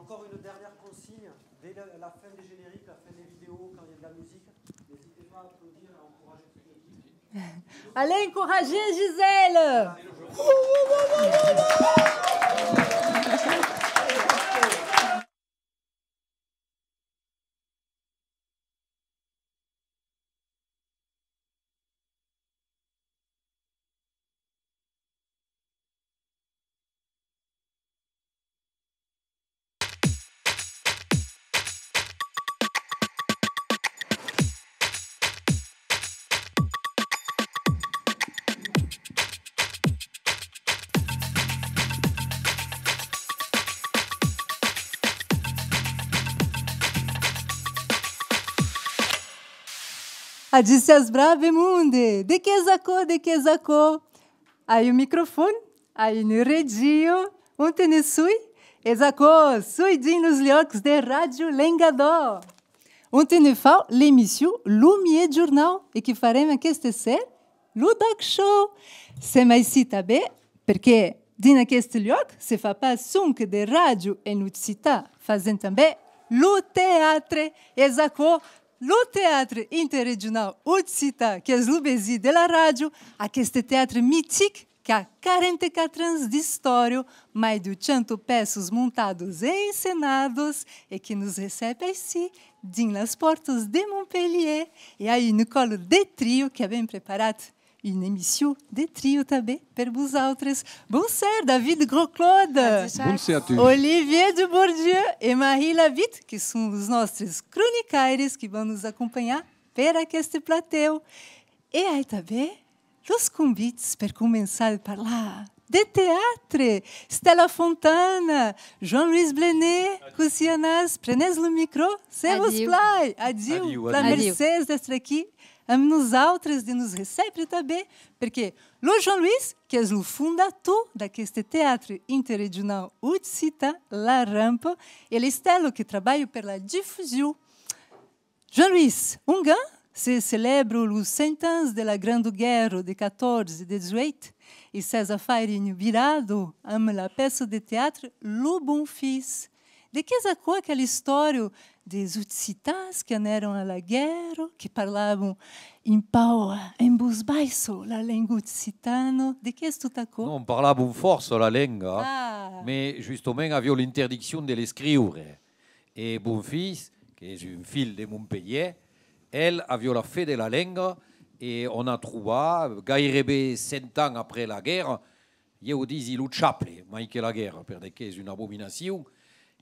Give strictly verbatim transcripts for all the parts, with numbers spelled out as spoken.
Encore une dernière consigne, dès la, la fin des génériques, la fin des vidéos, quand il y a de la musique, n'hésitez pas à applaudir et à encourager toute l'équipe. Allez encourager Gisèle. Adissiatz brave monde! De qu'es aquò? De qu'es aquò? Ai un microfon, ai una regia, onte ne soi? Es aquò, soi dins los luòcs de Ràdio Lengadòc, onte ne fau l'emission Lo Miègjornau e que farem aqueste ser lo Doc Show. Sem aicí tanben perque dins aqueste luòc se fa pas sonque de ràdio en occitan, fasèm tanben lo teatre. Es aquò, lo teatre interregionau occitan, qu'es lo vesin de la ràdio, aqueste teatre mitic qu'a quaranta-quatre ans d'istòria, mai de ochanta pèças montadas e encenadas e que nos recep aicí, dins las pòrtas de Montpelhièr. E ai una còla de trio qu'avèm preparat una emission de trio tanben per vosautres. Bonser, David Grosclaude. Bonser a tu. Olivier Dubourdieu e Marie Labitte, que son los nòstres cronicaires qui van nos acompanhar per aqueste platèu. E ai tanben los convits per començar de parlar de teatre. Stèla Fontana, Joan-Loís Blenet, cossí anatz? Prenètz lo micro, se vos plai. Adiu, adiu. La mercés d'èstre aquí amb nosautres, de nos recèbre tanben, perque lo Joan-Loís, qu'es lo fondator d'aqueste teatre interregionau occitan, La Rampa, e l'Estèla que trabalha per la difusion. Joan-Loís, ongan se celèbra los cent ans de la Granda Guèrra de catorze dètz-e-uèit e sètz a faire una virada amb la pèça de teatre Lo Bon Filh. De qu'es aquò, aquela istòria dels occitans que anèron a la guèrra, que parlavan un pauc en votz baissa la lenga occitana? De qu'es tot aquò? Non, parlavan fòrça la lenga, ah, mès justament avián l'interdiccion de l'escriure. E Bonfils, qu'es un filh de Montpelhièr, el aviá la fe de la lenga e òm a trobat, gaireben cent ans après la guèrra, ieu disi lo chaple, mai que la guèrra, per de qu'es una abominacion,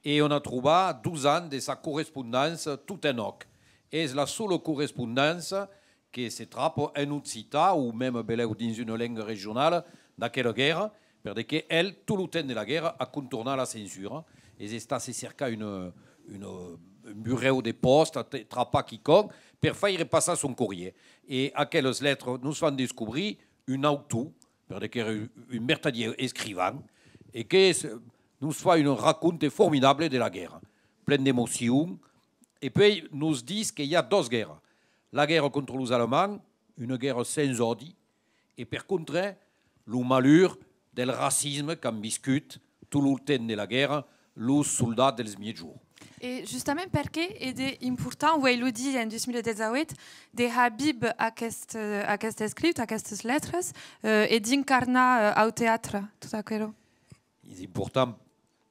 e òm a trobat dos ans de sa correspondença tot en òc. Es la sola correspondença que se trapa en occitan o mème belèu dins una lenga regionala d'aquela guèrra, per de que el, tot lo temps de la guèrra, a contornat la censura, es estat se cercar una, una, un burèu de pòsta, tra-, trapar quicòm per faire passar son corrièr. E aquelas letras nos fan descobrir un autor, per de qu'èra un vertadièr escrivan, e que es, nos fa un raconte formidable de la guèrra, plen d'emocion, e puèi nos ditz que i a doas guèrras, la guèrra contra los Alemands, una guèrra sens òdi, e per contra, lo malur del racisme qu'an viscut tot lo temps de la guèrra los soldats dels miègjorns. E justament perqué es important, uèi lo dia, en dos mila dètz-e-uèit, de har viure aqueste, aqueste escrit, aquestas letras, eh, e d'incarnar, eh, au teatre tot aquerò? Es important.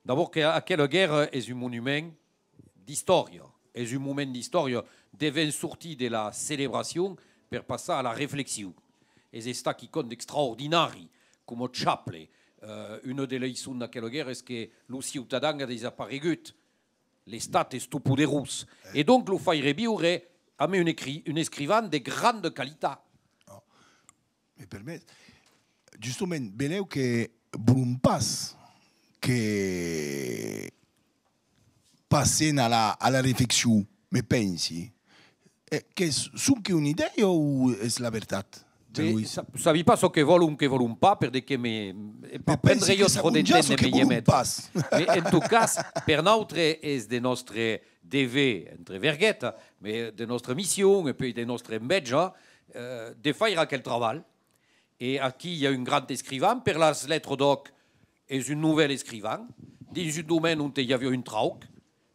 D'abòrd que aquela guèrra es un monument d'istòria. Es un moment d'istòria. Devèm sortir de la celebracion per passar a la reflexion. Es estat quicòm d'extraordinari coma chaple. Eh, una de leiçons d'aquela guèrra es que lo ciutadans a desaparegut. L'Estat es tot poderós. E donc lo faire viure amb un ecri-, un escrivan de granda qualitat. Me permet, justament, benlèu que volon pas que passen a la, a la reflexion, me pensi. Eh, qu'es sonque una idèa o es la vertat, Jean-Louis? Sa-, sabi pas çò que vòlon, que vòlon pas, per de que me, me prendriá tròp de temps de me i metre. Pas. Mès en tot cas, per nautre es de nòstre dever, entre verguetas, mès de nòstra mission e puèi de nòstra enveja, eh, de faire aquel trabalh. E aquí i a un grand escrivan, per las letras d'òc es un novèl escrivan, dins un domèni ont i aviá un trauc,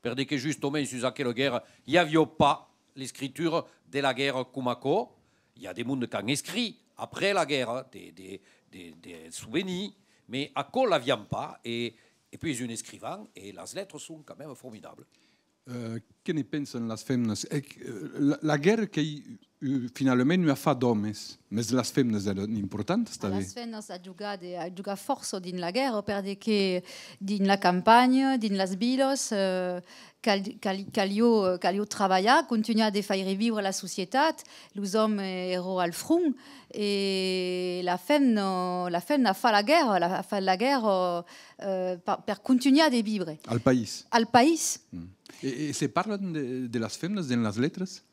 per de que justament sus aquela guèrra i aviá pas l'escritura de la guèrra coma aquò. I a de monde qu'an escrit après la guèrra de, de, de, de sovenirs, mas aquò l'avián pas, e, e puèi es un escrivan, e las letras son quand même formidables. Euh, que ne pensan las femnas? E, euh, la, la guèrra qu'ei, euh, finalament un afar d'òmes, mès las femnas èran importantas tanben. Las femnas a jogat, a jogat fòrça dins la guèrra, per de que dins la campanha, dins las vilas, euh, cal, cal, calió, calió trabalhar, contunhar de faire viure la societat. Los òmes èran al front, e la femna, la femna fa la guèrra, la, fa la guèrra, euh, per, per contunhar de viure. Al país. Al país. Mm. E, e se parlan de, de las femnas dins las letras?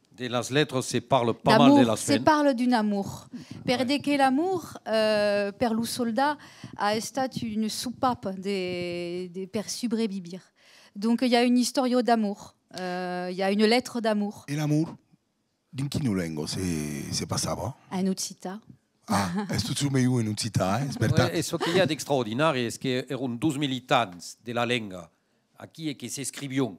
De las letras se parla pas mal de las femnas. D'amor, se parla d'un amor. Per de que l'amor, euh, per lo soldat, a estat una sopapa de, de, per subrevivir. Donc, i a una istòria d'amor, euh, i a una letra d'amor. E l'amor, dins quina lenga se, se passava? En occitan. Ah, es tot somiu en occitan, eh? Es vertat. E çò que i a d'extraordinari es que èran dos militants de la lenga aquí e que s'escrivián.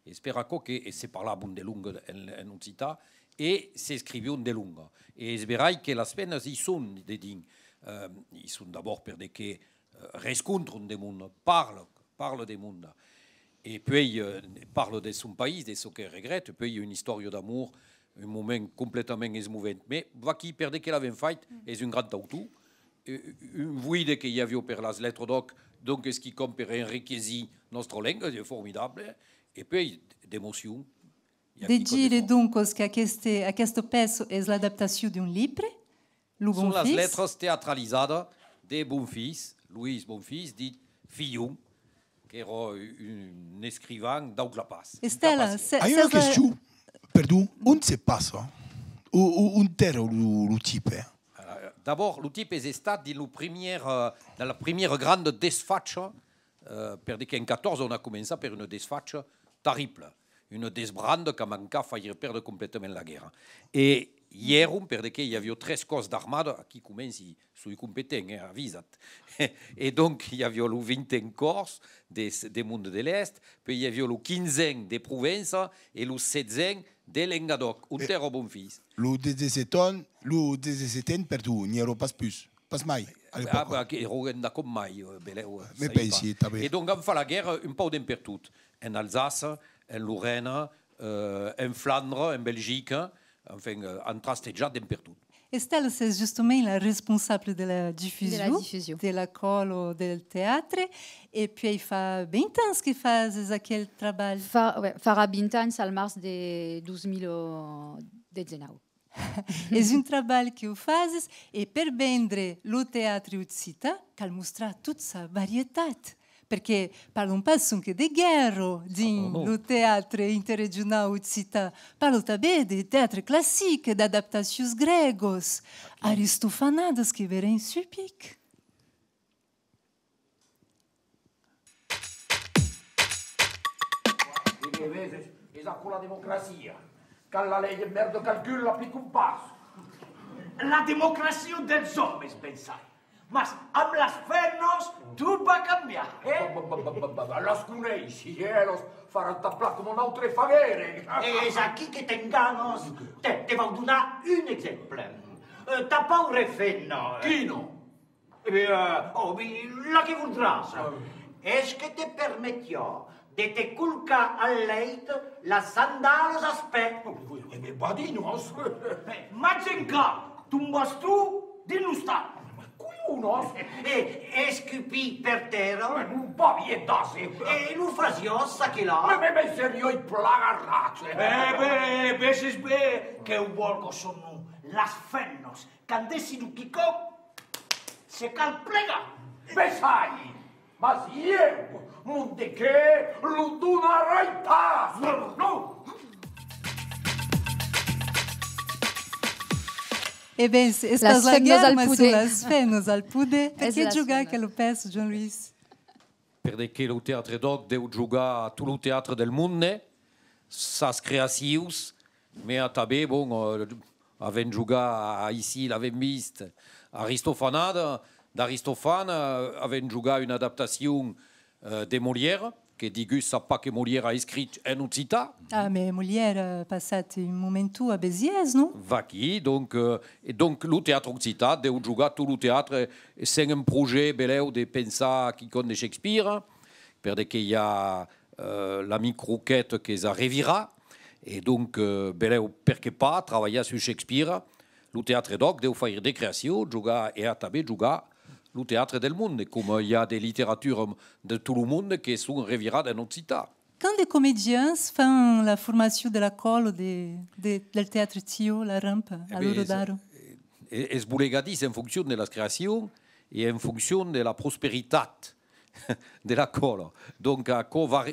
Es per aquò que, e se parlavan de longa en, en occitan, e s'escrivián de longa. E es verai que las femnas i son dedins, eh, i son d'abòrd per de que, eh, rescontran de monde, parla, parla de monde. E puèi, eh, parla de son país, de çò que regrèta, e puèi una istòria d'amor, un moment completament esmovent. Mas vaquí, per de que l'avèm fait, es un grand autor, eh, un voide que i aviá per las letras d'òc, donc es quicòm per enriquesir nòstra lenga, es formidable, e puèi d'emocion. I a quicòm de fòrt. De dire, doncas, qu'aqueste, aquesta pèça es l'adaptacion d'un libre, Lo Bonfils. Son las letras teatralizadas de Bonfils, Loís Bonfils, dit Filhon, qu'èra un escrivan dau Clapàs. Estela, Clapàs. Se, Ai una se, question, perdon, ont se passa? O, o, ont èra lo, lo tipe? Euh, d'abòrd, lo tipe es estat dins lo primièr, euh, dins la primièra granda desfacha, euh, per de qu'en catorze on a començat per una desfacha terribla, una desbranda qu'a mancat faire pèrdre completament la guèrra. E i èron, per de que i aviá tres còrs d'armada, aquí comenci, soi competent, eh, avisat. E donc, i aviá lo vingten còrs de, de monde de l'Èst, puèi i aviá lo quinzen de Provença e lo setzen de Lengadòc, ont èra Bonfils. Lo dètz-e-seten, lo dètz-e-seten, perdon, n'i èra pas pus, pas mai, a l'epòca. Ah, bah, que èra endacòm mai, eh, belèu, eh, sai pas. Me pensi, tanben. E donc, an fach la guèrra un pauc d'en pertot, en Alsaça, en Lorena, euh, en Flandra, en Belgica, enfin, euh, an trastejat d'en pertot. Estela, sès justament la responsabla de la difusion, de la difusion, de la còla del teatre, e puèi fa vint ans que fases aquel trabalh. Fa, ouais, farà vint ans al març de dos mila dètz-e-nau. Es un trabalh que o fases, e per vendre lo teatre occitan cal mostrar tota sa varietat. Perque parlon pas sonque de guèrra dins lo teatre interregionau occitan, parlon tanben de teatre classic, d'adaptacions grègas, aristofanadas que veren sul pic. E que veses, es aquò la democracia. Quand la lei de mèrda calcula, l'aplicam pas. La democracia dels òmes, pensai. Mas amb las femnas, tot va cambiar, eh? Ba, ba, ba, las coneissi, elas faràn plan coma nautres faguèrem. E es aquí que t'enganas. Te, te vau donar un exemple. Eh, ta paura femna, eh. Quina? Eh ben, eh, ò, ben, la que voldràs. Ah. Es que te permetiá de te colcar al leit las sandalas as pè. Ò, ò, ò, e me badinas! Eh, mas encara, tombas tu dins l'ostal. Mas colhons! E escupir per tèrra. Eh, non, pas bien d'ase. E lo fasiás, çaquelà? Me, me, me seriái plan arrat, eh. Eh ben, veses ben, queu vòlga son nom. Las femnas, quand decidon quicòm, se cal plegar. Bessai! Mas ieu, mon de qué, lo donarai pas! Non! E ben, es pas la guèrra, mas son las femnas al poder. Perqué jogar aquela pèça, Joan-Loís? Per de que lo teatre d'òc deu jogar a tot lo teatre del monde, sas creacions, mès atanben, bon, eh, avèm jogat aicí, l'avèm vist, Aristofanada, d'Aristofan, eh, avèm jogat una adaptacion eh, de Molière, que digus sap pas que Molière a escrit en occitan. Ah, mais Molière a passat un momenton a Besièrs, non? Vaquí, donc, eh, e donc lo teatre occitan deu jogar tot lo teatre, e sèm en projècte, belèu, de pensar quicòm de Shakespeare, per de que i a, eh, l'amic Croquet qu'es a revirar, e donc, eh, belèu, perqué pas trabalhar sus Shakespeare. Lo teatre d'òc deu faire de creacion, jogar e atanben jogar lo teatre del monde, coma i a de literatura de tot lo monde que son revirats en occitan. Quant de comedians fan la formacion de la còla de, de, del teatre Tio, la Rampa, a l'ora d'ara? E, es bolegadís en foncion de las creacions e en foncion de la prosperitat de la còla. Donc, aquò va,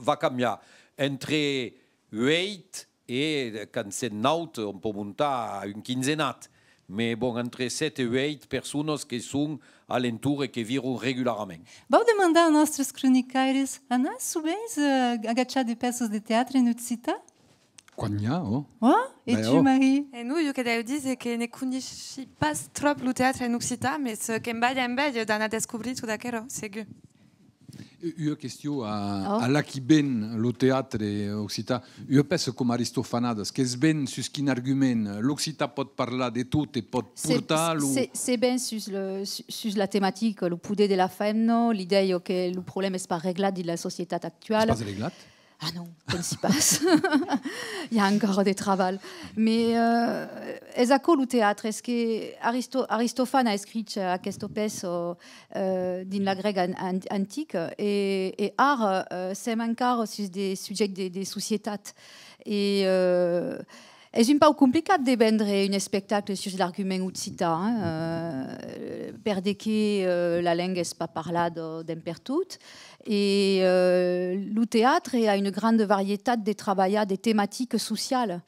va cambiar entre uèit e, quand sèm naut, on pòt montar a un quinzenat. Mès, bon, entre sèt e uèit personas que son a l'entorn e que viron regularament. Vau demandar a nòstres cronicaires, anatz sovent, eh, agachar de pèças de teatre en occitan? Quan n'i a, ò. Ò? E tu, Marie? E non, jo que deu díser que ne coneissi pas tròp lo teatre en occitan, mès, eh, que'm balha enveja d'anar descobrir tot aquerò, segur. Ua question a, a la qui ven lo teatre occitan. Ua pèça coma Aristofanadas, que's ven sus quin argument? L'occitan pòt parlar de tot e pòt portar lo... Se, se ven sus, le, su- sus la tematica, lo poder de la femna, l'idèia que lo problèma es pas reglat dins la societat actuala. Es pas reglat? Ah non, pensi pas. I a encara de trabalh. Mas, eh, es aquò lo teatre, es que Aristo, Aristofan a escrich aquesta pèça, eh, dins la grèga an, an, antica e, e ara, eh, sèm encara sus de subjèctes de, de societat. E, eh, es un pauc complicat de vendre un espectacle sus l'argument occitan, eh, per de que, eh, la lenga es pas parlada d'en pertot. E, eh, lo teatre a una granda varietat de trabalhar de tematicas socialas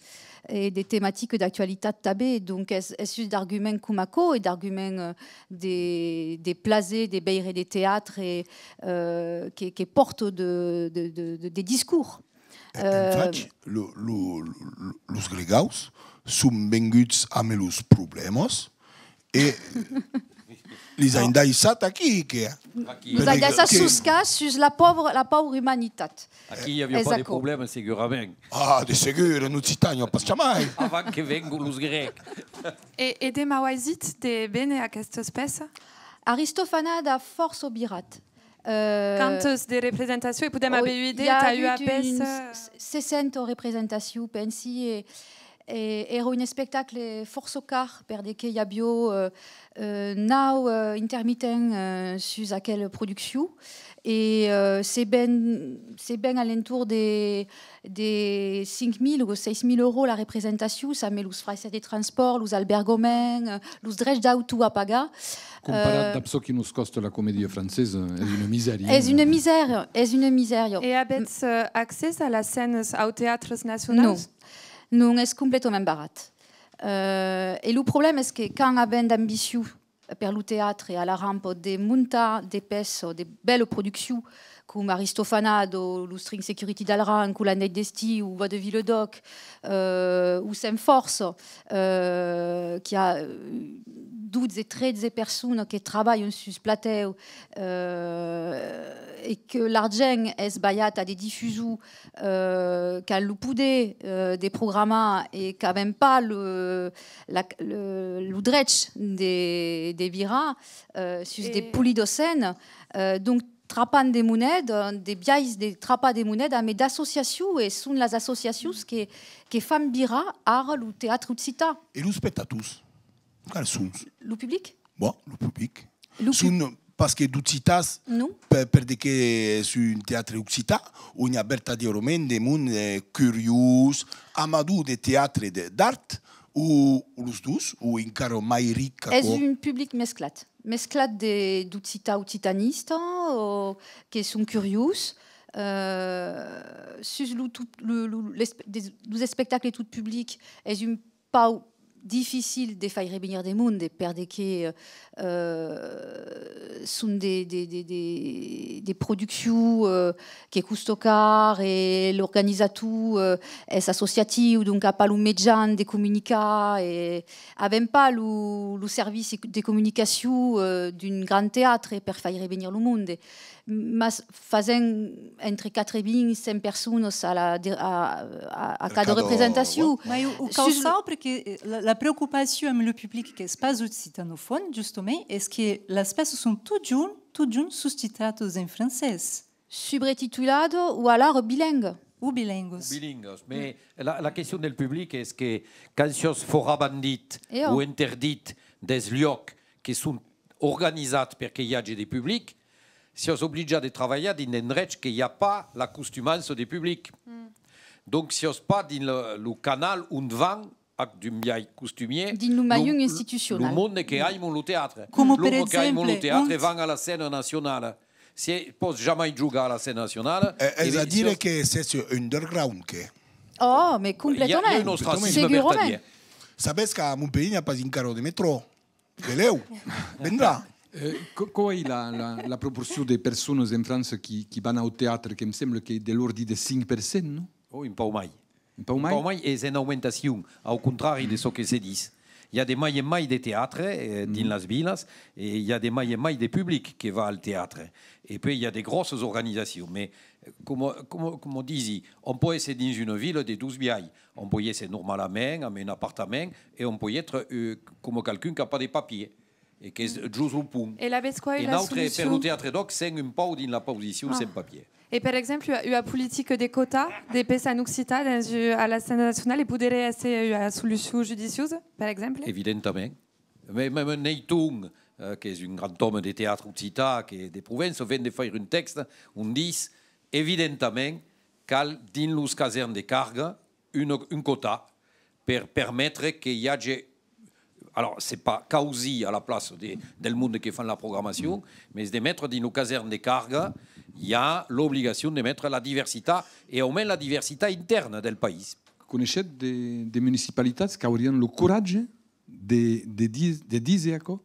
e de tematicas d'actualitat tanben. Donc es, es sus d'arguments coma aquò e d'arguments, eh, de, de plaser de veire de teatre, eh, que, que pòrta de, de, de, de, de discors. En fach, lo, lo, lo, los gregaus son venguts amb los problèmas e lis an daissat aquí, que... Los an daissat soscats sus la pauvra, la pauvra umanitat. Aquí i aviá pas de problèma, segurament. Ah, de segur, en Occitània, pas jamai. Avant que vengon los grècs. E, e de m'aviatz dit de véner a aquesta espèça? Aristofanada fòrça virat. Euh, Quantas de representacions? E podèm aver ua idèa tà ua pèça? Sessanta representacions, pensi, e, e èra un espectacle fòrça car, per de que i aviá, euh, euh, nau, euh, intermitents, euh, sus aquela produccion, e, euh, se ven, se ven a l'entorn de, de cinc mila o sièis mila euros la representacion, amé los fraisses de transpòrt, los albèrgaments, eh, los drechs d'autor a pagar. Comparat eh, dab çò qui nos còsta la comèdia francesa, es una misèria. Es una misèria, es una misèria. E avètz, eh, accès a las scènas au teatres nacionaus? Non. Non, es completament barrat. Eh, e lo problèma es que quand avèm d'ambicion per lo teatre a la Rampa de montar de pèças, de bèlas produccions, com Aristofanada, o Lo String Security d'Alranc, o La Nuèit d'Estiu, o Vaudeville d'Òc, eh, o Sent Fòrça, eh, qu'i a, eh, dotze, tretze personas que trabalhan sus platèu, eh, e que l'argent es balhat a de difusors, eh, qu'an lo poder, eh, de programar e qu'avèm pas lo, la, lo, lo drech de, de virar, eh, sus de polidas scènas. Eh, donc, trapant de moneda, de biais de trapar de moneda, amé d'associacions, e son las associacions que, que fan virar ara lo teatre occitan. E los spectators? Quals son? Lo public? Bon, lo public. Lo pu- Son pas que d'occitans, per, per de que es un teatre occitan, on i a vertadièrament de monde, eh, curiós, amador de teatre, de, d'art, o, o los dos, o encara mai ric qu'aquò? Es un public mesclat. Mesclat de, d'occitans occitanistas, o que son curiós. Eh, sus lo tot, lo, lo, l'espe-, des, los espectacles tot public, es un pauc dificil de faire venir de monde, per de que, eh, son de, de, de, de, de produccions, eh, que còsta car, e l'organizator, eh, es associatiu, donc a pas lo mejan de comunicar, e avèm pas lo, lo servici de comunicacion, eh, d'un grand teatre per faire venir lo monde. Mas fasèm entre quatre-vints e cent personas a la, de, a, a, a cada representacion. Mai o, o cau saupre que, eh, la, la preocupacion amb lo public qu'es pas occitanofòn, justament, es que las pèças son totjorn, totjorn sostitadas en francés. Subretitulada o alara bilinga. O bilingas. O bilingas. Mas la, la question del public es que quand siás fòrabandit o interdit dels luòcs que son organizats per que i age de public, siás obligat de trabalhar dins d'endrechs que i a pas la costumança de public. Donc, siás pas dins lo, lo canal ont van, ac d'un biais costumier, dins lo maion institucional, lo monde que aiman lo teatre. Coma per exemple, lo monde que aiman lo teatre van a la scèna nacionala. Se pòs jamai jogar a la scèna nacionala, eh, es a dire que sètz underground, que. Oh, mais complètament. I a, i a un ostracisme vertadièr. Sabes qu'a Montpelhièr n'i a pas encara de metrò. Belèu, vendrà. Eh, co-, quau ei la, la, la proporcion de personas en França qui, qui van au teatre? Que'm sembla qu'ei de l'òrdi de cinc per cent, non? Oh, un pauc mai. Un pauc mai? Un pauc mai, es en aumentacion, au contrari de çò que se ditz. I a de mai en mai de teatre, eh, dins las vilas, e i a de mai en mai de public que va al teatre. E puèi i a de gròssas organizacions, mas, eh, coma, coma, coma disi, òm pòt èsser dins una vila de dos biais. Òm pòt èsser normalament amb un apartament e òm pòt èsser, eh, coma qualqu'un qu'a pas de papier e qu'es jos lo pont. E lavetz quau ei la solucion? E nautres, per lo teatre d'òc, sèm un pauc dins la posicion sens papier. E per exemple, ua, ua politica de quòta de pèças en occitan dens, eh, a la scèna nacionala, e poderé èsser ua solucion judiciosa, per exemple? Evidentament. Mès, mème Neyton, eh, qu'es un grand òme de teatre occitan, que de Provença, ven de faire un tèxte ont ditz, evidentament, cal, dins los caserns de carga, un, un quòta per permetre que i age, alors, c'est pas causir a la plaça de, del monde que fan la programacion, mès de metre dins lo casèrn de carga, i a l'obligacion de metre la diversitat, e au mens la diversitat intèrna del país. Coneishetz de, de municipalitats qu'aurián lo coratge de, de di-, de díser aquò?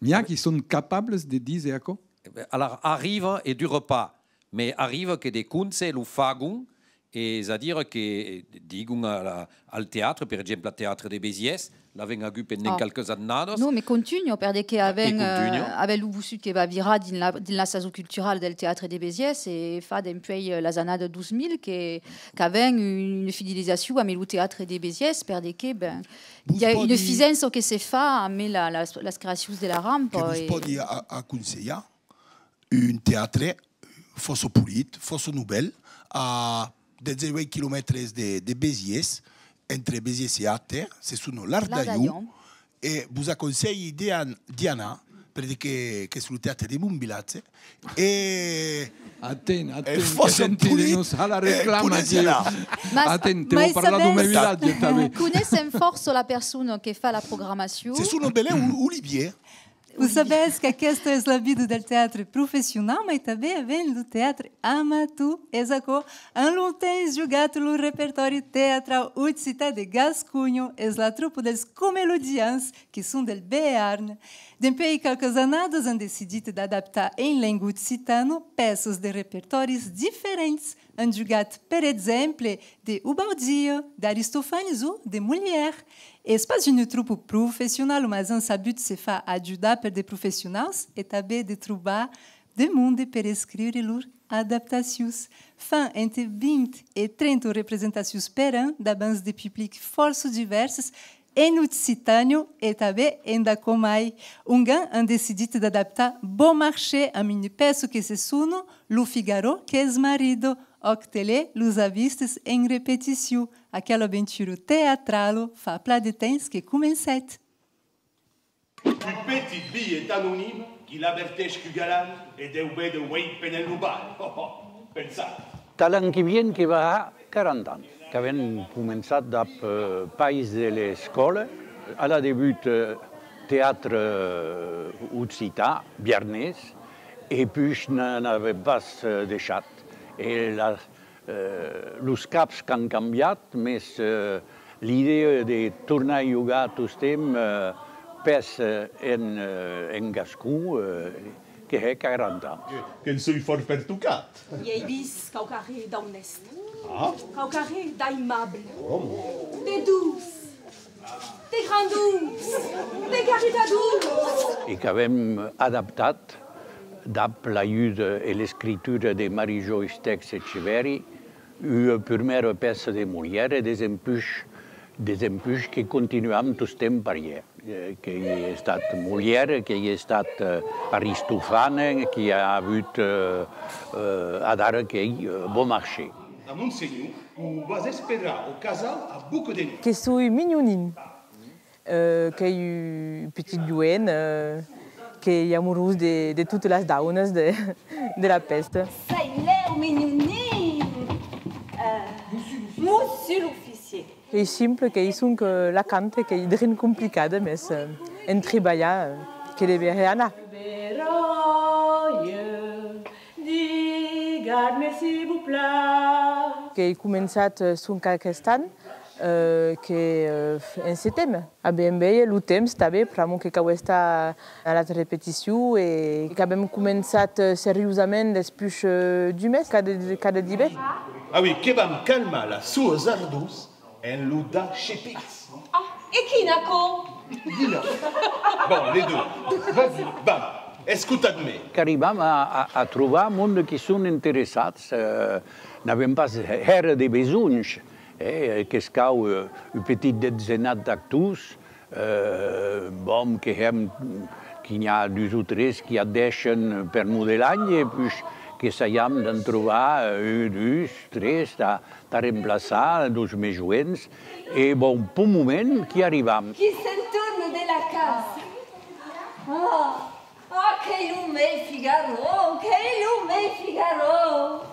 N'i a qui son capables de díser aquò? Eh ben, alara, arriba e dura pas, mès arriba que de conse lo fagon, es a dire que, eh, digon a la, al teatre, per exemple, al teatre de Besièrs, l'avèm agut pendent qualques annadas. Non, mès contunha, per de que avèm, eh, avèm lo bossut que va virar dins la, dins la sason culturala del teatre de Besièrs, e fa dempuèi, eh, las annadas dos mil que, qu'avèm una fidelizacion amb lo teatre de Besièrs, per de que, ben, i a una fisença que se fa amb la, las, las creacions de la rampa. Que vos pòdi a-, aconselhar un teatre fòrça polit, fòrça novèl, a dètz-e-uèit quilomètres de, de Besièrs, entre Besièrs e Ater, se sona l'Art d'Aion, e vos aconselhi de an-, d'i anar, per de que, qu'es lo teatre de mon vilatge, e... Atent, atent, que senti de nos a la reclama, tio. Atent, te vau parlar de mon vilatge, tanben. Coneissèm fòrça la persona que fa la programacion. Se sona belèu Olivier. Vos sabètz qu'aquesta es la vida del teatre professionau, mai tanben avèm lo teatre amator. Es aquò, an longtemps jogat lo repertòri teatrau occitan de Gasconha, es la tropa dels Comelodians, que son del Bearn. Dempuèi qualques annadas an decidit d'adaptar en lenga occitana pèças de repertòris diferents. An jogat, per exemple, de Ubaudia, d'Aristofanes o de Molière. Es pas una tropa professionala, mas an sabut se far ajudar per de professionaus e tanben de trobar de monde per escriure lor adaptacions. Fan entre vint e trenta representacions per an davant de publics fòrça divèrses, en Occitània e tanben endacòm mai. Ongan an decidit d'adaptar Beaumarchais amb una pèça que se sona Lo Figaro que es marrida. Òc, telè, los a vistes en repeticion. Aquela aventura teatrala fa plan de temps que comencèt. Un petit bilhet anonim qui l'averteish qu'un galant e deu véder uei pendent lo bal. Pensatz! Tà l'an qui vien que va har quaranta ans qu'avem començat dab, eh, País de l'escòla. A la debut, eh, teatre, eh, occitan, biarnés, e puish n'a-, n'avem pas, eh, deishat. E la, eh, los caps qu'an cambiat, mès, eh, L'idèa de tornar jogar tostemps, eh, pèça en, eh, en gascon, eh, que hè quaranta ans. Que, que'n soi fòrt pertocat. I ai vist quauquarren d'aunèst, ah, quauquarren d'aimable, de doç, de grandons, de caritadons. E qu'avèm adaptat, dab l'ajuda e l'escritura de Marie-Jo Stèx Etcheverry, ua purmèra pèça de Molière, e desempuish, desempuish que continuam tostemps parièr. Eh, qu'ei estat Molière, qu'ei estat, eh, Aristofane, qu'i a avut, eh, eh, adara qu'ei, eh, Beaumarchais. A Montsenhor, o vas esperar au casau a boca de nuech. Que soi mignonin. Euh, qu'ei un petit joen, euh, qu'ei amorós de, de totas las daunas de, de la pèsta. Sai lèu, mignonin! Euh, Mossur l'oficier. Qu'ei simple, qu'ei sonque la canta, qu'ei drin complicada, mès, euh, en tribalhar, euh, que deveré anar. Qu'ei començat, euh, sonque aquest an, euh, que, euh, en seteme. A ben veir lo temps tanben, pr'amor que cau estar a las repeticion e qu'avem començat, eh, seriosament despuish, eh, d'un mes, cada, cada divendres. Ah oui, que vam calmar las soas ardors en lo dar chepitz. Ah, e quin aquò? Dila. Bon, les deux. Vas-y, vam, escotatz-me. Qu'arribam a, a, a trobar monde qui son interessats, eh, n'avem pas hèra de besonhs, eh, que's cau, eh, un petit detzenat d'actors, Eh, bon, que hèm, que n'i a dus o tres qui adèishen per mot de l'an, e puish qu'essajam d'en trobar, eh, un, dus, tres, tà, tà remplaçar los mès joens. E bon, peu moment, qu'i arribam. Qui s'entorna de la casa? Ah! Ah, qu'ei lo men Figaro, qu'ei lo men Figaro!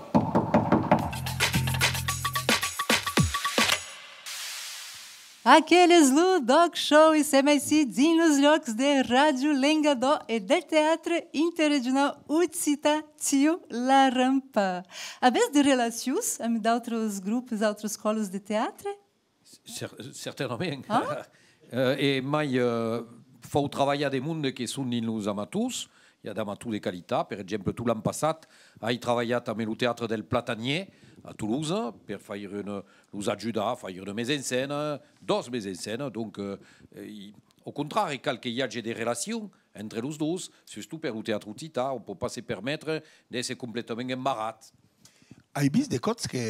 Aquel es lo D'ÒC Show e sèm aicí dins los lòcs de Ràdio Lengadòc e del Teatre Interregionau Occitan Tieu Larampa. Avètz de relacions amb d'autres grops, d'autras escòlas de teatre? Cer-, certainament. Ah? Eh, e mai, eh, fau trabalhar de monde que son dins los amators. I a d'amators de qualitat. Per exemple, tot l'an passat, ai trabalhat amb lo teatre del Platanièr a Tolosa per faire una, los ajudar a faire una mesa en scèna, dos mesa en scèna. Donc, eh, i, au contrari, cal que i age de relacion entre los dos, sustot per lo teatre occitan, on pòt pas se permetre d'èsser completament embarrat. Ai vist de còps que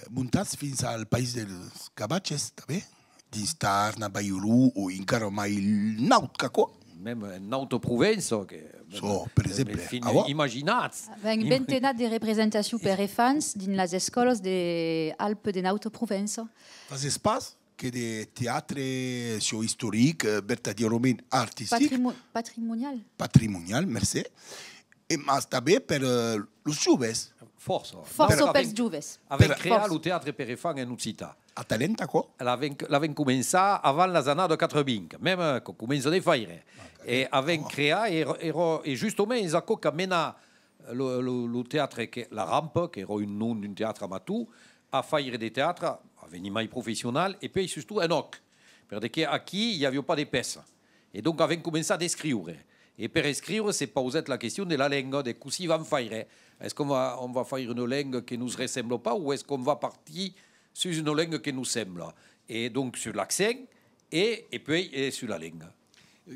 montatz fins al país dels cavatges, tanben, dins Tarn, Baiolon o encara mai naut qu'aquò. Mème en Nauta Provença, que... Çò, per exemple, fin, imaginatz. Avèm un ventenat de representacions per efants dins las escòlas de Alpes de Nauta Provença. Fasètz pas que de teatre, çò istoric, eh, vertadièrament artistic. Patrimo-, patrimonial. Patrimonial, mercé. E mas tanben per, eh, los joves. Fòrça. Fòrça pels joves. Avèm creat lo teatre per efants en occitan. Atalent, aquò? L'avèm, l'avèm començat avant las annadas quatre-vints, mème que comença de faire. E avèm creat, e, e, e justament es aquò qu'a menat lo, lo, lo teatre que, La Rampa, qu'èra un nom d'un teatre amator, a faire de teatre, a venir mai professional, e puèi sustot en òc, per de que aquí i aviá pas de pèça. E donc avèm començat d'escriure. E per escriure se pausèt la question de la lenga, de cossí vam faire. Est-ce qu'on va, on va faire una lenga que nos ressembla pas o est-ce qu'on va partir sus una lenga que nos sembla? E donc sus l'accent e, e puèi, e sus la lenga.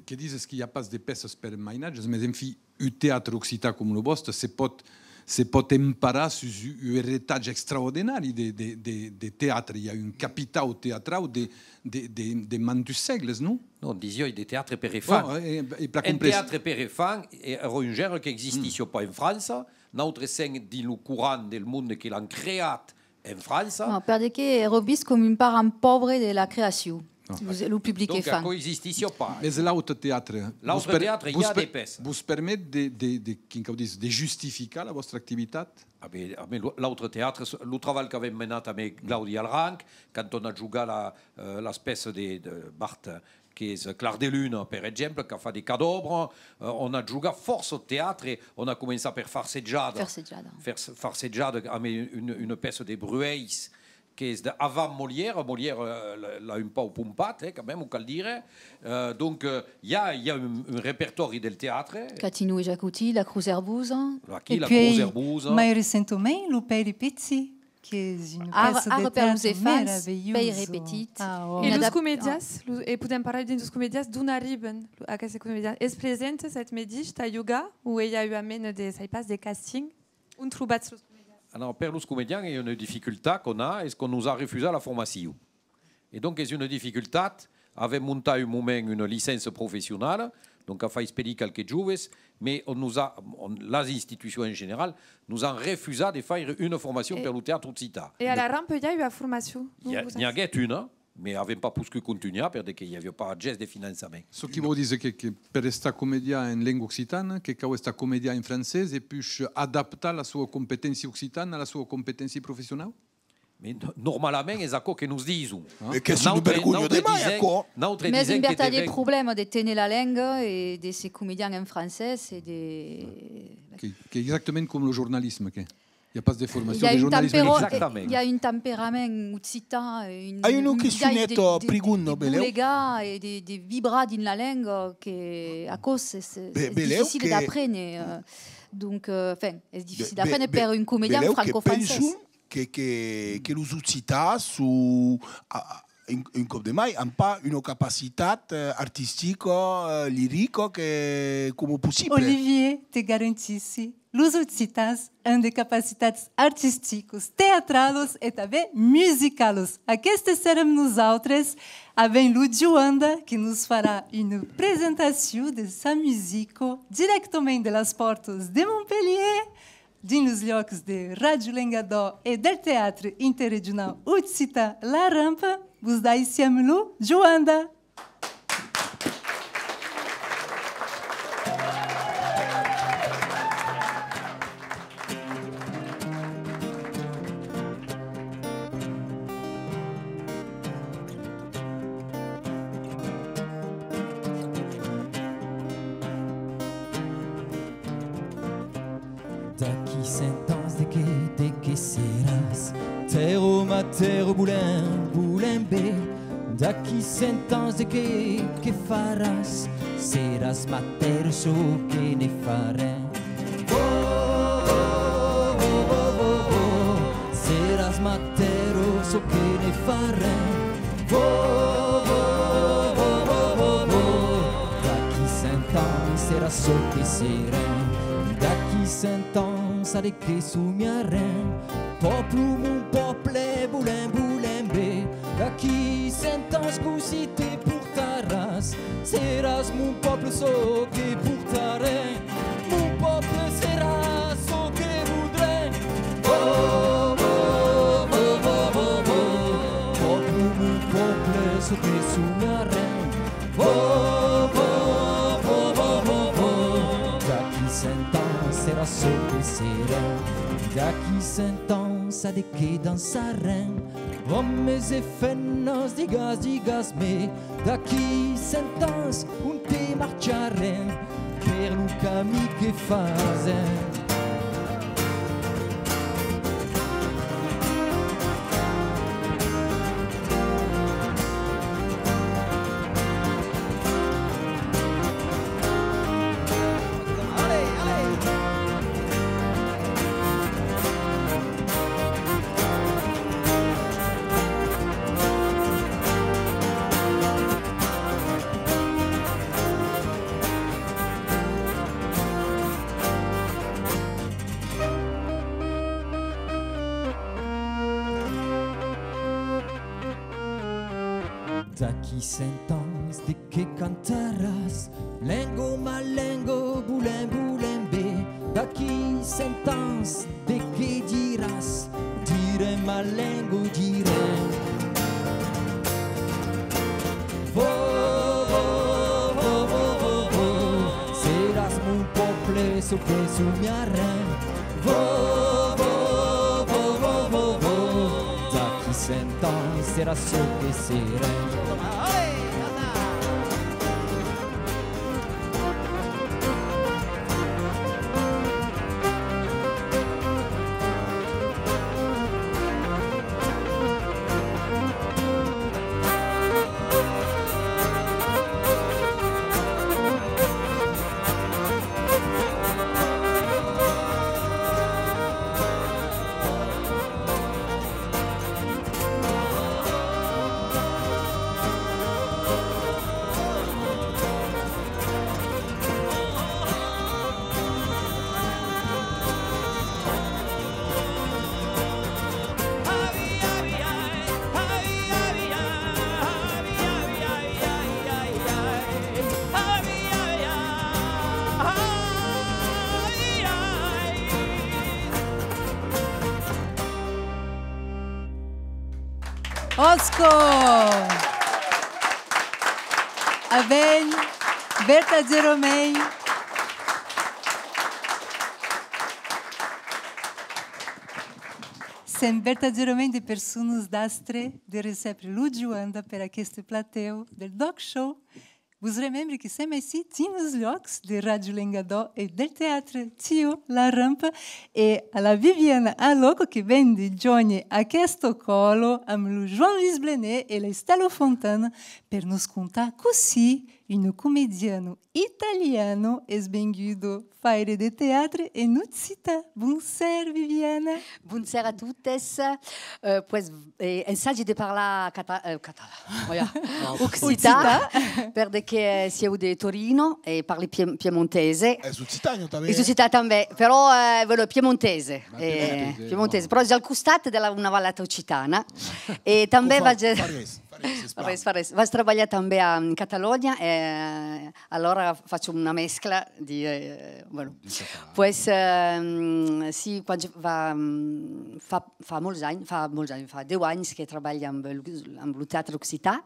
Que dises que i a pas de pèças per mainatges, mès enfin, un teatre occitan com lo vòste se pòt, se pòt emparar sus un, un eretatge extraordinari de, de, de, de teatre. I a un capitau teatrau de, de, de, de mantuns sègles, non? Non, disiái de teatre per efants. Bon, e, e plan comprés. En teatre per efants, e, èra un genre qu'existissiá pas en França. Nautres sèm dins lo corant del monde que l'an creat en França. Non, per de que èra vist com un parent paure de la creacion, lo, lo public efant. Donc, aquò existissiá pas. Mès l'autre teatre, l'autre teatre, i a de pèças. Vos permet de, de, de, quin cau díser, de justificar la vòstra activitat? A ben, a ben, lo, l'autre teatre, lo trabalh qu'avèm menat amb Claudi Alranc, quand on a jogat la, eh, las pèças de, de Barthes, qu'es Clar de Luna, per exemple, qu'a fach de cadòbra, eh, on a jogat fòrça teatre, on a començat per Farsejada. Farsejada. Fars-, Farsejada, amb un, una pèça de Brueys, Qu'es de, avant Molière, Molière, euh, l'a, l'a un pauc pompat, eh, quand même, o cal dire. Euh, donc, euh, i a, i a un, un repertòri del teatre. Catino e Jacotti, La Cruz Herbosa. Aquí, La Cruz Herbosa. E puèi, mai recentament, Lo Père Petit, qu'es una pèça de teatre meravelhosa. Ara, ara per los enfants, Père Petit. Ah, oh. E los comedians, los, e podèm parlar dins los comedians, d'ont arriban lo, aquestes comedians? Es present sèt medish tà jogar o i a ua mena de, sai pas, de casting? Ont trobatz los comedians? Alors, per los comedians, i a una dificultat qu'on a, es qu'on nos a refusat la formacion. E donc, es una dificultat. Avèm montat un moment una licença professionala, donc a fach espelir qualques joves, mais on nos a, on, las institucions en general nos an refusat de faire una formacion per lo teatre occitan. E a la Rampa i a ua formacion? I a, n'i aguèt una, mais avèm pas poscut contunhar per de que i aviá pas ges de finançament. Çò qui vòu díser que, que per estar comedian en lenga occitana, que cau estar comedian en francés e puish adaptar la soa competéncia occitana a la soa competéncia professionau? Mais no-, normalament es aquò que nos dison. Ah. E qu'es una vergonha de mai, aquò. Nautres disèm, nautres disèm que devèm... Mès un vertadier problèma de téner la lenga e de se comedian en francés e de... Que, qu'es exactament com lo jornalisme, que i a pas de formacion de jornalisme. I a un tempera-, exactament. I a un temperament occitan, un, un biais de, de, de, de bolegar e de, de vibrar dins la lenga que aquò es, es, es dificil d'aprene, euh, donc, euh, enfin, es dificil d'aprene per un comedian franco-francés. Be-, be-, belèu que penson que, que, que los occitans son, a, a, un, un còp de mai, an pas una capacitat, eh, artistica, eh, lirica que, coma possible. Olivier, te garantissi, los occitans an de capacitats artisticas, teatralas e tanben musicalas. Aquestes sèrem nosautres, avèm lo Joanda que nos farà una presentacion de sa musica dirèctament de las pòrtas de Montpelhièr. Dins los lòcs de Ràdio Lengadòc e del Teatre Interregionau Occitan La Rampa, vos daissem lo Joanda! D'aquí cent ans de qué, de qué seràs? Tèrra, ma tèrra, volèm, volèm ben. D'aquí cent ans de qué, qué faràs? Seràs ma tèrra, çò que ne farem. Oh, oh, oh, oh, oh, oh. Seràs ma tèrra, çò que ne farem. Oh, oh, oh, oh, oh, oh, oh. D'aquí cent ans seràs çò que serem. D'aquí cent ans a de qué somiarem? Pòble, mon pòble, volèm, volèm ben. D'aquí cent ans cossí te portaràs? Seràs mon pòble, çò que portarem. Mon pòble serà çò que voldrem. Oh, oh, oh, oh, oh, oh. Pòble, mon pòble, çò que somiarem. Oh, oh, oh, oh, oh, oh. D'aquí cent ans serà çò que serem. D'aquí cent ans a de qué dançarem? Òmes e femnas, digas, digas-me, d'aquí cent ans, onte marcharem? Per lo camin que fasem. D'aquí cent ans, de qué cantaràs? Lenga, ma lenga, volèm, volèm ben. D'aquí cent ans, de qué diràs? Direm, ma lenga, direm. Vo, vo, vo, vo, vo, vo. Seràs mon pòble, çò que somiarem. Vo, vo, vo, vo, vo. D'aquí cent ans serà çò que serem. Òsca! Avèm vertadièrament, sèm vertadièrament de personas d'astre de recèbre lo Joanda per aqueste platèu del D'ÒC Show. Vos remembri que sèm aicí dins los lòcs de Ràdio Lengadòc e del Teatre Tio La Rampa e a la Viviana Aloco que ven de jónher aquesta còla amb lo Joan-Luís Blenet e la Estela Fontana per nos contar cossí una comediana italiana es venguda faire de teatre en occitan. Bonser, Viviana. Bonser a totes. Euh, pues, eh, ensagi de parlar cata-, euh, catalan, oia, occitan, per de que siáu de Torino e parli pie-, piemontese. Es occitan tanben, es eh? Occitan tanben, però, eh, voilà, piemontese. Ma eh, piemontese, piemontese, no. Però es al costat de la, una valata occitana. E tanben vaig... Fa res, fa res, es plan. Fa res, fa res. Vaig trabalhar tanben a, en Catalonha, eh, Alora faci una mescla di, eh, bueno. Di catalan. Pues, ehm, sì, quand va, mm, fa, fa molts agns, fa molts agns, fa dètz agns que trabalhi amb lo, amb lo teatre occitan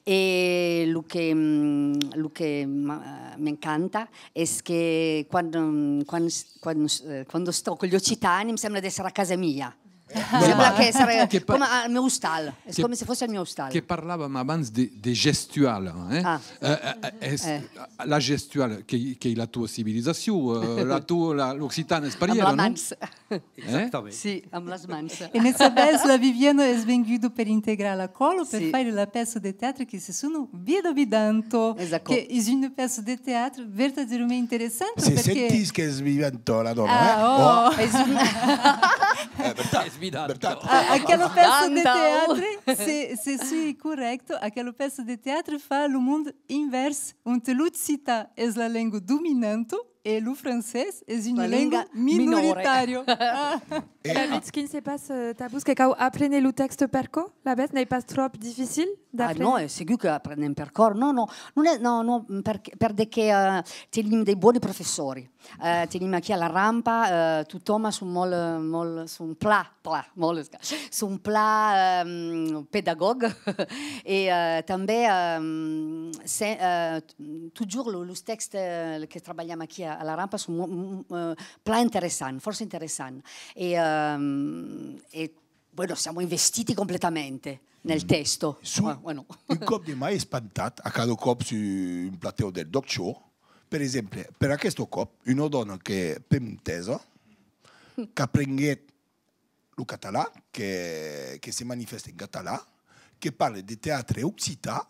e lo que, mm, lo que m'a-, m'encanta es que quand, mm, quand, quand, eh, quand stò con gli occitani mi sembla d'èsser a casa mia. Sembla que èsser coma al meu ostal. Es coma se fos al meu ostal. Que parlàvem abans de, de gestual, eh? Ah. Eh, eh, eh, es, eh, la gestual, qu'ei, qu'ei la tua civilizacion, eh, la tua, la, l'occitan es parièra, non? Amb las mans. Eh? Exactament. Sí, amb las mans. E ne sabètz, la Viviana es venguda per integrar la còla, per faire la pèça de teatre que se sona Vida Vidanto, que es una pèça de teatre vertadièrament interessanta, perque... Se sentís qu'es vivanta, la dòna, eh? Ah, oh! Es un... Eh, vertat, vertat. A-, aquela pèça de teatre se, se soi corrècta, aquela pèça de teatre fa lo mond invèrs, onte l'occitan es la lenga dominanta e lo francés es una lenga minoritària. E... David, quin se passa, eh, tà vos? Que cau aprene lo tèxte per còr? Lavetz, n'ei pas tròp dificil d'aprene? Ah, non, eh, segur que aprenem per còr. Non, non, non es, non, non, per, per de que, eh, tenim de bòni professori. Eh, tenim aquí a la Rampa, eh, totòm son molt, eh, molt, son plan, plan, molt, son plan, ehm, pedagòg. E, eh, tanben, ehm, se, eh, totjorn lo, los tèxtes, eh, que trabalham aquí a, a la Rampa son mo-, mo-, eh, plan interessants, fòrça interessants. E, ehm, e, bueno, siamo investiti completamente nel testo. Soi un còp de mai espantat, a cada còp sus un platèu del D'ÒC Show, per exemple, per aqueste còp, una dòna que piemontesa, qu'aprenguèt lo catalan, que, que se manifèsta en catalan, que parla de teatre occitan,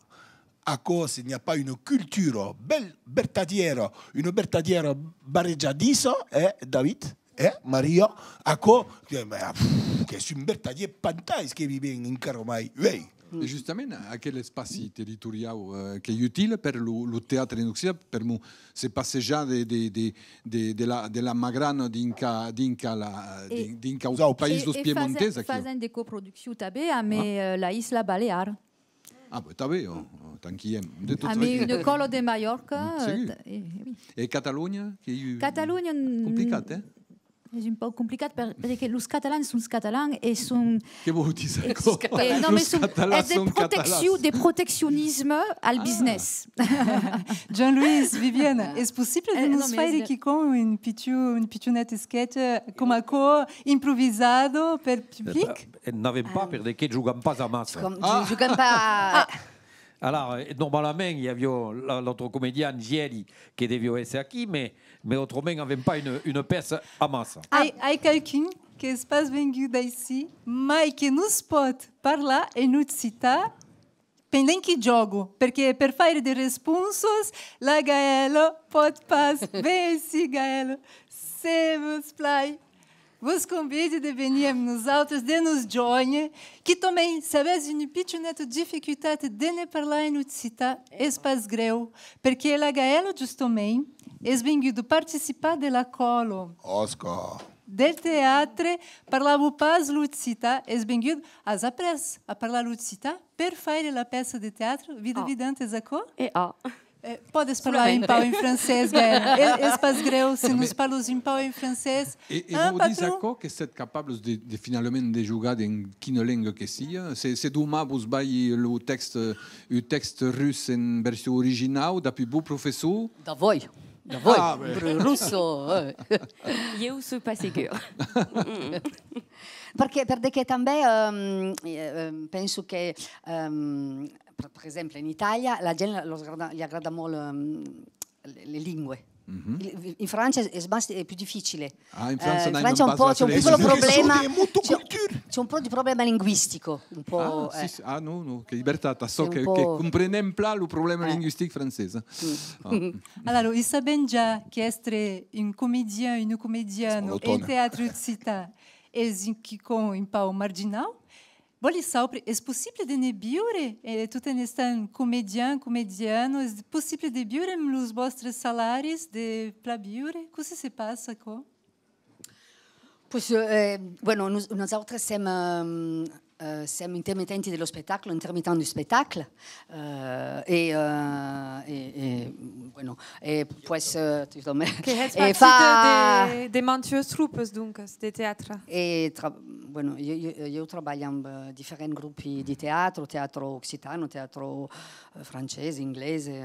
aquò, se n'i a pas una cultura bèl-, vertadièra, una vertadièra barrejadissa, eh, David? Eh, Maria? Aquò, que, pff, qu'es un vertadièr pantais que vivèm encara mai uèi. E justament, aquel espaci territoriau, eh, qu'ei util per lo, lo teatre en occitan, per'mor se passejar de, de, de, de, de la, de la Magrana dinc a, dinc a la, dinc, dinc au país deus piemontesi, aquí. E fasèm de coproduccion tanben amb, eh, la Isla Balear. Ah, ben, tanben, oh, oh, tant qu'i èm. De tot... Amb una còla de Mallorca, eh, oui. E Catalonha, qu'ei complicat, eh? Es un pauc complicat per, perque los catalans son catalans e son... Que vòu díser aquò? E, non, mès son, es de proteccion, de proteccionisme al business. Jean-Louis, Viviana, es possible de nos faire quicòm, un pichon, un pichonet sketch, eh, coma aquò, improvisado per public? Eh, n'avèm pas, per de que jogam pas amassa. Jogam pas. Alara, eh, normalament, i aviá la, l'autre comedian, Gieli, que deviá èsser aquí, mès, mès autrament, avèm pas una, una pèça amassa. Ai, ai qualqu'un qu'es pas vengut d'aicí, mai que nos pòt parlar en occitan pendent que jòga, perque per faire de responsas, la Gaëla pòt pas. Ven aicí, Gaëla, se vos plai. Vos convidi de venir amb nosautres, de nos jónher. Quitament, s'avètz una pichoneta dificultat de ne parlar en occitan, es pas grèu, perque la Gaëla, justament, es venguda participar de la còla. Òsca! Del teatre, parlava pas l'occitan, es venguda, as aprés a parlar l'occitan per faire la pèça de teatre, Vida Vidanta, es aquò? E a. Eh, pòdes parlar un pauc en francés, ben, e-, es pas grèu se nos parlas un pauc en francés. E, e vòu dire aquò que sètz capables de, de finalament de jogar dens quina lenga que sia? Se, se doman vos balhi lo tèxt, un tèxt rus en version originau, dab un bon professor? Davòi, davòi, ah, ben. Ru-, russo, eh. Ieu soi pas segur. Perque, per de que tanben, ehm, eh, ehm, penso que, ehm, per, per exemple, en Itàlia, la gent los agrada, li agrada molt, ehm, le, le lingue. Mhm. In, in França es, es mas, es pus dificile. Ah, in França, eh, in França un po', c'è un po' lo problema, c'è, c'è un po' di problema linguistico, un po', ah, eh. Sì, sì. Ah, no, no, que libertat, a çò que, que comprenem plan lo problema linguistic francés. Mm. Ah. Alora, i sabèm ja qu'èstre un comedian, una comediana en teatre occitan es un quicòm un pauc marginau. Vòli saupre, es possible de ne viure, eh, tot en estant comedian, comediana? Es possible de viure amb los vòstres salaris, de plan viure? Cossí se passa aquò? Pues, eh, bueno, nos-, nosautres sèm, eh, eh, sèm intermitenti de l'espectacle, intermitent du spectacle, eh, e, eh, e, e, bueno, e pues, eh, tu dome-, que hètz partit de, de, de mantuas tropas, doncas, de teatre? E tra-, bueno, ieu, ieu, ieu trabalhi amb, eh, diferents gropi de teatre, teatre occitan, teatre, eh, francés, anglés, eh,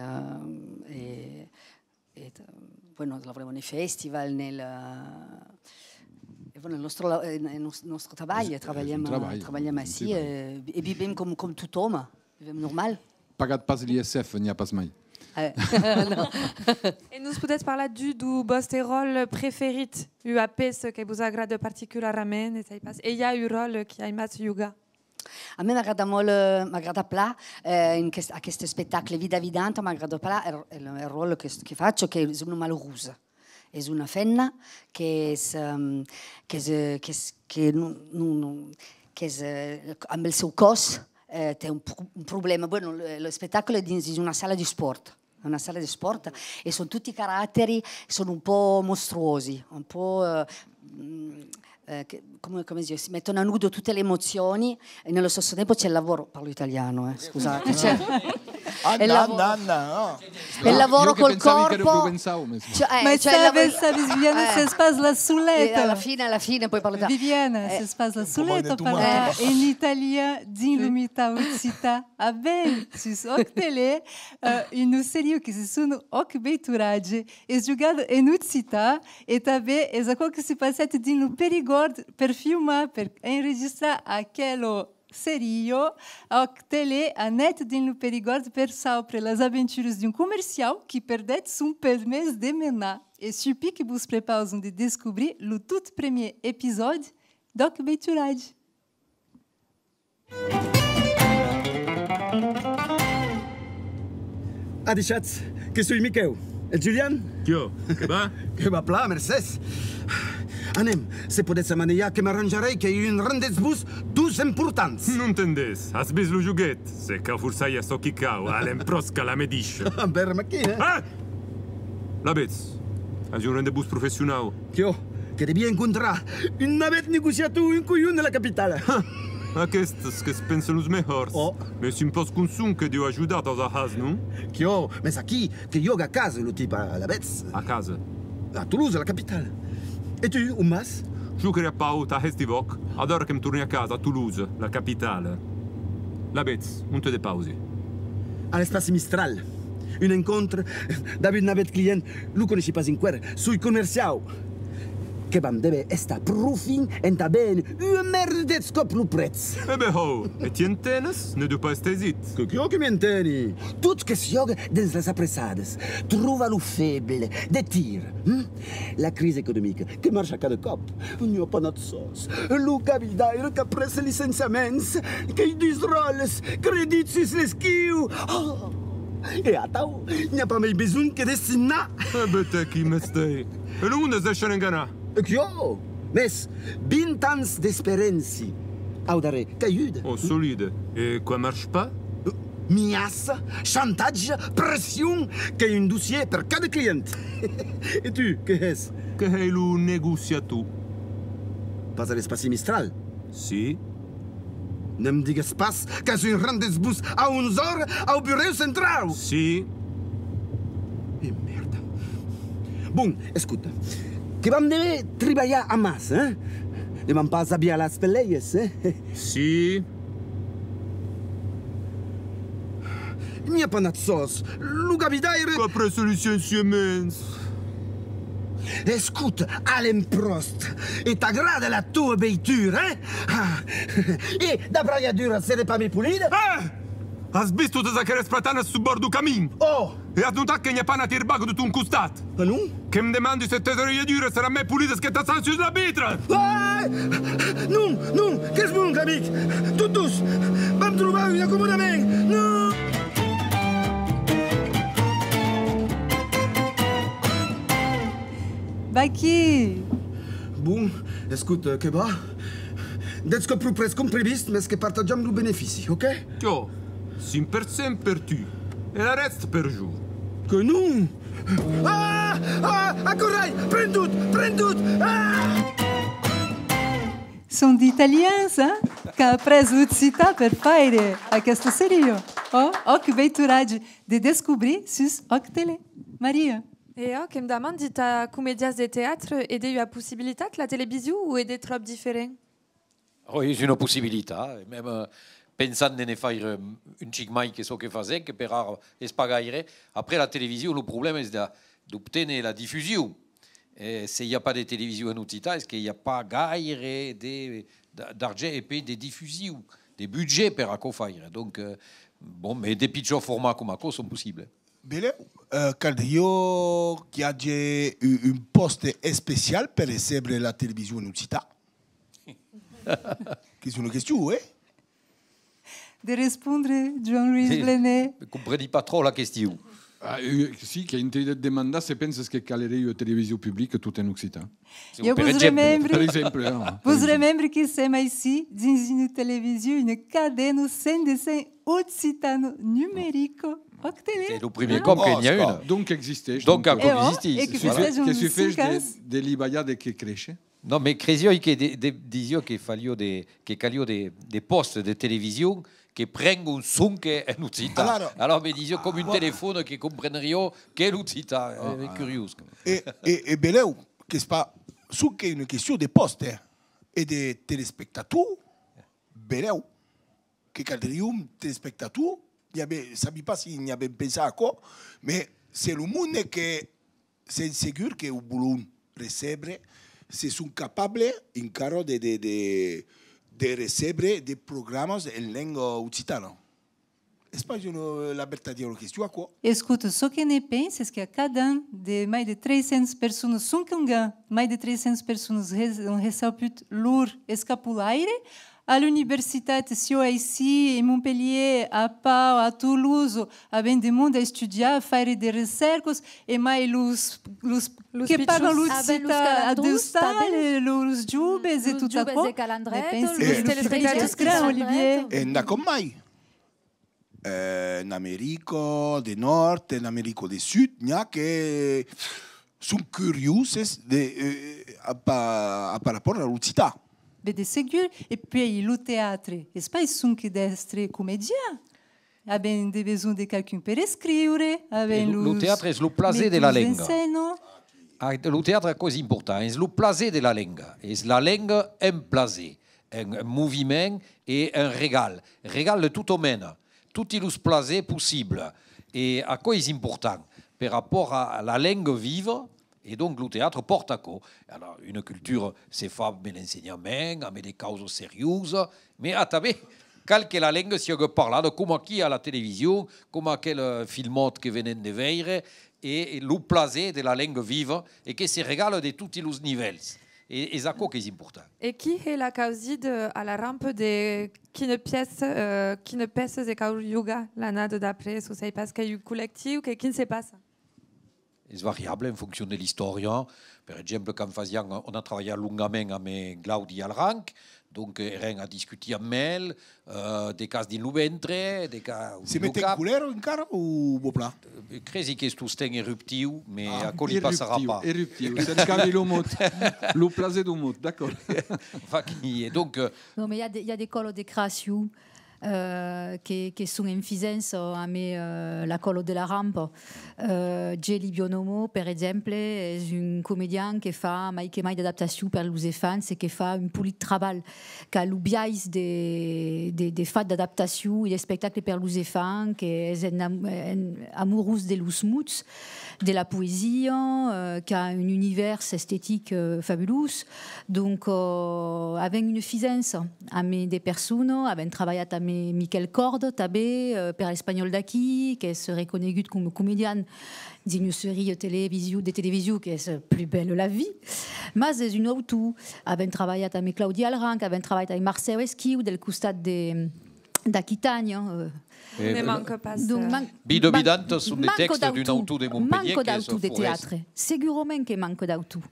e, e, bueno, lavorem en festival, nel, eh, e, bueno, el nostre la-, eh, el nos-, nostre trabalh, trabalhem, trabalhem ací, eh, e vivem com, com tot òme, vivem normal. Pagat pas l'I S F, n'i a pas mai. Eh, non. E nos podètz parlar d'un, d'un vòstre ròtle preferit, ua pèça que vos agrada particularament, e sai pas, e i a un ròtle que aimatz jogar? A mi m'agrada molt, eh, m'agrada plan, eh, en quest-, aqueste espectacle Vida Vidanta, m'agrada plan el, el, el ròtle que, que facho, qu'es una malorosa. Es una femna qu'es, ehm, qu'es, eh, qu'es, que non, non, non, qu'es, eh, amb el seu còs, eh, ten un pro-, un problèma. Bueno, le, l'espectacle dins, dins una sala d'espòrt. Una sala d'espòrt, e son toti caractèri, son un po' mostruosi, un po', eh, mm, eh, che, come, come dire, si mettono a nudo tutte le emozioni, e nello stesso tempo c'è il lavoro, parlo italiano, eh, scusate, cioè, Anna, Anna, Anna, no. El lavoro col corpo, cioè, eh, ma cioè, sabes, sabes, Viviana, eh, ses pas la soleta. Eh, a la fine, a la fine, poi parlo... Viviana, eh, ses pas la soleta, parlar en italian dins lo mitan occitan. Ah ben, sus Òc Tele, eh, una seria que se sona Òc Veituratge, es jogada en occitan, e tanben es aquò que se passèt dins lo Perigòrd per filmar, per enregistrar aquela seria. Òc Tele anèt dins lo Perigòrd per saupre las aventuras d'un comerciau qui perdèt son permés de menar. E supi que vos prepausan de descobrir lo tot premier episòdi d'Òc Veituratge. Adishatz, que soi Miquèu. E Julian? Quiò, que va? Que va plan, mercés. Anem, se podètz amanejar, que m'arranjarèi, qu'èi un rendetz-vos dus'importants. Non entendètz, as vist lo joguet? Se cau forçar a çò qui cau, alèm prosca la medicha. Vèram aquí, eh? Eh! Lavetz, as un rendetz-vos professionau. Quiò, que devi encontrar un navèth negociator, un colhon de la capitala. Aquestes que's pensan los mejors. Oh. Mès un pòt conson que deu ajudar tàs ahas, non? Quiò, mès aquí, que jòga a casa lo tipe, alavetz. A casa? A Toulouse, a la capitala. E tu, on vas? Jo queria pas, tà hèr ti vòc, adara que'm torni a casa, a Toulouse, la capitala. Lavetz, onte depausi? A l'Espaci Mistral. Un encòntre dab un navèth client, lo coneishi pas enqüèra, soi comerciau. Que vam dever estar pro fin entà véner ua mèrda dètz còps lo prètz. E ben, hòu, e ti entenes? Ne deu pas èster aisit. Que quiò que m'enteni! Tot que's jòga dens las apressadas. Trovar lo feble, de tir, hm? La crisa economica, que marcha cada còp. N'i a pas nat sòs. Lo cabidaire qu'a pres licenciaments, qu'ei dus dròlles, credit sus l'esquiu. Oh! E atau, n'i a pas mei besonh que de signar. E ben, tè, quin mestèr! E lo monde es deishat enganar. E quiò! Mès vint ans d'experiéncia au darrèr, qu'ajuda. Oh, solide. E quan marcha pas? Miaça, chantatge, pression, qu'ei un dossièr per cada client. E tu, que hès? Que hèi lo negociator. Pas a l'Espaci Mistral? Si. Ne'm digues pas qu'as un rendetz-vos a onze oras au burèu centrau! Si. E merda. Bon, escota, que vam dever tribalhar amassa, eh? Ne vam pas aviar las pelèias, eh? Si. N'i a pas nat sòs. Lo cabidaire... Qu'après solucion siemens. Escota, Alain Prost, e t'agrada la toa veitura, eh? Ah. E d'abrailhadura seré pas mai polida? Eh! As vist totas aquelas platanas sul bòrd deu camin? Oh! E as notat que n'i a pas nat airbag de ton costat? Ah non? Que'm demandi se tes abrailhaduras seràn mai polidas que tas sangs sus la vitra! Ah! Non, non, qu'es bon, amic! Totus, vam trobar un acomodament! Non! Vaquí! Bon, escota, que va? Dètz còps pro près qu'un previst, mes que partatjam lo benefici, ok? Tiò, cinc per cent per tu, e la rèsta per jo. Que non! Ah! Ah! Aquò rai! Pren tot! Pren tot! Ah! Son d'italians, eh? Qu'a aprés l'occitan per faire aquesta seria. Oh, òc veituratge de descobrir sus Òc Tele. Maria. E òc, que'm demandi, tà comedians de teatre, e deu ua possibilitat la television o e de tròp diferent? Oh, es una possibilitat, e mème, eh, pensam de ne faire, eh, un chic mai que çò que fasèm, que per ara es pas gaire. Après, la television, lo problèma es de, d'obténer la difusion. E se i a pas de television en occitan, es que i a pas gaire de, d'a-, d'argent e puèi de difusion, de budget per aquò faire. Donc, eh, bon, mas de pichons formats coma aquò son possibles. Belèu, eh, caldriá qu'i age u-, un pòste especial per recebre la television en occitan. Qu'es una question, eh? De respondre, Joan-Loís Blenet. Compreni pas tròp la question. Ah, eh, si, qu'ai entendut demandar se penses que calerie ua television publica tot en occitan. Jo vos remembri, per exemple, eh, vos remembri que sèm aicí dins una television, una cadena cent de cent occitano numerico, Òc Tele. Es lo primièr còp que n'i a una. Donc existeish. Donc aquò existís. E que festejam cinc ans. Que sufeish de, de li balhar de que créisher. Non, mas cresiái que de, de, disiá que faliá de, que caliá de, de pòstes de television que prengon sonque en occitan. Alara, alors me disiá com un telefòn que comprendriá que l'occitan. Eh, curiós. E, e, e belèu, qu'es pas sonque una question de pòste, eh, e de telespectators, belèu que caldriá un telespectator, n'i avè, sabi pas si n'i avèm pensat aquò, mas se lo monde que sèm segur que o volon recebre, se son capables encara de, de, de, de recebre de programas en lenga occitana. Es pas una, la vertadièra question, aquò? Escota, çò que ne pensi es que a cada an de mai de tres cents personas, sonque ongan, mai de tres cents personas res-, an recebut lor escapulaire, a l'universitat, siá aicí, en Montpelhièr, a Pau, a Tolosa, avèm de monde a estudiar, a faire de recèrcas, e mai los, los que parlan l'occitan a Deustal, los joves e tot aquò. Ne pensi que lo public es grand, Olivier. E n'acò mai. Eh, en America de Nòrd, en America de Sud, n'i a que son curioses de, eh, a pa-, a par rapòrt a l'occitan. Ben, de segur. E puèi, lo teatre, es pas sonque d'èstre comedian. Avèm de besonh de qualqu'un per escriure, avèm los... Lo teatre es lo plaser de la lenga. Ah, lo teatre, aquò es important, es lo plaser de la lenga. Es la lenga en plaser, en, en moviment e en regal. Regal de tota mena. Toti los plasers possibles. E aquò es important per rapòrt a la lenga viva, e donc lo teatre pòrta aquò. Alors, una cultura se fa amb l'ensenhament, amb de causas seriosas, mas atanben cal que la lenga siaga parlada, coma aquí a la television, coma aquel, eh, filmòt que venèm de veire, e, e lo plaser de la lenga viva e que se regala de toti los nivèls. E es aquò qu'es important. E qui hè la causida a la rampa de quina pièça, eh, quina pèça se cau jogar l'annada d'après, o sai pas, qu'ei un collectiu, que quin se passa? Es variable en foncion de l'istòria. Per exemple, quand fasiam, on a trabalhat longament amb Claudi Alranc, donc, eh, èrem a discutir amb el, eh, de cas dins lo ventre, de cas... Se met en colèra encara o vòu plan? Eh, cresi qu'es tostemps eruptiu, mas aquò li passarà pas. Eruptiu, eruptiu, se'n cabi lo mot. Lo plaser deu mot, d'acòrd. Vaquí, e donc, eh... Non, mais il y a des, il y a des colos de création. eh, que, que son en fisença amé, eh, la còla de la Rampa. Eh, Geli Bionomo, per exemple, es un comedian que fa mai que mai d'adaptacion per los efants e que fa un polit trabalh, qu'a lo biais de, de, de fach d'adaptacion e d'espectacle per los efants, que es en am-, en amorós de los mots, de la poesia, eh, qu'a un univèrs estetic, eh, fabulós. Donc, eh, avèm una fisença amé de personas, avèm trabalhat amé Miquèl Còrda, tanben, eh, per Españòl d'aquí, qu'es reconegut coma comedian dins una seria television, de television qu'es Plus belle la vie, mas es un autor. Avèm trabalhat amé Claudi Alranc, avèm trabalhat amé Marcèu Esquiu del costat de, d'Aquitània, eh. Ne manca pas, donc, eh, man-, Vida man-, vidanta son de manca tèxtes d'un d'autor, autor de Montpelhièr, manca qu'es d'autor de Forest. Teatre. Segurament que manca d'autor.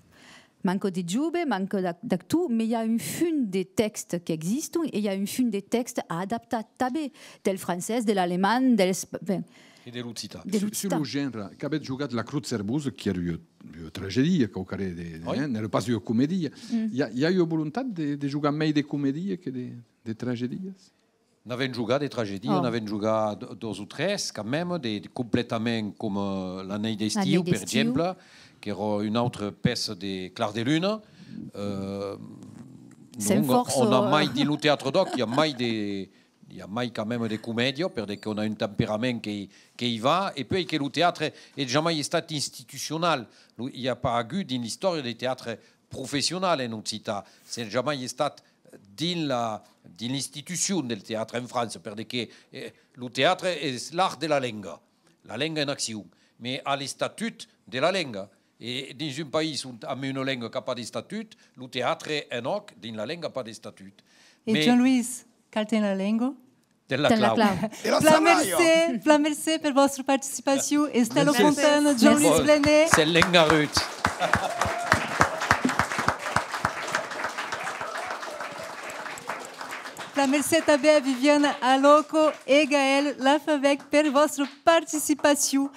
Manca de jove, manca d'ac-, d'actor, mas i a un fum de tèxtes qu'existon e i a un fum de tèxtes a adaptar tanben, del francés, de l'alemand, del esp-, ben, e de l'occitan. De l'occitan. Sus, sus lo genre, qu'avètz jogat La Crotz Servosa, qui èra ua, ua tragedia, quauquarren de, de, eh, n'èra pas ua comedia. I a, i a ua volontat de, de jogar mei de comedia que de, de tragedias? N'avèm jogat de tragedias, n'avèm jogat d-, dos o tres, quand même, de, de completament coma La Nuèit d'Estiu, per exemple, qu'èra una autra pèça de Clar de Luna. Euh, donc, on a mai, dins lo teatre d'òc, i a mai de, i a mai quand même de comèdia, per de que on a un temperament que, que i va, e puèi que lo teatre es jamai estat institucional. Lo, i a pas agut dins l'istòria de teatre professional en occitan, s'es jamai estat dins la, dins l'institucion del teatre en França, per de que, eh, lo teatre es l'art de la lenga, la lenga en accion, mas a l'estatut de la lenga. E dins un país ont, amb una lenga qu'a pas d'estatut, lo teatre en òc, dins la lenga, a pas d'estatut. E Jean-Louis, qual ten la lenga? Ten la clau. Plan mercé, plan mercé per vòstra participacion. Estela Fontana, Jean-Louis Plenet. S'es lengarut. Plan mercé tanben a Viviana Aloco e Gaël Lafavec per vòstra participacion.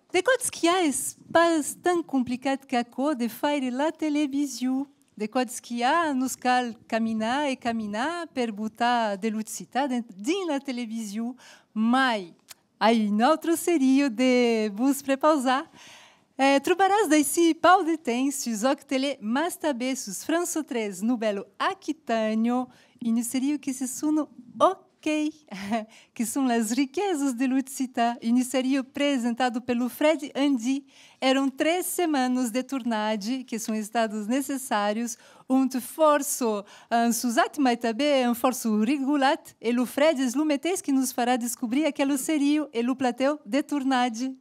De còps qu'i a, es pas tan complicat qu'aquò de faire la television. De còps qu'i a, nos cal caminar e caminar per botar de l'occitan dins, dins la television. Mai, ai una autra seria de vos prepausar. Eh, trobaràs d'aicí pauc de temps sus Òc Tele, mas tanben sus França tres Novèla Aquitània, una seria que se sona Òc que, que son las riquesas de l'occitan, una seria presentada per lo Fred Andy. Èran tres setmanas de tornatge que son estadas necessàrias, ont fòrça an susat, mai tanben an fòrça rigolat, e lo Fred es lo meteis que nos farà descobrir aquela seria e lo platèu de tornatge.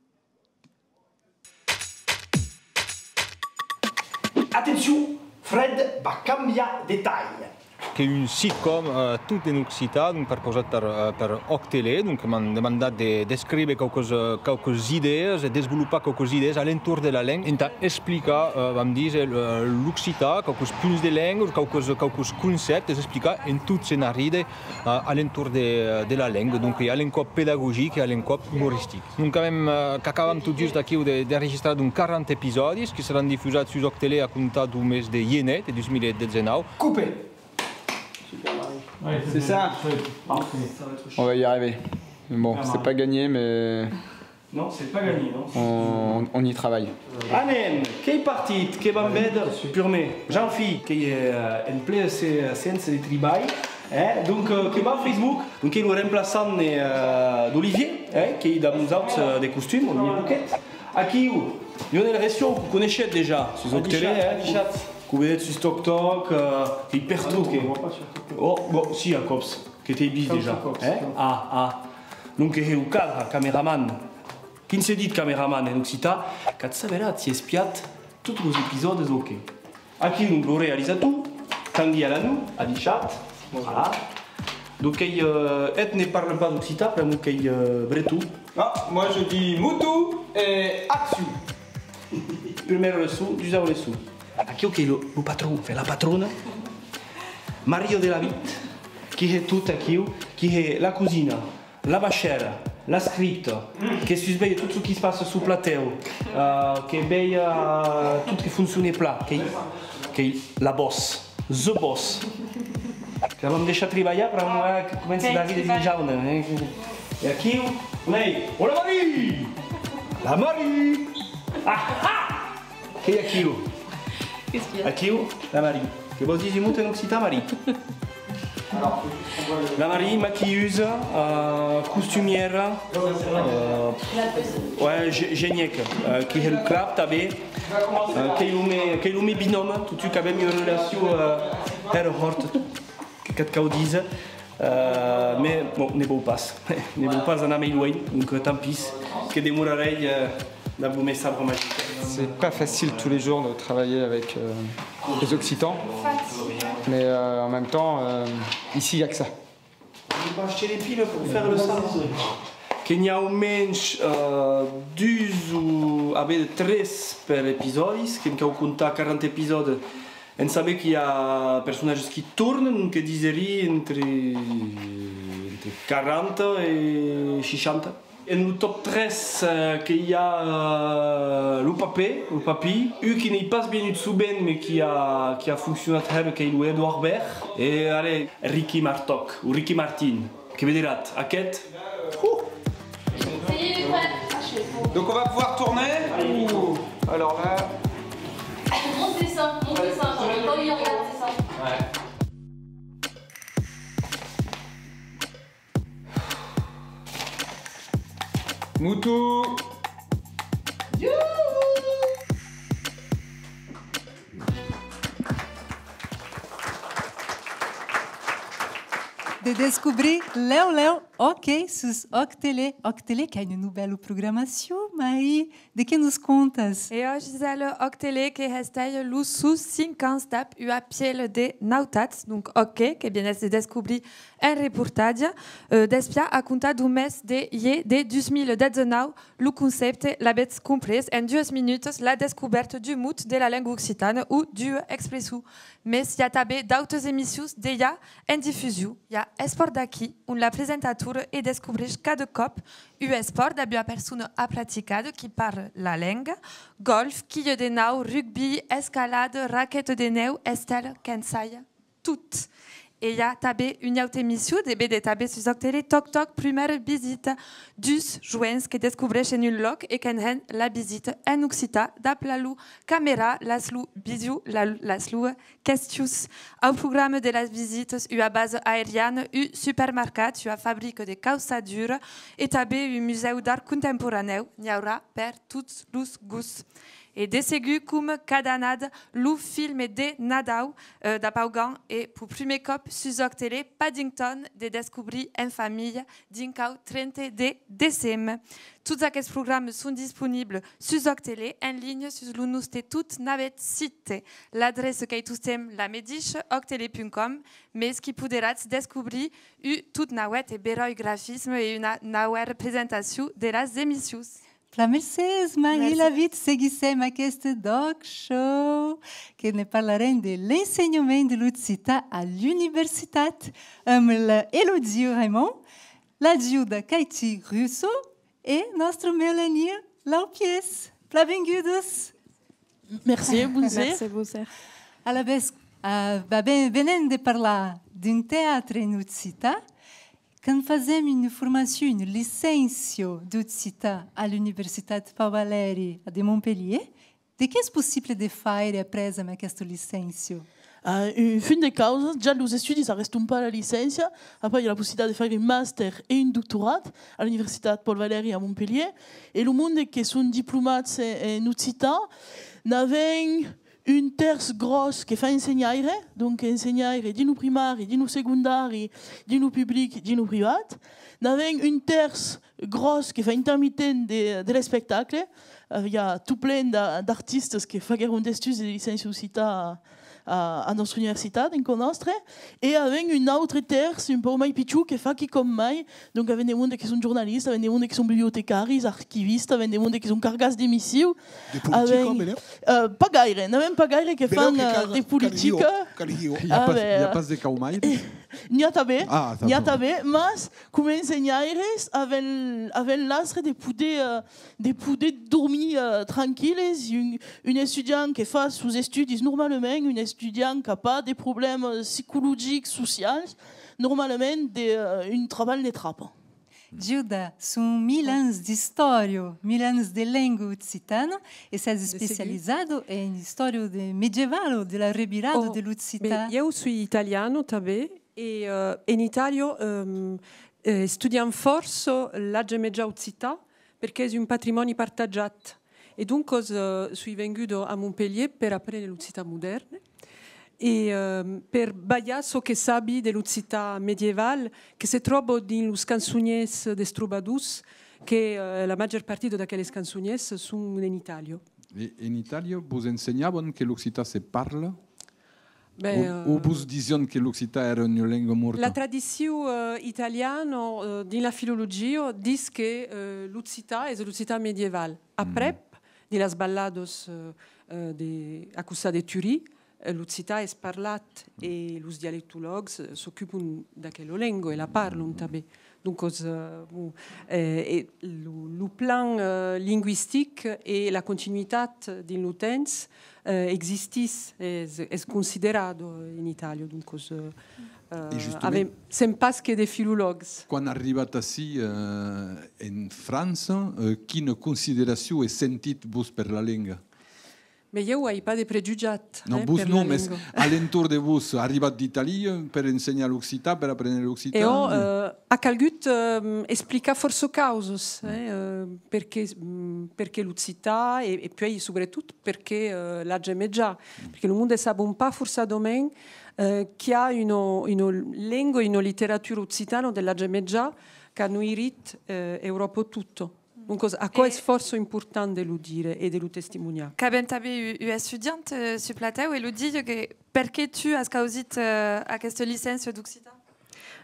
Atencion, Fred va cambiar de talha. Qu'ei un sitcom, eh, tot en occitan, donc, perpausat per, eh, per Òc Tele, donc, m'an demandat de, d'escríver quauques, eh, quauques idèas e desvolopar quauques idèas a l'entorn de la lenga, entà explicar, eh, vam díser, eh, l'occitan, quauques punts de lenga, quauques, quauques concèptes, explicar en tot se'n arride, eh, a l'entorn de, de la lenga, donc, a l'encòp pedagogic e a l'encòp umoristic. Donc, avèm, eh, qu'acabam tot just aquiu de, d'enregistrar, donc, quaranta episòdis que seràn difusats sus Òc Tele a comptar deu mes de gener de dos mil dètz-e-nau. Coupez. C'est ça. On va y arriver. Bon, c'est pas gagné, mais... Non, c'est pas gagné, non. On, on y travaille. Anem, qu'ei partit, que vam véder purmèr Jean-Phi, qu'ei, eh, en plen se-, séança de tribalh, eh? Donc, eh, que va Facebook, donc qu'ei lo remplaçant, eh, d'Olivier, eh, qu'ei damb nosauts, eh, de costum, Olivier Pouquet. Aquiu, Lionel Ression, que coneishetz dejà sus Òc Tele, eh? Qu'o vedetz sus TokTok, eh, qu'ei pertot, que... Oh, bon, si, a còps, que t'ei vist dejà, eh? Ah, ah. Donc, qu'ei lo cadre, cameraman. Quin se ditz cameraman en occitan? Qu'at saberatz si espiatz tots los episòdes o qué. Aquí, donc, lo realizator, Tanguy Alanou, adishatz. Voilà. Donc, qu'ei, euh, eth ne parle pas occitan, pr'amor qu'ei, euh, breton. Ah, moi je dis mutu e acciu. Prumèra leçon, dusau leçon. Aquiu qu'ei lo, lo patron, enfin, la patrona. Maria Delavitte, qui hè tot aquiu, qui hè la cosina, la bachèra, la scripta, que susvelha tot çò qui's passa suu platèu, eh, que velha tot que foncione plan, qu'ei, qu'ei la boss, the boss. La vam deishar tribalhar per amor que comenci d'arrir de dins jaune, eh? E aquiu, on ei? Oh, la Marie! La Marie! Ah, ah! Qu'ei aquiu? Qu'est-ce qu'il y a? Aquiu, la Marie. Que vòs díser un mot en occitan, Marie? La Marie, maquilhusa, eh, costumièra, eh, ouais, ge-, genièca, eh, qui hè lo crap tanben, eh, qu'ei lo me, qu'ei lo me binòme, totun qu'avem ua relacion, eh, hèra hòrta, que, qu'ac cau díser, eh, mais, bon, ne vòu pas, ne vòu pas anar mei luenh, donc, eh, tant pis, que demorarèi, eh, dab lo me sabre magic. C'est pas facile tous les jours de travailler avec, euh, les Occitans, mais, euh, en même temps, euh, ici, il y a que ça. On va acheter les piles pour faire le sabre. Que n'i a au mensh, eh, dus o, a ben, tres per episòdis, que'n cau comptar quaranta episòdes, en saber qu'i a personatges qui tornan, que diserí entre, entre quaranta e seishanta. En lo top tres, eh, que i a, eh, lo papè, lo papí, un qui n'ei pas vienut sovent, mais qui a, qui a foncionat hèra, qu'ei lo Edouard Baird, e, allez, Ricky Martoc, o Ricky Martin, que vederatz, aqueth, uh! Ça y est, il est prêt. Donc on va pouvoir tourner ou... Alors là... Monte, descend, monte, descend, attends, le temps, il regarde, descend. Ouais. Mutu! De descobrir lèu lèu Òc sus Òc Tele. Òc Tele qu'a una novèla programacion, Marie. De qué nos contas? E òc, Gisèle, Òc Tele que hestèja los sons cinc ans dab ua pièla de nautats, donc Òc, que vienetz de descobrir en reportatge, eh, d'espiar a comptar deu mes de ier de dus mila dètz-e-nau, lo concèpte l'avètz comprés, en duas minutas, la descobèrta d'un mot de la lenga occitana o d'ua expression. Mes i a tanben d'autes emissions dejà en difusion. I a Espòrt d'aquí, on la presentatora e descobreish cada còp un espòrt dab ua persona apracticada qui parla la lenga, gòlf, quilha de nau, rugbi, escalada, raqueta de nèu, Estèla, que'n sai tot. E i a tanben ua auta emission de véder tanben sus Òc Tele, Tòc Tòc, prumèra visita, dus joens que descobreish en un lòc e que'n hèn la visita en occitan dab la lor camèra, las lor visions, la, las lor questions. Au programa de las visitas, ua basa aeriana, un supermarcat, ua fabrica de cauçadura e tanben un musèu d'art contemporanèu. N'i aurà per tots los gosts. E de segur, coma cada annada, lo filme de Nadau, eh, dab Augan e, peu prumèr còp, sus Òc Tele, Paddington, de descobrir en familha, dincau trenta de deceme. Tots aquests programas son disponibles sus Òc Tele, en linha sus lo noste tot navèth site. L'adreça qu'ei tostemps la medisha, òctele punt com, mes qu'i poderatz descobrir un tot navèth e beròi grafisme e una navèra presentacion de las emissions. Plan mercés, Marie Lavit. Seguissem aqueste D'Òc Show, que ne parlarem de l'ensenhament de l'occitan a l'universitat, amb la Elodie Raymond, l'ajuda Katie Russo e nòstra Melania Laupies. Plan vengudas! Mercé, bonser. Mercé, bonser. Alavetz, eh, va ben, venèm de parlar d'un teatre en occitan. Quand fasèm una formacion, una licéncia d'occitan a l'Universitat Pau Valèri de Montpelhièr, de qu'es possible de faire après amb aquesta licéncia? Ah, un fum de causas, ja los estudis arrestan pas la licéncia, après i a la possibilitat de faire un màster e un doctorat a l'Universitat Paul Valéry a Montpelhièr, e lo monde que son diplomats en, en occitan, n'avèm un tèrç gròs que fa ensenhaire, donc ensenhaire dins lo primari, dins lo segondari, dins lo public, dins lo privat. N'avèm un tèrç gròs que fa intermitent de, de l'espectacle. Aviá tot plen d'a-, d'artistas que faguèron d'estudis de licéncia occitan a, a, a nòstra universitat, en cò nòstre. E avèm un autre tèrç, un pauc mai pichon, que fa quicòm mai. Donc avèm de monde que son jornalistas, avèm de monde que son bibliotecaris, archivistas, avèm de monde que son cargats de missius. De politica, avèm, benlèu? Euh, pas gaire, n'avèm pas gaire que fan, euh, de politica. Benlèu que cal, cal, cal, cal. I a pas, i a pas de cau mai. N'i a tanben, n'i a tanben, mas coma ensenhaires avèm, avèm l'astre de poder, eh, de poder dormir, eh, tranquilles. Un, un estudiant que fa sos estudis normalament, un estudiant qu'a pas de problèmas psicologics, socials, normalament de, eh, un trabalh ne trapa. Gilda, son mil ans d'istòria, mil ans de lenga occitana, e sès especializada en istòria de medievala, de la revirada de l'occitan. Ben, ieu soi italiana tanben, e, eh, en Itàlia, ehm, eh, estudiam fòrça l'atge mejan occitan, perque es un patrimòni partatjat. E doncas, eh, soi venguda a Montpelhièr per aprene l'occitan modèrne e, eh, per balhar çò que sabi de l'occitan medieval que se tròba dins los cançonièrs des trobadors, que, eh, la màger partida d'aqueles cançonièrs son en Itàlia. E en Itàlia, vos ensenhavan que l'occitan se parla? Ben, o, o, eh, vos disián que l'occitan èra una lenga mòrta? La tradicion, eh, italiana, eh, dins la filologia, ditz que, eh, l'occitan es l'occitan medieval. Aprèp, dins las balladas, eh, eh, de, a costat de Turin, eh, l'occitan es parlat e los dialectològs, eh, s'ocupan d'aquela lenga e la parlan tanben. Doncas, eh, bon, eh, e lo, lo plan, eh, lingüistic e la continuitat dins lo temps, eh, existís, es, es considerada en Itàlia, doncas, eh, eh, avèm, sèm pas que de filològs. Quan arribatz ací, eh, en França, eh, quina consideracion e sentit vos per la lenga? Mès ieu ai pas de prejutjat, non, eh, vos per non, la mès lenga. A l'entorn de vos, arribatz d'Itàlia per ensenhar l'occitan, per aprene l'occitan? E ò, eh, a calgut, eh, explicar fòrça causas, eh, eh, perqué, mm, perqué l'occitan e, e puèi, subretot, perqué, eh, l'atge mejan. Perqué lo monde sabon pas forçadament, eh, qu'i a una, una lenga, una literatura occitana de l'atge mejan qu'a noirit, eh, Euròpa tota. Doncas, aquò es fòrça important de lo dire e de lo testimoniar. Qu'avèm tanben un, un estudiant, eh, sul platèu e lo ditz que perqué tu as causit, eh, aquesta licéncia d'occitan?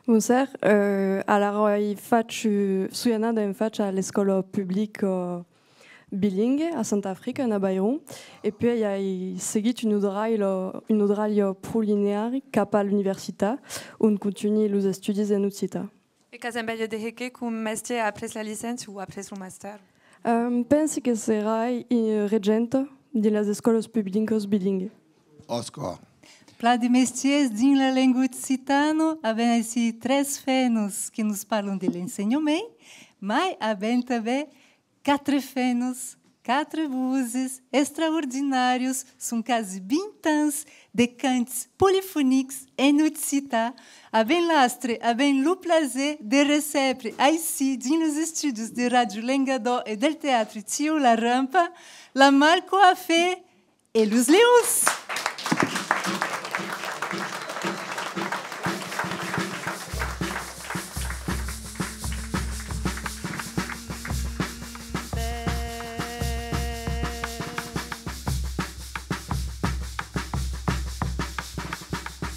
Bonser, eh, alara ai fach, eh, soi anada en fach a l'escòla publica bilingüe a Santa Africa, en Avairon, e puèi ai seguit una dralha, una dralha pro lineari cap a l'universitat, ont contunhi los estudis en occitan. E qu'as enveja de hèr qué com mestièr après la licéncia o après lo mastèr? Ehm, pensi que serai, eh, regenta dins las escòlas publicas bilingüe. Òsca! Plan de mestièrs dins la lenga occitana, avèm aicí tres femnas que nos parlan de l'ensenhament, mai avèm tanben quatre femnas, quatre voses extraordinàrias, son quasi vint ans de cants polifonics en occitan. Avèm l'astre, avèm lo plaser de recebre aicí, dins los estudis de Ràdio Lengadòc e del Teatre Tio La Rampa, la Malcoafé e los Leons!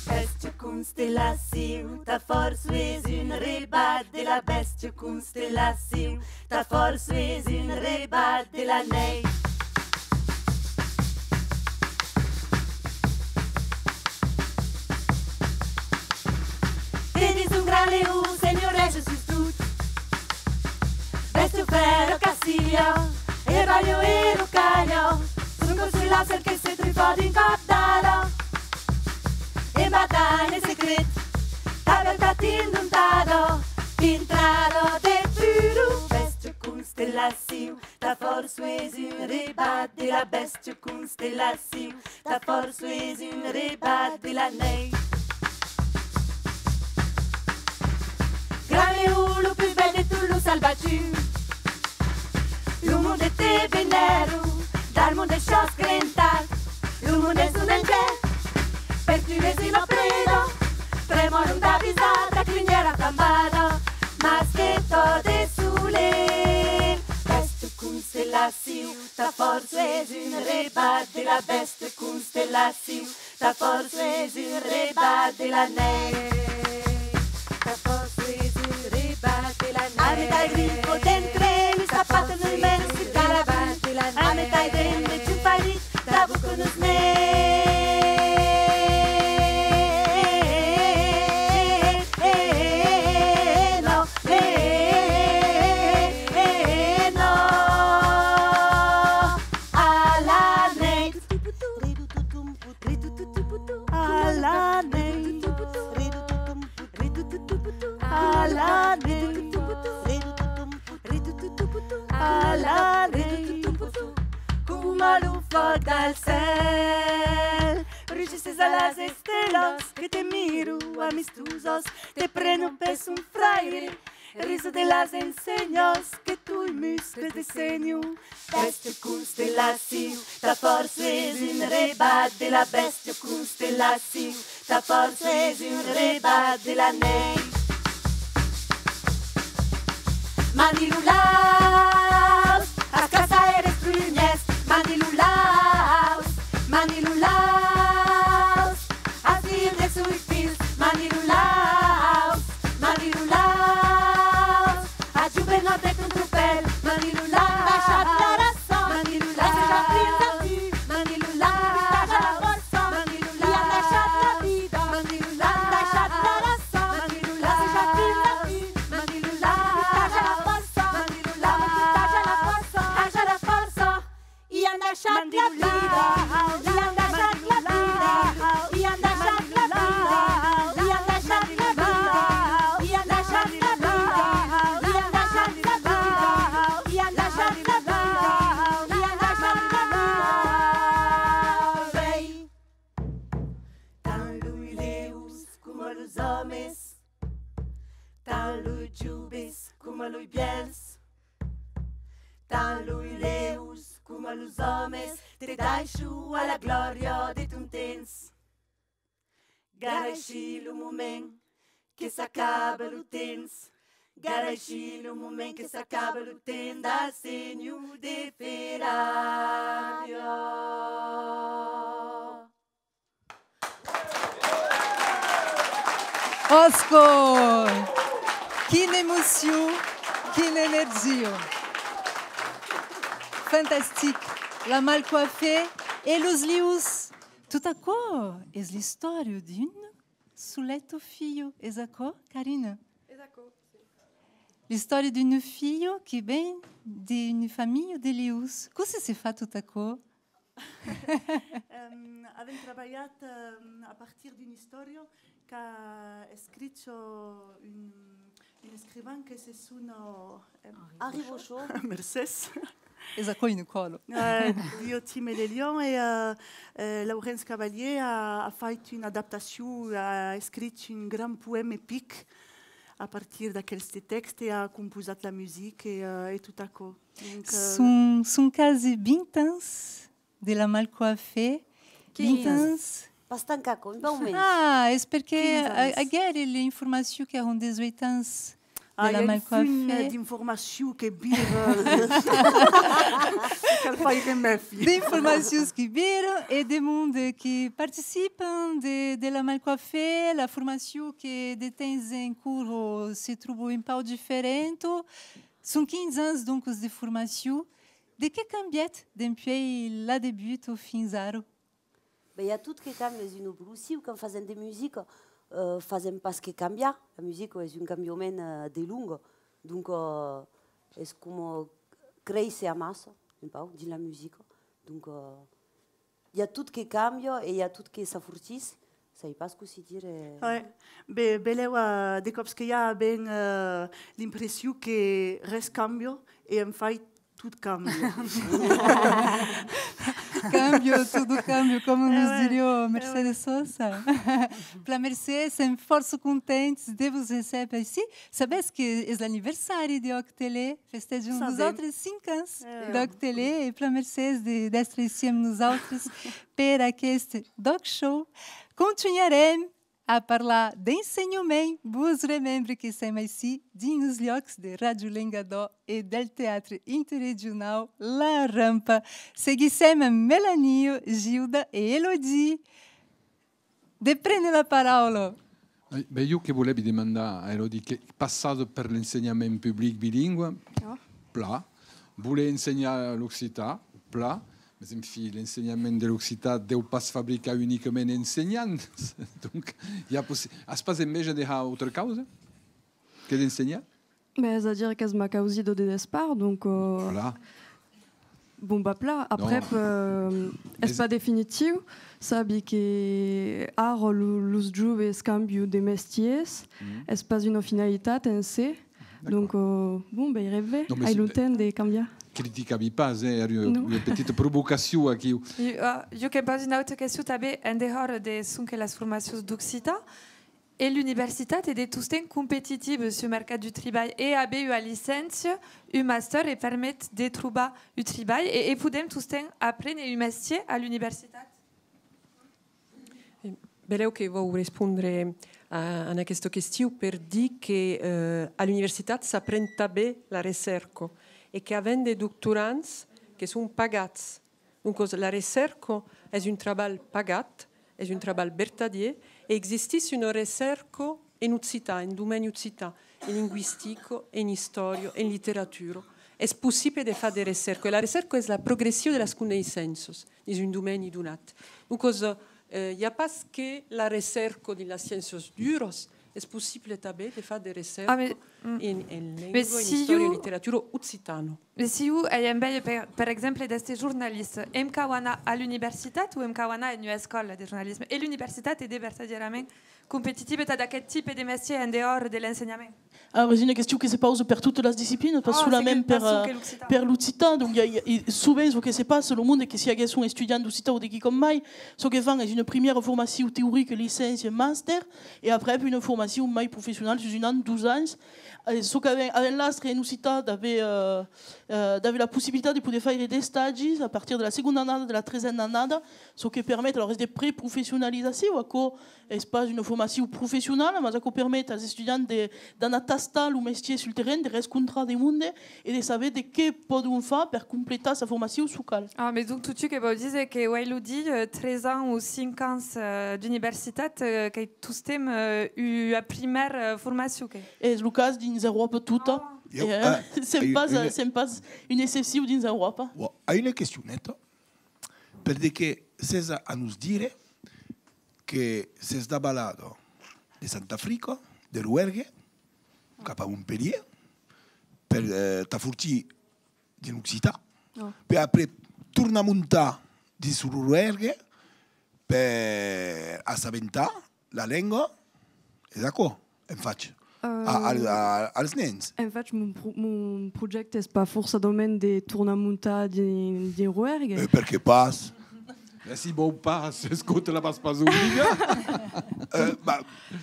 Bèstia constellacion, ta fòrça es un rebat de la bèstia constellacion. Ta fòrça es un rebat de la nèit. Te dison, Grand Leon, senhoreja sus tot. Bèstia fèra, cacia, e balha e rocalha, son còps sus la sèl que se trufa d'un còp d'ala. E badane secret, ta bèl catin dontada, dintrada de furo, bèstia constellacion. Ta fòrça es un rebat de la bèstia constellacion. Ta fòrça es un rebat de la nèit. Grand Leon, lo pus bèl de tot lo salvatge. Lo monde te venèra, dal monde siás grentat. Lo monde es un enjèl, per tu es una preda. Tremòla d'avisar, da crinièra flambada, mas que tot es solelh. Bèstia constellacion, ta fòrça es un rebat de la bèstia constellacion. Ta fòrça es un rebat de la nèit. Ta fòrça es un rebat de la nèit. Ame tai grimpa dentre los sapats, nos mena sul calabrut. Ame tai dembe un parit, ta boca nos mena. tòc del cèl. Rugissas a las estelas que te miran amistosas, te prenon per son fraire. Risa de las ensenhas que tos muscles dessenhan. Bèstia constellacion, ta fòrça es un rebat de la bèstia constellacion, ta fòrça es un rebat de la nèit. Manilulaus, as caçaires prunièrs, manilulaus, manilulaus, as viu de sus fils, manilulaus, manilulaus, a jovenòt de ton tropèl, manilulaus, deixat la raça, manilulaus, deixat la vida, manilulaus, deixat la força, manilulaus, deixat la vida, manilulaus, deixat la raça, manilulaus, deixat la vida, manilulaus, deixat la força, manilulaus, deixat la força, deixat la força. I an deixat la vida, i an deixat la vida, i an deixat la vida, i an deixat la vida, i an deixat la vida, i an deixat la vida, i an deixat la vida, i an deixat la vida. Tant los leus coma los òmes, tant los joves coma los vièlhs, tant los leus coma los òmes, te daisho a la glòria de ton temps. Garaishi lo moment que s'acaba lo temps, garaishi lo moment que s'acaba lo temps del Senhor de Ferària. Òsca! Quina emocion, quina energia! Fantastic! La Malcoiffée e los leus. Tot aquò es l'istòria d'una soleta filha, es aquò, Karina? Es aquò, sí. L'istòria d'una filha que ven d'una familha de leus. Cossí se fa tot aquò? Em, avèm trabalhat, em, a partir d'una istòria qu'a escrich, eh, un, un escrivan que se sona, em, Henri Bochot. Mercés. Es aquò una còla. Eh, Dio time le lion e, eh, eh, Laurenç Cavalier a, a fait una adaptacion, a escrich un grand poèma epic a partir d'aqueste tèxte e a composat la musica e, eh, e tot aquò. Donc, eh, son, son quasi vint ans de la Malcoiffée. Quinze. Vint ans. Pas tant qu'aquò, un pauc mens. Ah, es perque a-, aguèri l'informacion qu'èran dètz-e-uèch ans de la Malcoiffée. Ah, i a un fum d'informacion que vira. Cal faire mèfi. D'informacions que viran e de monde que participan de, de la Malcoiffée, la formacion que de temps en cort se tròba un pauc diferenta. Son quinze ans, doncas, de formacion. De qué cambièt dempuèi la debuta fins ara? Ben, i a tot que cambia, es una evolucion. Quand fasèm de musica, eh, fasèm pas que cambiar. La musica es un cambiament, eh, de longa. Donc, eh, es coma créisser amassa, un pauc, dins la musica. Donc, eh, i a tot que cambia e i a tot que s'afortís. Sai pas cossí dire. Ouais. Be-, belèu, eh, de còps que i a ben, eh, l'impression que res cambia e en fait tot cambia. Cambia, tot cambia, coma nos diriá Mercedes Sosa. Plan mercés, sèm fòrça contents de vos recéber aicí. Sabètz que es l'anniversari de Òc Tele, festejam nosautres cinc ans d'Òc Tele e plan mercés de, d'èstre aicí amb nosautres per aqueste D'Òc Show. Contunharem a parlar d'ensenhament, vos remembre que sèm aicí dins los luòcs de Ràdio Lengadòc e del Teatre Interregionau La Rampa. Seguissèm amb Melanie, Gilda e Elodie. De prene la paraula. Ai, ben, jo que volèvi demandar a Elodie, que passada per l'ensenhament public bilingüe, plan, voler ensenhar l'occitan, plan, mas, enfin, l'ensenhament de l'occitan deu pas fabricar unicament ensenhants. Donc, i a possi-, as pas enveja de har autra causa que d'ensenhar? Ben, es a dire qu'es ma causida de despart, donc, euh, voilà. Bon, va plan. Aprèp, euh, es pas definitiu. Sabi que ara lo, los joves cambian de mestièrs. Es pas una finalitat en se. Donc, euh, bon, veirem ben. Ai lo temps de cambiar. Criticavi pas, eh, èra ua, ua petita provocacion aquiu. Jo, ah, jo que'm pausi una auta question tanben, en dehòra de sonque las formacions d'occitan, e l'universitat es de tostemps competitiva sul mercat du tribalh, e aver ua licéncia, un màster, e permet de trobar un tribalh, e, e podem tostemps aprene un mestièr a l'universitat? Belèu que vau respondre a, a aquesta question per dir que, eh, a l'universitat s'apren tanben la recèrca e qu'avèm de doctorands que son pagats. Doncas, la recèrca es un trabalh pagat, es un trabalh vertadièr, e existís una recèrca en occitan, en domeni occitan, en lingüistica, en istòria, en literatura. Es possible de far de recèrca, e la recèrca es la progression de las coneissenças dins un domeni donat. Doncas, eh, i a pas que la recèrca dins las sciéncias duras, es possible tanben de far de recèrca en, en lenga, en istòria, en literatura occitana. Mès se jo ai enveja, per, per exemple, d'èster jornalista, em cau anar a l'universitat o em cau anar en ua escòla de jornalisme? E l'universitat es de vertadièrament competitiva tad aqueth tipe de mestièr en dehòra de l'ensenhament? Alors, es una question que se pausa per totas las disciplinas, pas solament per, eh, per l'occitan. Donc, i a, i a, e sovent, çò que se passa, lo monde, que siaguèsson estudiants d'occitan o de quicòm mai, çò que fan es una primièra formacion teorica, licéncia, màster, e aprèp una formacion mai professionala sus un an, dos ans. E çò qu'avèm, avèm l'astre en occitan d'aver, eh, eh, d'aver la possibilitat de poder faire d'estagis a partir de la segonda annada, de la tresena annada, çò que permet, alors, es de preprofessionalizacion, aquò es pas una formacion professionala, mas aquò permet als estudiants de, d'anar tastar lo mestièr sul terren, de rescontrar de monde e de saber de qué pòdon far per completar sa formacion, çò cal. Ah, mas donc, totun, que vòu díser que, uèi lo dia, eh, tres ans o cinc ans, eh, d'universitat, eh, qu'ei tostemps, eh, ua primièra, eh, formacion, que? Es lo cas dins Euròpa tota. Ah. E, eh, sèm pas, sèm pas una excepcion dins Euròpa. Bon, a una questioneta. Per de que sètz a, a nos dire que sètz davalada de Santa Africa, de Roergue, cap a Montpelhièr, per, eh, t'afortir dins l'occitan, per après tornar montar dins Roergue per assabentar la lenga, es aquò, en fach, a, a, a, als nens. En fach, mon pro-, mon projècte es pas forçadament de tornar montar dins, dins Roergue. E perqué pas? E si vòu pas, escota, la vas pas obligar. Eh, bah,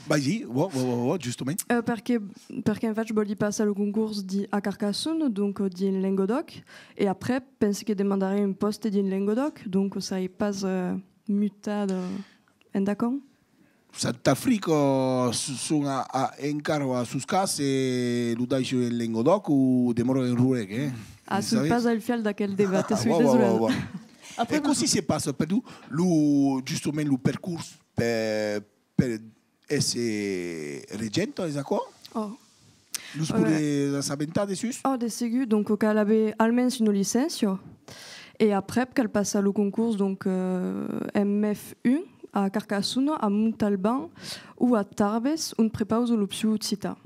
vas-y, ouais, ouais, ouais, ouais, justament. Eh, perque, perque en fach vòli passar lo concors di-, a Carcassona, donc, eh, dins Lengadòc, e après, pensi que demandarè un pòste dins Lengadòc, donc, sai pas, eh, mutada endacòm. Santa Africa, s-, son a, a, encara a sos cas, e lo daisson en Lengadòc o demòra en Roergue, eh? Ah, soi pas al fial d'aquel debat, soi desolada. Après, e cossí se passa, perdon, lo, justament lo percors per, per èsser regenta, es aquò? Oh. Nos podètz assabentar dessús? Oh, de segur, donc cal aver almens una licéncia. E aprèp cal passar lo concors, donc, euh, M F un a Carcassona, a Montalban o a Tarbes, ont prepausan l'opcion occitan.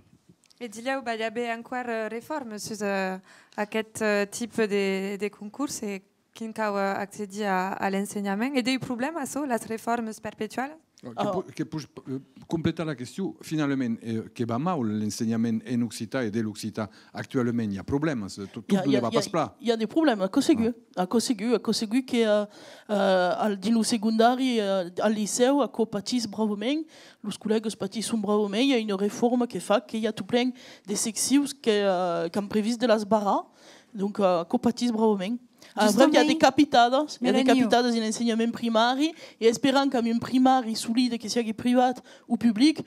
E dilhèu vai aver enqüèra, euh, reformas sus, euh, aqueth, euh, tipe de, de concors e quin cau, eh, accedir a, a l'ensenhament. E deu problèma, açò, las reformas perpetualas? Que po-, que poish, eh, completar la question, finalament, eh, que va mau l'ensenhament en occitan e de l'occitan actualament? I a problèmas, eh, tot, tot ne va pas plan. I a de problèmas, aquò segur, aquò segur, aquò segur que, eh, eh, al, dins lo segondari, eh, al licèu, aquò patís bravament, los collègas patisson bravament, i a una reforma que fa que i a tot plen de seccions que, eh, qu'an previst de las barrar, donc, eh, aquò patís bravament. Après, i a de capitadas, i a de capitadas en ensenhament primari, e esperam qu'amb un primari solide, que siague privat o public,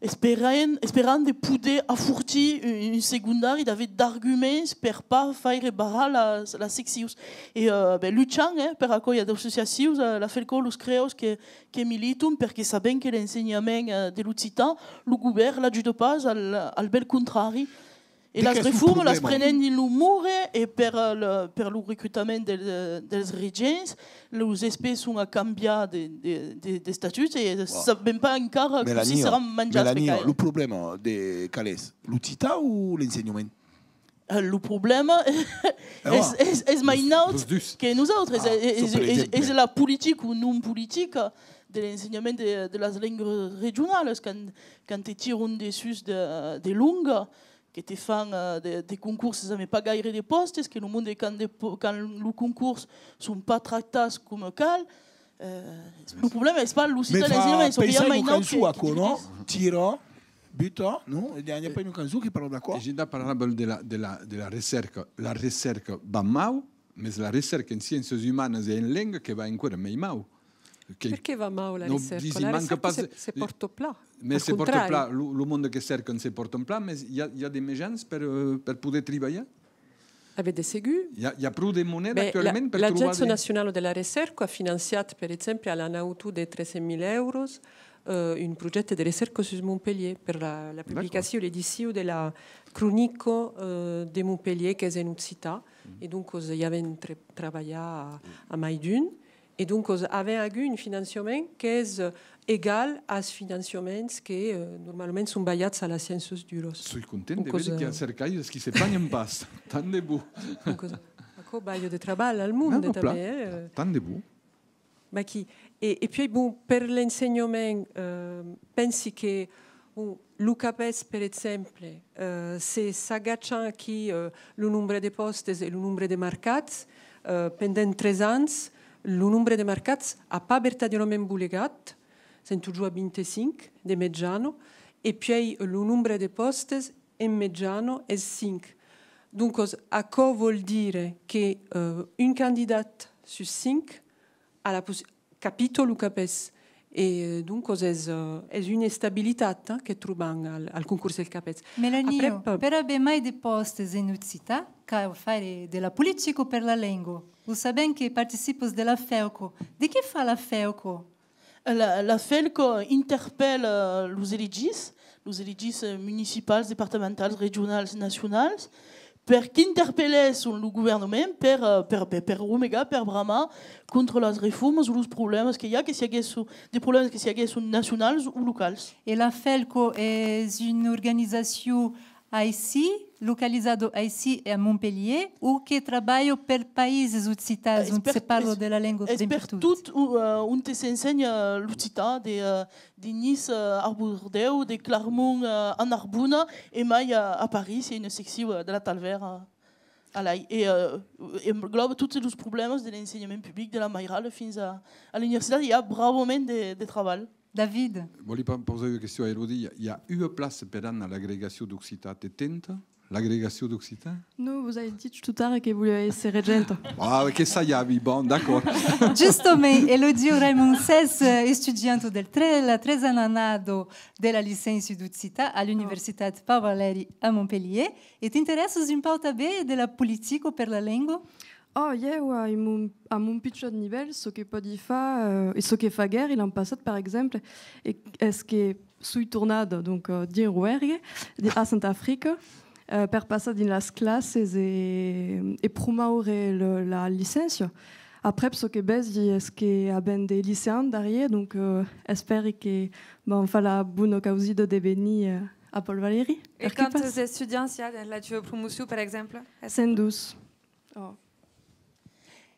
esperam, esperam de poder afortir un, un segondari, d'aver d'arguments per pas faire barrar las, las seccions. E, eh, ben, lucham, eh, per aquò, i a d'associacions, eh, la Felcòu, los Creos, que, que militon, perque sabem que l'ensenhament, eh, de l'occitan, lo govèrn l'ajuda pas, al, al bèl contrari. E las reformas las prenèm dins lo morre e per, eh, le, per lo recrutament del, dels regents, los espès son a cambiar de, de, de, d'estatuts e sabèm pas encara cossí seràn manjats. Melania, lo problèma de, qual es? L'occitan o l'ensenhament? Eh, lo problèma es, es, es mai naut que nosautres. Es, es, es, es la politica o non politica de l'ensenhament de, de las lengas regionalas, quand, quand te tiran dessús de, de longa, que te fan, eh, de, de concors amb pas gaire de pòstes, que lo monde quand, de, quand lo concors son pas tractats coma cal, eh, lo problèma es pas l'occitan a l'ensenhament, es que i a mai naut que, que... Tira, buta, non? I a, i a pas una cançon que parla d'aquò? Egida parlava de la, de la, de la recèrca. La recèrca va mau, mes la recèrca en sciéncias umanas e en lenga que va enqüèra mei mau. Perqué va mau la recèrca? La recèrca se, se pòrta plan. Mes se pòrta plan, lo, lo monde que cèrcan se pòrtan plan, mes i a, i a de mejans per, eh, per poder tribalhar? A ben, de segur. I a, i a pro de moneda actualament per trobar de... L'Agéncia Nacionala de la Recèrca a financiat, per exemple, a l'enautor de tres cents mila èuros, eh, un projècte de recèrca sus Montpelhièr per la, la publicacion, l'edicion de la cronica, eh, de Montpelhièr, qu'es en occitan. E doncas, i avèm tre-, trabalhat a, a mai d'un. E doncas, avèm agut un finançament qu'es, eh, egal als finançaments que, eh, normalament son balhats a las sciéncias duras. Soi content de véder que i a cercaires qui se panhan pas. Tant de bon. Doncas, aquò balha de trabalh al monde tanben, eh. Tant de bon. Vaquí. E, e puèi, bon, per l'ensenhament, eh, pensi que, bon, lo CAPES, per exemple, eh, se s'agachan aquí, eh, lo nombre de pòstes e lo nombre de marcats, eh, pendent tres ans, lo nombre de marcats a pas vertadièrament bolegat, sèm totjorn a vint-e-cinc de mejana, e puèi lo nombre de pòstes en mejana es cinc. Doncas, aquò vòl dire que, eh, un candidat sus cinc a la possi-, capita lo CAPES. E, eh, doncas, es, eh, es una estabilitat, eh, que trobam al, al concors del CAPES. Melanie, per aver mai de pòstes en occitan, cal faire de la politica per la lenga. O sabèm que participas de la FELCO. De qué fa la FELCO? La, la FELCO interpèla los elegits, los elegits, eh, municipals, departamentals, regionals, nacionals, per qu'interpelèsson lo governament per, eh, per, per, per romegar, per bramar contra las reformas o los problèmas que i a, que siaguèsson de problèmas que siaguèsson nacionals o locals. E la FELCO es una organizacion aicí, localizada aicí a Montpelhièr, o que trabalha per païses occitans ont se parla de la lenga? Es per tot, eh, onte s'ensenha l'occitan, de, eh, de Niça, eh, a Bordèu, de Clarmont, eh, a Narbona, e mai a, a París, i a una seccion, eh, de la Talvèra, eh, alai. E, eh, englòba totes los problèmas de l'ensenhament public, de la mairala fins a, a l'universitat. I a bravament de, de trabalh. David. Vòli pa-, pausar ua question a Elodie. I a, i a ua plaça per anar a l'agregacion d'occitan? Te tenta l'agregacion d'occitan? Non, vos ai dich tot ara que voliá èsser regenta. Ah, que sajavi, bon, d'acòrd. Justament, Elodie Raimon, sètz, eh, estudianta del tre-, la tresena annada de la licéncia d'occitan a l'Universitat Pau Valèri a Montpelhièr, e t'interèssas un pauc tanben de la politica per la lenga? Oh, ieu, a mon, a mon pichòt nivèl, çò que pòdi far, eh, e çò que faguèri l'an passat, per exemple, e, es que soi tornada, donc, eh, dins Roergue, di-, a Santa Africa, eh, per passar dins las classes e, e promoure le, la licéncia. Aprèp, çò que vesi es que avèm de liceans darrièr, donc, eh, espèri que van far la bona causida de venir, eh, a Paul Valéry. E quantes estudiants i a dins la tua promocion, per exemple? Cent dos. Oh.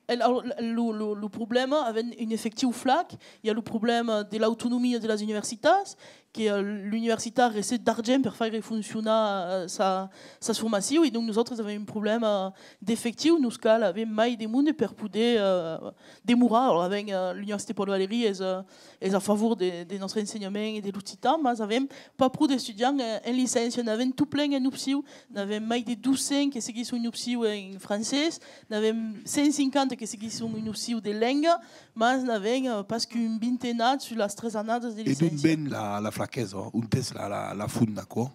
El, lo, lo, lo problèma, avèm un efectiu flac, i a lo problèma de l'autonomia de las universitats, que, eh, l'universitat recep d'argent per faire foncionar, eh, sa, sas formacions, e donc nosautres avèm un problèma d'efectiu, nos cal aver mai de monde per poder, eh, demorar. Alòrs, avèm, eh, l'Universitat Paul Valéry es, eh, es a favor de, de nòstre ensenhament e de l'occitan, mas avèm pas pro d'estudiants en, en licéncia. N'avèm tot plen en opcion, n'avèm mai de dos cents que seguisson una opcion en francés, n'avèm cent cinquanta que seguisson una opcion de lenga, mas n'avèm, eh, pas qu'un vintenat sus las tres annadas de licéncia. E d'ont ven la, la flaquesa? Ont es la, la, la font d'aquò?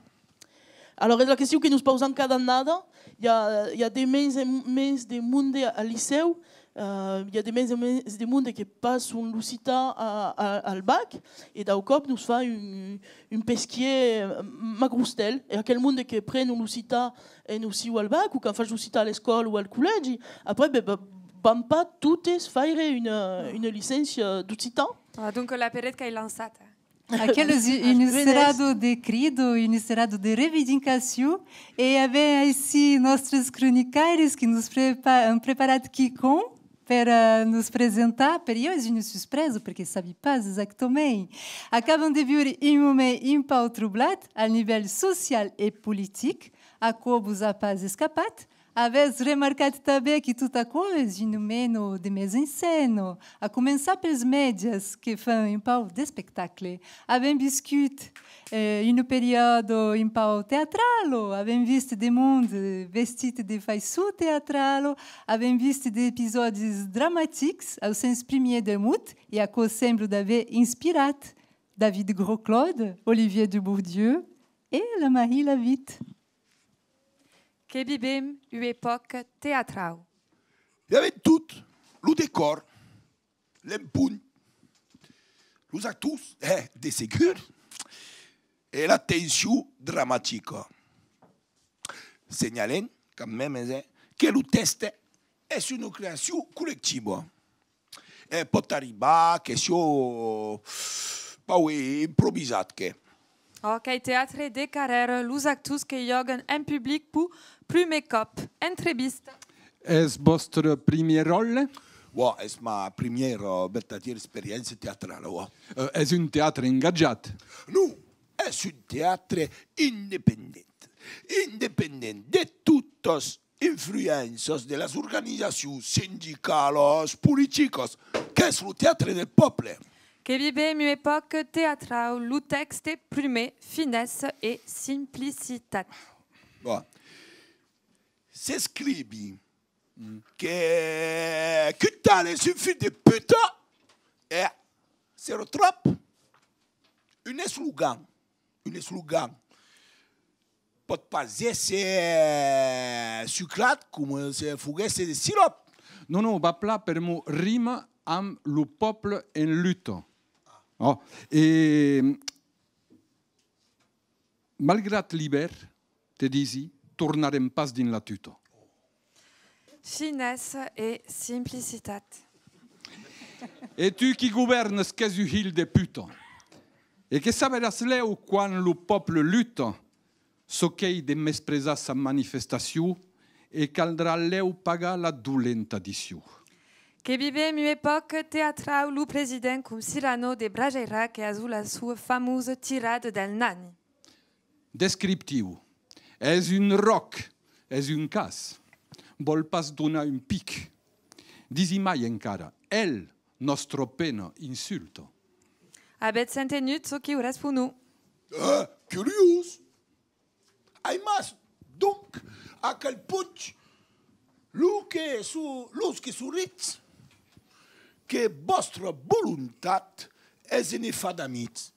Alòrs, es la question que nos pausam cada annada. I a, i a de mens en mens de monde al licèu, eh, i a de mens en mens de monde que passon l'occitan a, a, al bac, e dau còp nos fa un, un pesquièr, eh, magrostèl. E aquel monde que prenon l'occitan en opcion al bac, o qu'an fach l'occitan a l'escòla o al collègi, après, ben, ben, van pas totes faire una, una licéncia d'occitan. Ah, donc, l'aperèt qu'es lançat, eh? Aquel es un serado de crida, un serado de reivindicacion, e avèm aicí nòstres cronicaires que nos prepa-, an preparat quicòm per, eh, nos presentar. Per ieu es una suspresa, perque sabi pas exactament. Acabam de viure un moment un pauc troblat al nivèl social e politic, Aquò vos a pas escapat? Avètz remarcat tanben que tot aquò es una mena de mesa en scèna, a començar pels mèdias que fan un pauc d'espectacle. Avèm viscut, eh, una periòda un pauc teatrala, avèm vist de monde vestit de faiçon teatrala, avèm vist d'episòdis dramatics au sens primièr del mot, e aquò sembla d'aver inspirat David Grosclaude, Olivier Dubourdieu e la Marie Lavitte. Que vivem ua epòca teatrau. I avèm tot, lo decòr, l'empont, los actors, eh, de segur, e la tension dramatica. Senhalem, quand mèmes, eh, que lo tèxte es una creacion collectiva. E pòt arribar que siá, eh, pauc improvisat, que. Òc, qu'ei teatre de carrèra, los actors que jògan en public peu prumèr còp. Entrevista. Es vòstre primièr ròtle? Oè, es ma primièra, eh, vertadièra experiéncia teatrala, oè. Eh, es un teatre engatjat? Non, es un teatre independent. Independent de totas influéncias de las organizacions sindicalas, politicas, qu'es lo teatre del pòble. Que vivem ua epòca teatrau, lo tèxte prumèr, finessa e simplicitat. Bon. S'escrivi que Cutal es un filh de puta, e se retròp un eslogan, un eslogan. Pòt pas èsser, eh, sucrat coma se foguèsse de siròp. Non, non, va plan per'mor rima amb lo pòble en luta. Ò, e malgrat l'ivèrn, te disi, tornarem pas dins la tuta. Finessa e simplicitat. E tu qui govèrnas, qu'ès un hilh de puta, e que saberàs lèu quan lo pòble luta, çò qu'ei de mespresar sa manifestacion e caldrà lèu pagar la dolenta dicion. Que vivem ua epòca teatrau, lo president com Cyrano de Brageirac que a la soa famosa tirada del nani. Descriptiu. Es un ròc, es un cas. Vòl pas donar un pic. Disi mai encara, el, nòstra pena, insulta. Avètz entenut çò qu'i'u responon? Eh, curiós! Aimatz, donc, aquel ponch, lo que so-, los que soritz, que vòstra volontat es de ne far d'amics.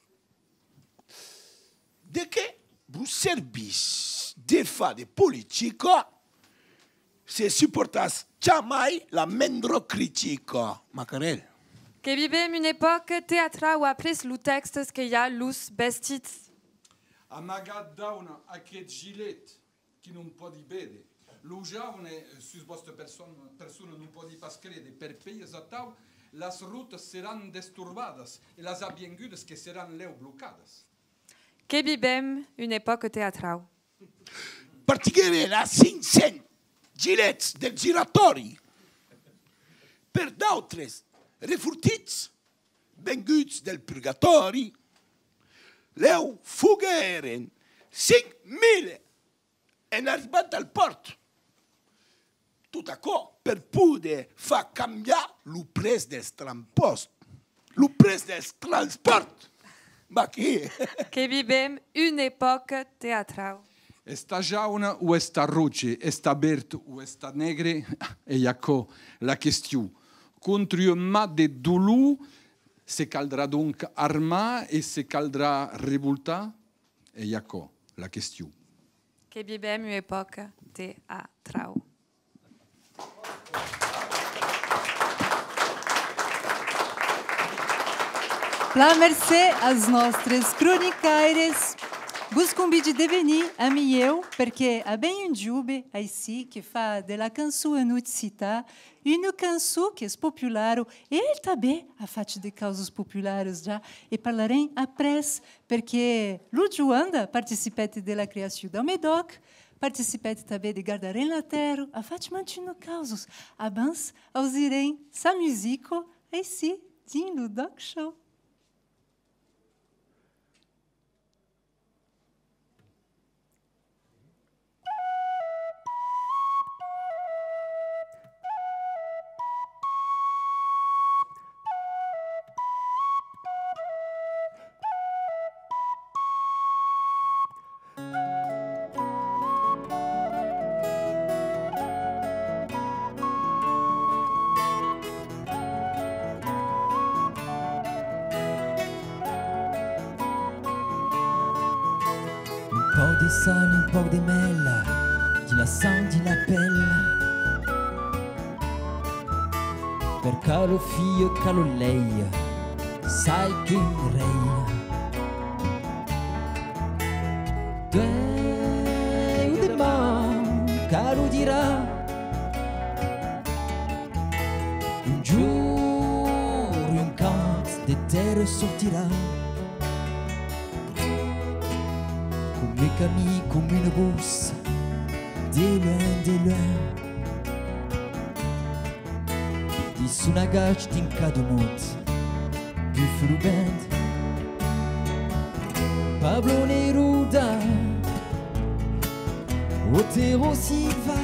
De qué vos servís de far de politica se suportatz jamai la mendra critica, macarèl? Que vivem una epòca teatrau après los tèxtes que i a los vestits. Amagatz dauna aqueth gilet qui non pòdi véder. Lo jaune, eh, sus vòstra person-, persona non pòdi pas créder, perpèi atau las rotas seràn destorbadas e las aviengudas que seràn lèu blocadas. Que vivem una epòca teatrau. Partigueren a cinc cents gilets del giratòri. Per d'autres, refortits, venguts del purgatòri, lèu fogueren cinc mila en arribant al pòrt. Tot aquò per poder far cambiar lo prètz dels transpòrts. Lo prètz dels transpòrts! Vaquí! Que vivem una epòca teatrau. Estar jaune o estar roge, estar verd o estar negre, ei aquò la question. Contra un mar de dolor, se caldrà donc armar e se caldrà revoltar? Ei aquò la question. Que vivem ua epòca teatrau. Plan mercé als nòstres cronicaires. Vos convidi de venir amb ieu perque avèm un jove aicí que fa de la cançon en occitan, una cançon qu'es populara, e el tanben a fach de causas popularas ja, e parlarem après, perque lo Joanda participèt de la creacion dau Medòc, participèt tanben de Gardarem la Tèrra, a fach mantuna causas. Abans, ausirem sa musica aicí, dins lo D'ÒC Show. De sal, un pauc de mèl, dins la sang, dins la pèl. Per quala filha, quala lei, sai que rei. Duèi o deman, qual o dirà? Un jorn, un cant de tèrra sortirà. Coma un camin, coma una votz, de luènh, de luènh. Dins son agach, dins cada mot, bufa lo vent. Pablo Neruda, Otero Silva,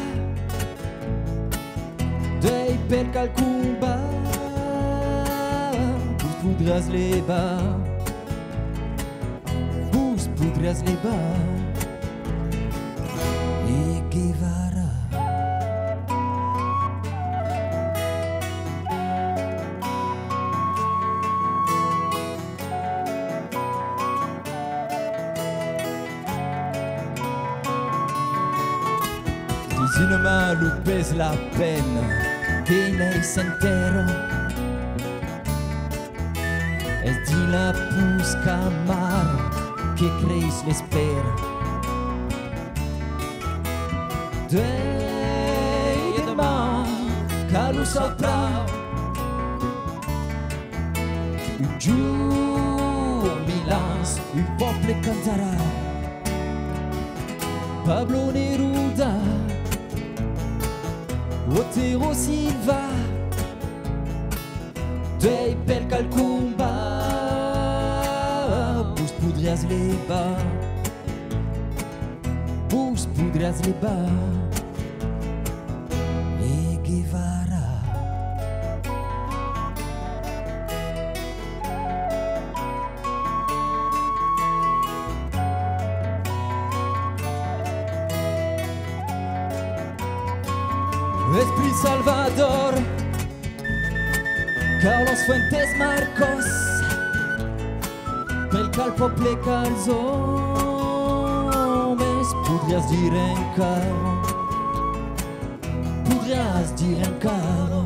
duèi per qual combat vos podriatz levar? Vos podriatz levar? E Guevara. Dins una man lo pes, la pena de nàisser en tèrra. Es dins la posca amara que creis l'espèra. Duèi deman, qual o saprà? Un jorn, mil ans, un pòble cantarà. Pablo Neruda, Otero Silva, duèi per qual combat vos podriatz levar? Vos podriatz levar? E Guevara. Esprit Salvador, Carlos Fuentes Marcos, per qual pòble, quals òmes podriatz dire encara? Podriatz dire encara?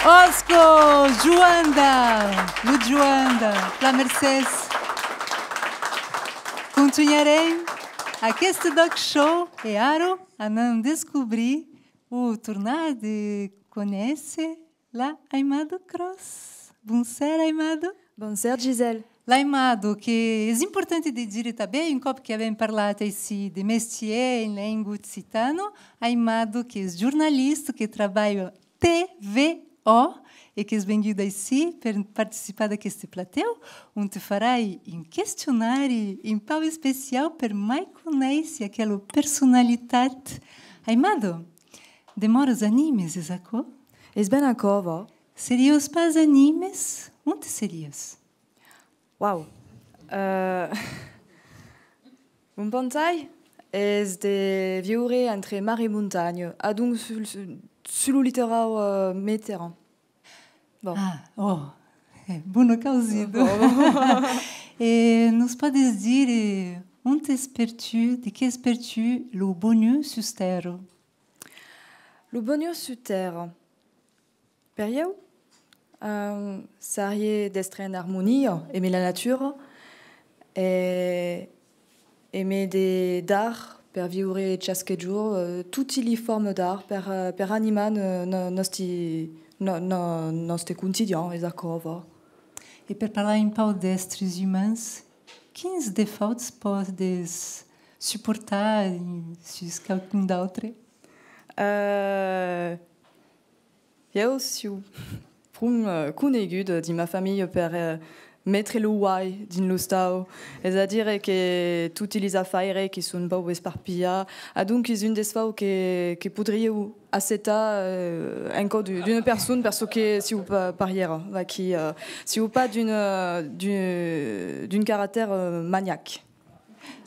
Òsca, Joanda, lo Joanda, plan mercés. Contunharem aqueste D'ÒC Show e ara anam descobrir o tornar de conéisser la Aimado Cross. Bonser, Aimado. Bonser, Gisèle. La Aimado, que es important de dire tanben, un còp que avèm parlat aicí de mestièr en lenga occitana, Aimado, que es jornalista, que trabalha T V O e qu'es venguda aicí per participar d'aqueste platèu, ont te farai un questionari un pauc especiau per mai conéisser aquela personalitat. Aimado, demòras a Nimes, es aquò? Es ben aquò, va. Seriás pas a Nimes? Onte seriás? Uau! Euh, mon pantai es de viure entre mar e montanha, adonc sul, sul, sul lo literau, euh, mediterran. Bon. Ah, oh, eh, bona causida. Bon. E nos pòdes dire ont es per tu, de qu'es per tu lo bonur sus tèrra? Lo bonur sus tèrra. Per ieu, eh, sarié d'èstre en armonia emé la natura e emé de d'art per viure chasque jorn, eh, toti li formas d'art per, eh, per animar no-, no-, nòsti, no-, no-, nòste quotidian, es aquò, va. E per parlar un pauc d'èstres umans, quins defauts pòdes suportar sus qualqu'un d'autre? Eh, Ieu siáu pron, eh, coneguda dins ma familha per, eh, metre lo ualh dins l'ostau, es a dire que toti lis afaires que son un pauc esparpilhats, adonc es un desfau que, que podriáu acceptar, eh, en cò d'u-, d'una persona, per çò que siáu pa-, parièra, vaquí, eh, siáu pas d'un, eh, d'un, d'un caractèr, eh, maniac.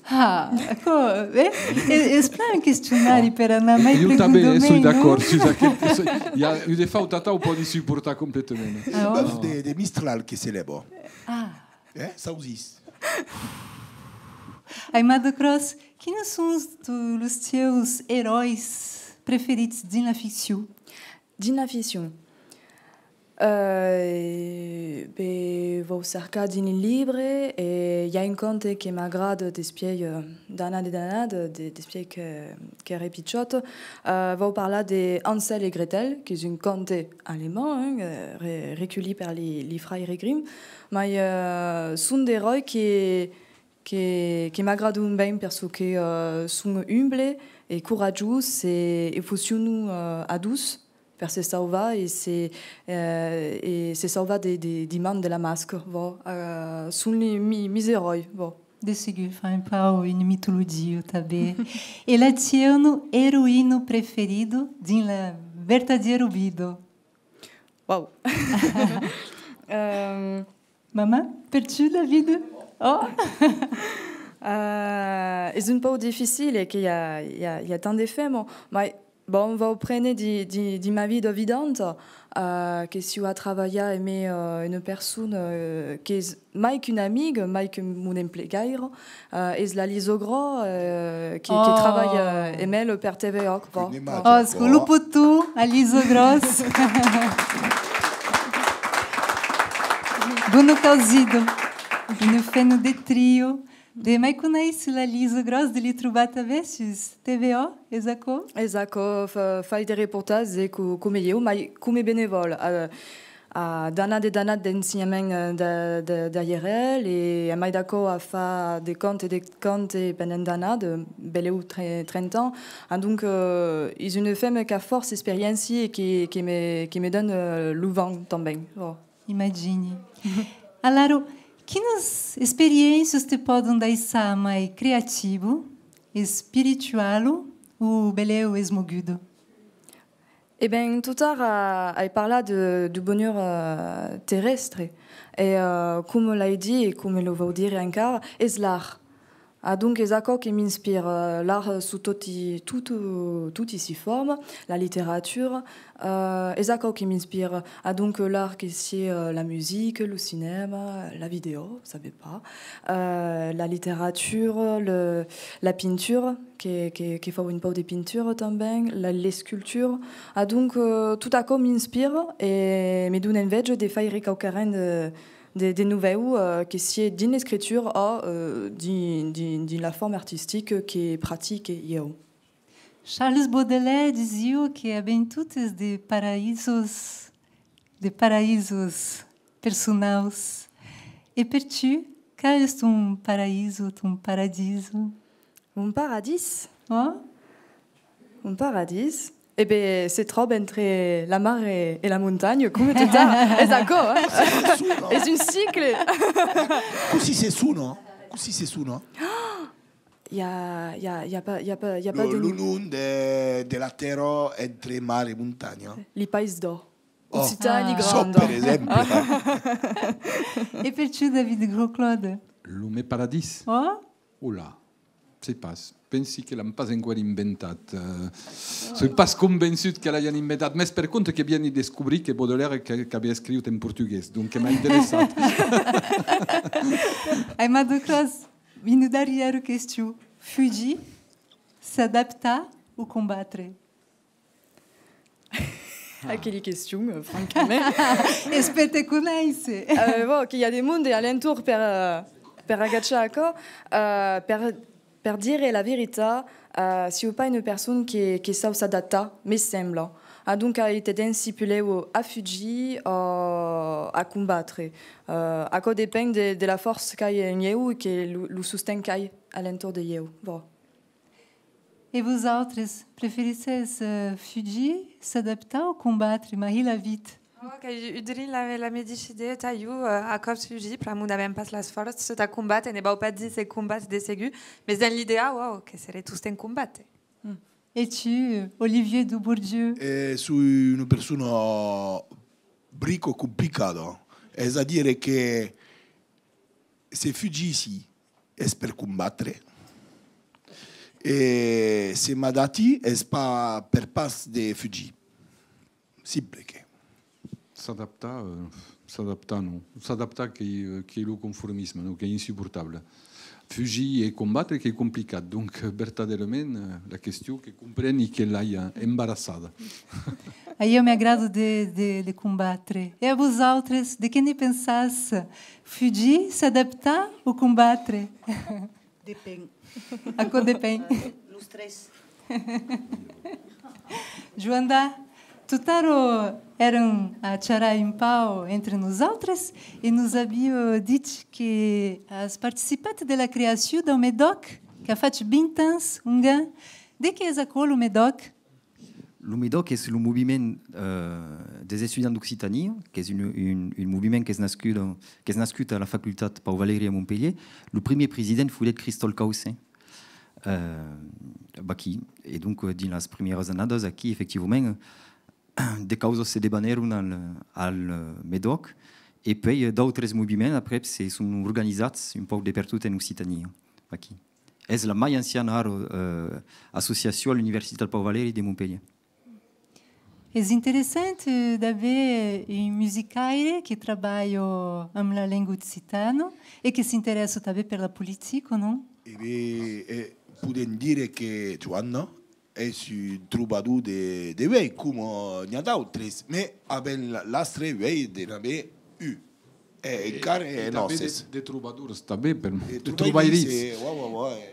Ah, aquò, eh? Es, es plan un questionari per anar mai plegondament, non? Jo tanben, eh, soi d'acòrd sus aquel, soi, i a un defau atau, pòdi suportar completament. Ah, ò? Bèf de, de Mistral que se lèva. Ah. Eh? S'ausís. Aimada Cross, quins son tu-, los tieus eròis preferits dins la ficcion? Dins la ficcion. Eh, ben, vau cercar dins li libres, e i a un conte que m'agrada despièi, eh, d'annadas e d'annadas, de, despièi que, qu'èri pichòta. Eh, vau parlar de Hansel e Gretel, qu'es un conte alemand, hein, eh, re-, reculhit per li, li fraires Grimm, mai, eh, son d'eròis que, que, que m'agradan ben per çò que, eh, son umbles e coratjós e, e foncionan, eh, a dos per se sauvar e se, eh, e se sauvar de, de, di man de la masca, vò. Eh, son li, mi, mis eròis, vò. De segur, fa un pauc una mitologia tanben. E la tieu eroïna preferida dins la vertadiera vida? Uau! Ehm, Mamà, per tu, David? Oh! Eh, es un pauc dificil, e que i a, i a, i a tant de femas, mai, bon, vau prene di, di, di ma vida vidanta, eh, que siáu a travalhar emé, eh, una persona, eh, qu'es mai qu'una amiga, mai que mon emplegaire, eh, es la Lisa Gros, eh, que, que travalha, eh, emé per T V Òc, vò. Òsca, lo poton a Lisa Gros. Bona causida. Una femna de trio. De mai conéisser la Lisa Gros, de li trobar tanben sus T V Òc, es aquò? Es aquò, fa, fai de reportatges co-, coma ieu, mai coma benevòla. Eh, a d'annadas e d'annadas d'ensenhament, eh, de, de, darrièr el, e a mai d'aquò a fach de contes e de contes pendent d'annadas, de belèu tre-, trenta ans. Adonc, eh, es una femna qu'a fòrça experiéncia e que, que me, que me dona, eh, lo vent tanben. Ò. Imagini. Alara, quinas experiéncias te pòdon daissar mai creativa, espirituala o belèu esmoguda? E ben, totara ai parlat de, du bonur, eh, terrèstre. E, eh, coma l'ai dit e coma lo vau dire encara, es l'art. Adonc, es aquò que m'inspira, l'art suu toti, tot, toti si formas, la literatura, eh, es aquò que m'inspira. Adonc, l'art que siá, eh, la musica, lo cinèma, la vidèo, sabe pas, eh, la literatura, le, la pintura, que, que, que fau un pauc de pintura tanben, la, l'escultura. Adonc, eh, tot aquò m'inspira e me dona enveja de faire quauquarren de, de, de novèu, eh, que siá dins l'escritura o, eh, dins, dins, dins la forma artistica que practique ieu. Charles Baudelaire disiá que avèm totes de paraïsos, de paraïsos personaus. E per tu, qual es ton paraïso, ton paradiso? Mon paradís? Ò? Mon paradís? E ben, se tròba entre la mar e, e la montanha, coma totara. Es aquò, eh? Es un cicle. Cossí se sona? Cossí se sona? I a, i a, i a pas, i a pas, i a pas de... Lo, lo nom de, de la tèrra entre mar e montanha. Li País d'Òc. Occitània granda. Çò, per exemple. E per tu, David Grosclaude? Lo me paradís? Ò? Ola, sai pas. Pensi que l'an pas enqüèra inventat. Eh, soi pas convençut que l'aian inventat, mès per compte que vieni descobrir que Baudelaire que, qu'aviá escriut en portugués, donc que m'a interessat. Aimada Cross, una darrièra question. Fugir, s'adaptar o combatre? Aqueli questions, eh, francament. Es per te conéisser. Eh, bon, que i a de monde a l'entorn per, eh, per agachar aquò. Eh, per, per dire la veritat, eh, siáu pas una persona que, que sau s'adaptar, me sembla. Adonc, ai tendéncia pulèu a fugir o a combatre. Eh, aquò depend de, de la fòrça qu'ai en ieu e que lo, lo sosten qu'ai a l'entorn de ieu. Bon. E vosautres, preferissètz, eh, fugir, s'adaptar o combatre? Marie Lavitte. Oh, qu'ai un drin la, la medisha idèa, tà ieu, eh, a còps fugir, pr'amor n'avèm pas las fòrças tà combatre, ne vau pas díser combatre de segur, mes dens l'idèal, oh, que seré tostemps combatre. Mm. E tu, Olivier Dubourdieu? Eh, soi una persona brica complicada, es a dire que se fugissi es per combatre, e se m'adapti es pas per pas de fugir. Simple que. S'adaptar, eh, s'adaptar non. S'adaptar qu'ei, eh, qu'ei lo conformisme, non? Qu'ei insuportable. Fugir e combatre qu'ei complicat. Donc, eh, vertadèrament, eh, la question que compreni que l'ai, eh, embarassada. A ieu m'agrada de, de, de combatre. E a vosautres, de qué ne pensatz? Fugir, s'adaptar o combatre? Depend. Aquò depend. Los tres. Joanda, totara èram a charrar un pauc entre nosautres e nos aviá dich que as participat de la creacion dau MEDÒC, qu'a fach vint ans, ongan. De qué es aquò, lo MEDÒC? Lo MEDÒC es lo moviment, eh, des estudiants d'Occitània, qu'es un, un, un moviment qu'es nascut, qu'es nascut a la facultat Pau Valèri a Montpelhièr. Lo primièr president foguèt Cristòl Caucé, eh, vaquí. E donc, eh, dins las primièras annadas, aquí, efectivament, eh, de causas se debanèron al, al, eh, MEDÒC, e puèi, eh, d'autres moviments, aprèp, se son organizats un pauc de pertot en Occitània, vaquí. Es la mai anciana ara, eh, associacion a l'Universitat Pau Valèri de Montpelhièr. Es interessant, eh, d'aver, eh, un musicaire que trabalha amb la lenga occitana e que s'interèssa tanben per la politica, non? E ben, eh, podèm dire que Joanna es un trobador de, de uèi, coma n'i a d'autres, mès avèm la, l'astre uèi de n'aver un. E, e encara, e, e tanben de, de trobadors, tanben, per de trobairits, trobairits. E, ouais, ouais, ouais.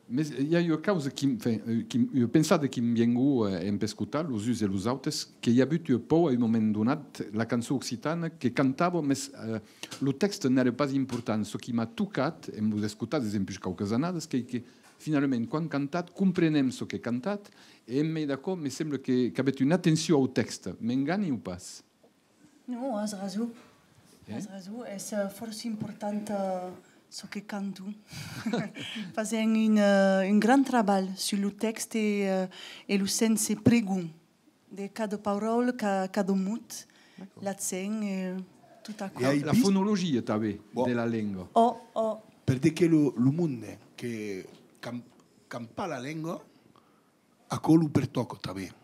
Mes, eh, i a ua causa qui, enfin, eh, qui, ua pensada qui'm vienguèt, eh, en pescotar los uns e los autes, que i a avut ua paur a un moment donat, la cançon occitana que cantava, mes, eh, lo tèxte n'èra pas important. Çò qui m'a tocat, en vos escotar desempuish quauques annadas, qu'ei que, finalament, quan cantatz, comprenem çò que cantatz, e en mei d'aquò, me sembla que, qu'avètz una atencion au tèxte. M'engani o pas? Non, as rason. Eh? As rason. Es, eh, fòrça important, eh, çò que canton. Fasèm un, eh, un grand trabalh sus lo tèxte e, eh, e lo sens pregond de cada paraula, ca-, cada mot, l'accent, e tot aquò. E ai vist la fonologia tanben de la lenga. Ò, ò. Per de que lo, lo monde que, qu'an, qu'an pas la lenga, aquò lo pertòca tanben.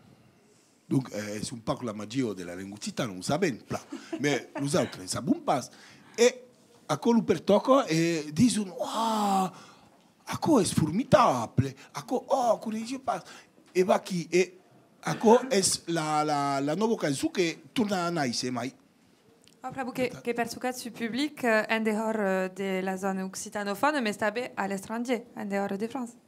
Donc, eh, es un pauc la magia de la lenga occitana, o sabèm plan. Mès los autres ne sabon pas. E aquò lo pertòca e dison: "Uau, aquò es formidable, aquò, ò, coneissiá pas." E vaquí, e aquò es la, la, la nòva cançon que torna a nàisser, mai. Ò, pr'amor que, que pertocatz sul public, eh, en dehòra, eh, de la zòna occitanofòna, mes tanben a l'estrangièr, en dehòra de França.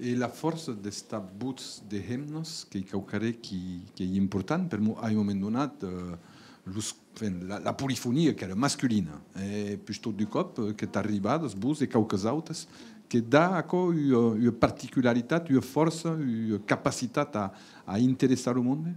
E la fòrça d'estar votz de hemnas, qu'ei quauquarren qui, qu'ei important, per'mor a un moment donat, eh, los, enfin, la, la polifonia qu'èra masculina, e puish tot d'un còp, eh, qu'ètz arribadas, vos e quauques autes, que da aquò ua, ua particularitat, ua fòrça, ua capacitat a, a interessar lo monde?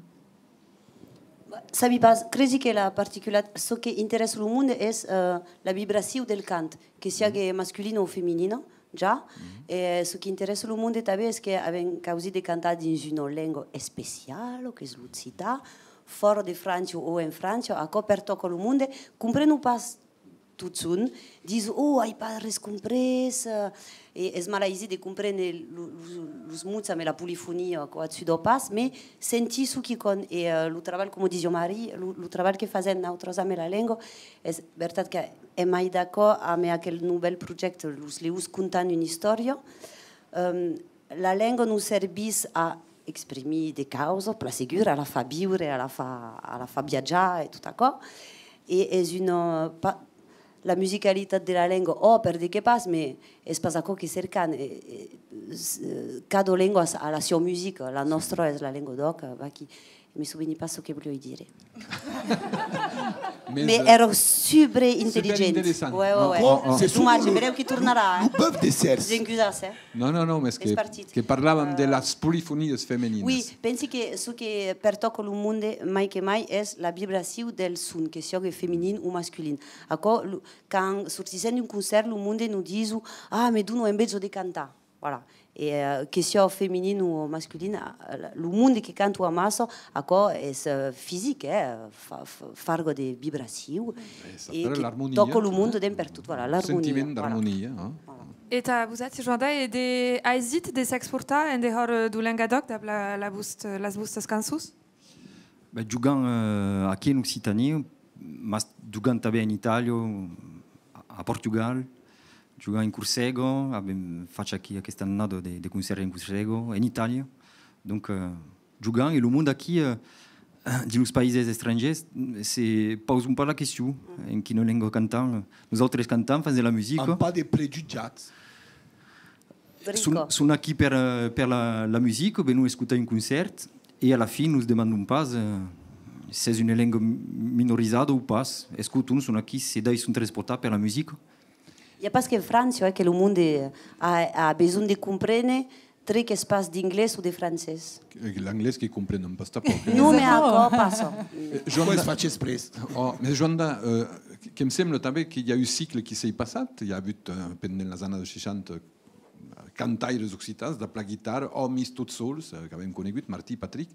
Sabi pas, cresi que la particular-, çò que interèssa lo monde es, eh, la vibracion del cant, que siague masculina o feminina, ja. E çò qui interèssa lo monde tanben es que avèm causit de cantar dins una lenga especiala, qu'es l'occitan, fòra de França o en França, aquò pertòca lo monde, comprenon pas totjorn, dison: "Ò, ai pas res comprés", eh, e es malaisit de comprene lo, lo, los mots amb la polifonia, aquò ajuda pas, mès sentisson quicòm, e, eh, lo trabalh, coma disiá Marie, lo, lo trabalh que fasèm nautres amb la lenga, es vertat qu'èm mai d'acòrd amb aquel novèl projècte, Los Leons contan una istòria. Ehm, la lenga nos servís a exprimir de causas, plan segur, a la far viure, a la far, a la far viatjar e tot aquò. E es una, pa-, la musicalitat de la lenga, ò, per de qué pas, mès es pas aquò que cercam. E, e, s-, cada lenga a, a la siá musica, la nòstra es la lenga d'òc, vaquí. Me soveni pas çò que voliái dire. Mès, mès, eh, èra super intelligent. Superinteressant. Ouais, ouais, ouais. Oh, oh. Domatge, benlèu que tornarà, eh. Lo bœuf de Cèrs. M'excusas, eh. Non, non, non, mès que, que parlàvem de las polifonias femeninas. Oui, pensi que çò que pertòca lo monde mai que mai es la vibracion del son, que siague feminin o masculin. Aquò, lo, quand sortissèm d'un concèrt, lo monde nos dison: «Ah, me dona enveja de cantar.» Voilà. E, eh, que siá feminin o masculin, eh, lo monde que canta amassa, aquò es, eh, fisic, eh, fa, fa, farga de vibracion, e que tòca lo monde d'en pertot, voilà, l'armonia. Sentiment d'armonia, eh? Voilà. E tà vosati, Joanda, es de aisit de s'exportar en dehòra, eh, deu Lengadòc dab la, la vost-, las vòstas cançons? Ben, jogam, eh, aquí en Occitània, mas jogam tanben en Itàlia, a, a Portugal, jogam en Corsega, avèm fach aquí aquesta annada de, de concèrt en Corsega, en Itàlia. Donc, eh, jogam, e lo monde aquí, eh, dins los païses estrangèrs, se pausan pas la question, en quina lenga cantam. Nosautres cantam, fasèm de la musica. An pas de prejutjats. Son, son aquí per, eh, per la, la musica, venon escotar un concèrt, e a la fin nos demandan pas, eh, s'es una lenga mi-, minorizada o pas. Escotan, son aquí, se daissan transportar per la musica. I a pas qu'en França, eh, que lo monde a, a besonh de comprene tre qu'es pas d'inglés o de francés. E l'anglés que comprenon pas tanpòc, eh? Non, mès aquò passa. Eh, Joanda, aquò es fach exprès. Oh, mès Joanda, eh, que'm sembla tanben que i a un cicle qui s'ei passat. I a avut, eh, pendent las annadas seishanta, cantaires occitans dab la guitarra, òmis tot sols, eh, qu'avèm conegut, Martí, Patric,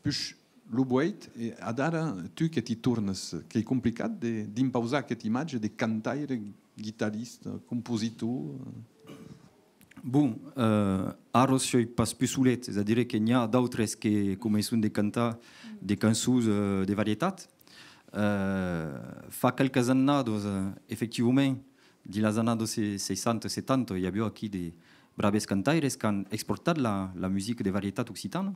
puish lo vueit, e adara tu que t'i tornas, qu'ei complicat de, d'impausar aqueth imatge de cantaire, guitarrista, compositor? Bon, eh, ara siái pas pus solet, es a dire que n'i a d'autres que començan de cantar de cançons, eh, de varietat. Eh, fa qualques annadas, eh, efectivament, dins las annadas se-, seissanta, setanta, i aviá aquí de braves cantaires qu'an exportat la, la musica de varietat occitana.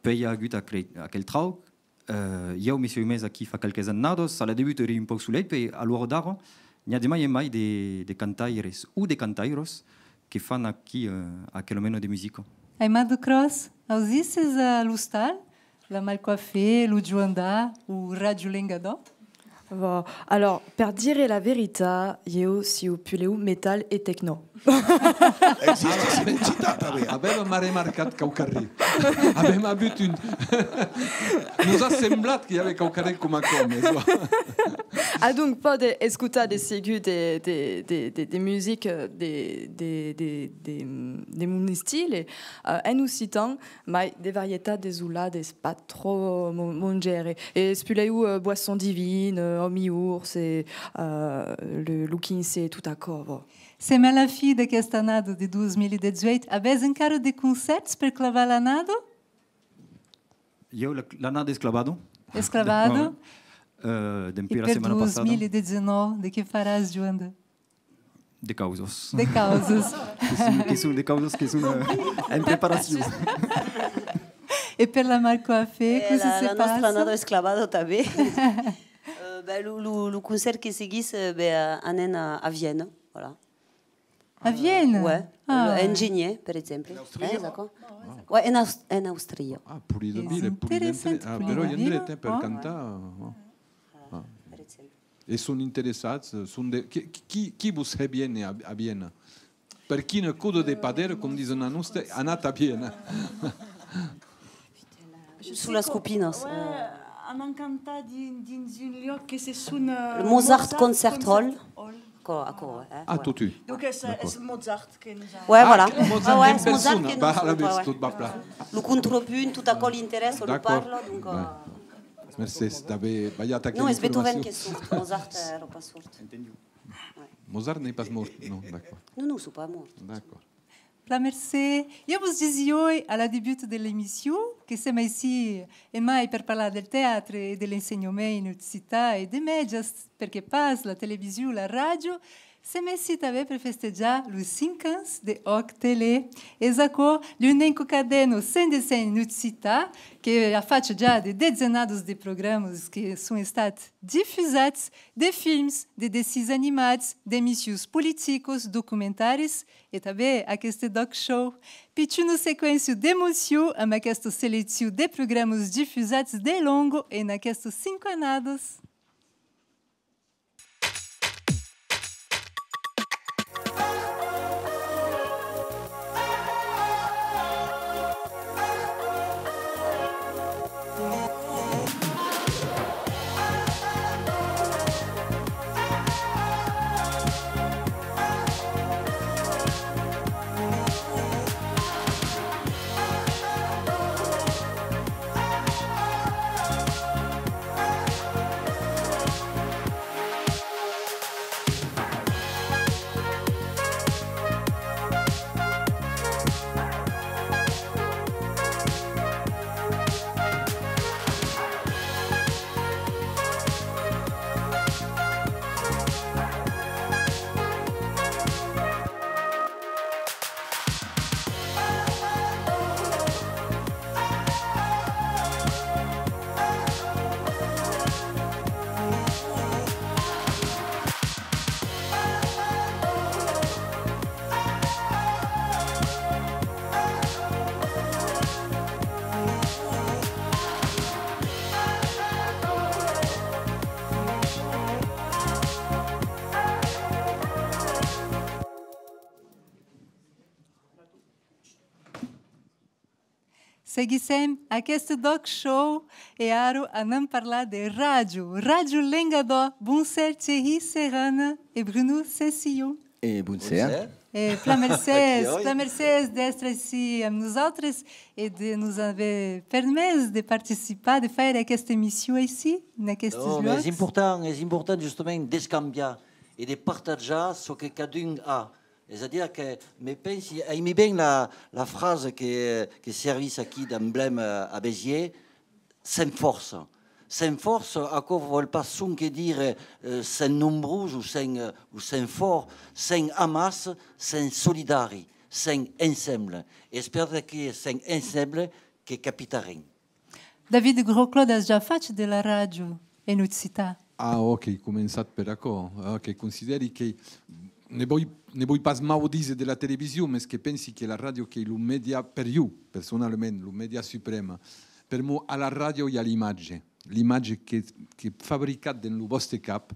Puèi i a agut aquel, aquel trauc. Eh, ieu me siái mes aquí fa qualques annadas, a la debuta èri un pauc solet, puèi a l'ora d'ara, n'i a de mai en mai de, de cantaires o de cantairas que fan aquí, eh, aquela mena de musica. Aimado Cross, ausisses a l'ostal? La Malcoiffée, lo Joanda o Ràdio Lengadòc? Bon, alors, per dire la veritat, ieu siu pulèu metal e techno. Existís en Occitan tanben. Avèm arremarcat quauquarren. Avèm avut un... Nos a semblat que i avè quauquarren coma aquò, mès... Adonc, pòde escotar de segur de, de, de, de, de musica de, de, de, de, de mon estile, eh, en occitan, mai de varietats desoladas, pas tròp mon, mon gère. E es pulèu, eh, Boisson Divine, eh, Òmi Ors, e, eh, le, lo Quinze, tot aquò, bon. Sèm a la fin d'aquesta annada de dos mila dètz-e-uèit. Avètz encara de concèrts per clavar l'annada? Ieu, la, l'annada es clavada. Es clavada? Ouais, ouais. Eh, dempuèi la setmana passada. E per dos mila dètz-e-nòu, de qué faràs, Joanda? De causas. De causas. Que son, que son de causas que son, eh, en preparacion. E per la Malcoiffée, cossí se passa? Eh, la, la nòstra annada es clavada tanben. Eh, ben, lo, lo, lo concèrt que seguís, eh, ben, eh, anem a, a Viena, voilà. A Viena? Eh, ouais. Ah. En genièr, per exemple. En Austria? Eh, es aquò? Ouais, en Aus-, en Austria. Ah, polida vila, polida endret. Ah, però i a endret, eh, per cantar. Ah, per exemple. E son interessats, son de... Qui, qui, qui vos hè viéner a, a Viena? Per quina coda de padèra, com dison a noste, anatz a Viena? Sus las copinas. Ouais, anam cantar dins, dins un luòc que se sona, eh, Mozart Concert Hall. Aquò, aquò, eh. Ah, totun. Donc, es, es Mozart que nos a... Ouais, voilà. Ah, Mozart en persona. Bah, alavetz, tot va plan. Lo contrapunt, tot aquò l'interèssa, lo parla, donc, eh. Mercés d'aver balhat aquela informacion. Non, es Beethoven que sort, Mozart, eh, èra pas sort. Entendiu. Mozart n'ei pas mòrt, non, d'acòrd. Non, non, son pas mòrt. D'acòrd. Plan mercé. Ieu vos disiái a la debuta de l'emission que sèm aicí en mai per parlar del teatre e de l'ensenhament en occitan e de mèdias, perqué pas, la television, la ràdio, Sèm aicí tanben per festejar los cinc ans de Òc Tele. Es aquò l'unica cadena cent de cent en occitan, que a fach ja de detzenadas de programas que son estats difusats, de films, de dessins animats, d'emissions politicas, documentaris e tanben aqueste D'Òc Show. Pichona sequéncia d'emocion amb aquesta seleccion de programas difusats de longa en aquestas cinc annadas. Seguissèm aqueste D'Òc Show e ara anam parlar de ràdio. Ràdio Lengadòc. Bonser Thierry Serrana e Bruno Cecillon. E bonser. Bonser. E plan mercés, plan mercés d'èstre aicí amb nosautres e de nos aver permés de participar, de faire aquesta emission aicí, en aquestes lòcs. Non, mais es important, es important justament d'escambiar e de partatjar çò que cadun a. Es a dire que me pensi, aimi ben la, la frasa que, que servís aquí d'emblèma a Besièrs, sèm fòrça. Sèm fòrça, aquò vòl pas sonque dire, eh, sèm nombrós o sèm, eh, o sèm fòrt, sèm amassa, sèm solidari, sèm ensemble. Es per de que sèm ensemble que capitarem. David Grosclaude, as ja fach de la ràdio en occitan? Ah, ò, qu'èi començat per aquò. Ah, que considèri que, ne vòi, ne vòi pas mau díser de la television, mes que pensi que la ràdio qu'ei lo mèdia per jo, personalament, lo mèdia suprèm. Per'mor, a la ràdio i a l'imatge. L'imatge que, que fabricat dens lo vòste cap,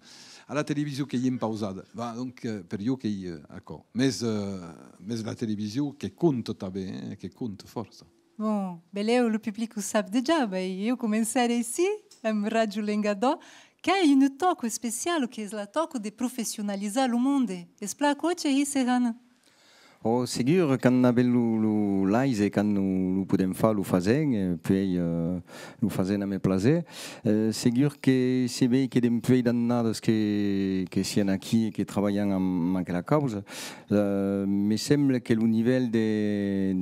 a la television qu'ei impausada. Va, donc, eh, per jo qu'ei, eh, aquò. Mes, eh, mes la television que compta tanben, eh, que compta fòrça. Bon, belèu lo public o sap dejà, ben, ieu comencère aicí, amb Ràdio Lengadòc, qu'a una tòca especiala, qu'es la tòca de professionalizar lo monde. Es plan aquò, Thierry Serrana? Ò, segur, quand avèm lo, lo, l'aise, quand lo, lo podèm far, lo fasèm, e puèi, eh, lo fasèm amb plaser. Eh, segur que se vei que dempuèi d'annadas que, que siam aquí e que trabalham amb aquela causa, eh, me sembla que lo nivèl de,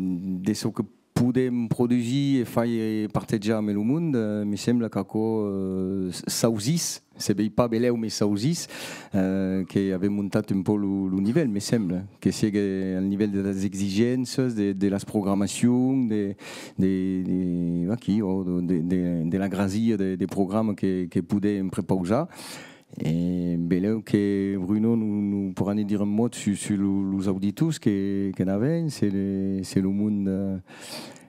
de çò que podèm produsir e faire partejar amb lo monde, eh, me sembla qu'aquò, eh, s-, s'ausís, se vei pas belèu, mes s'ausís, eh, que avèm montat un pauc lo, lo nivèl, me sembla, que sigue al nivèl de las exigéncias, de, de las programacions, de, de, de, aquí, o de, de, de la grasilha de, de programas que, que podèm prepausar. E belèu que Bruno nos, nos porrà ne dire un mot sus, sus lo, los auditors que, que n'avèm, se le, se lo monde, eh,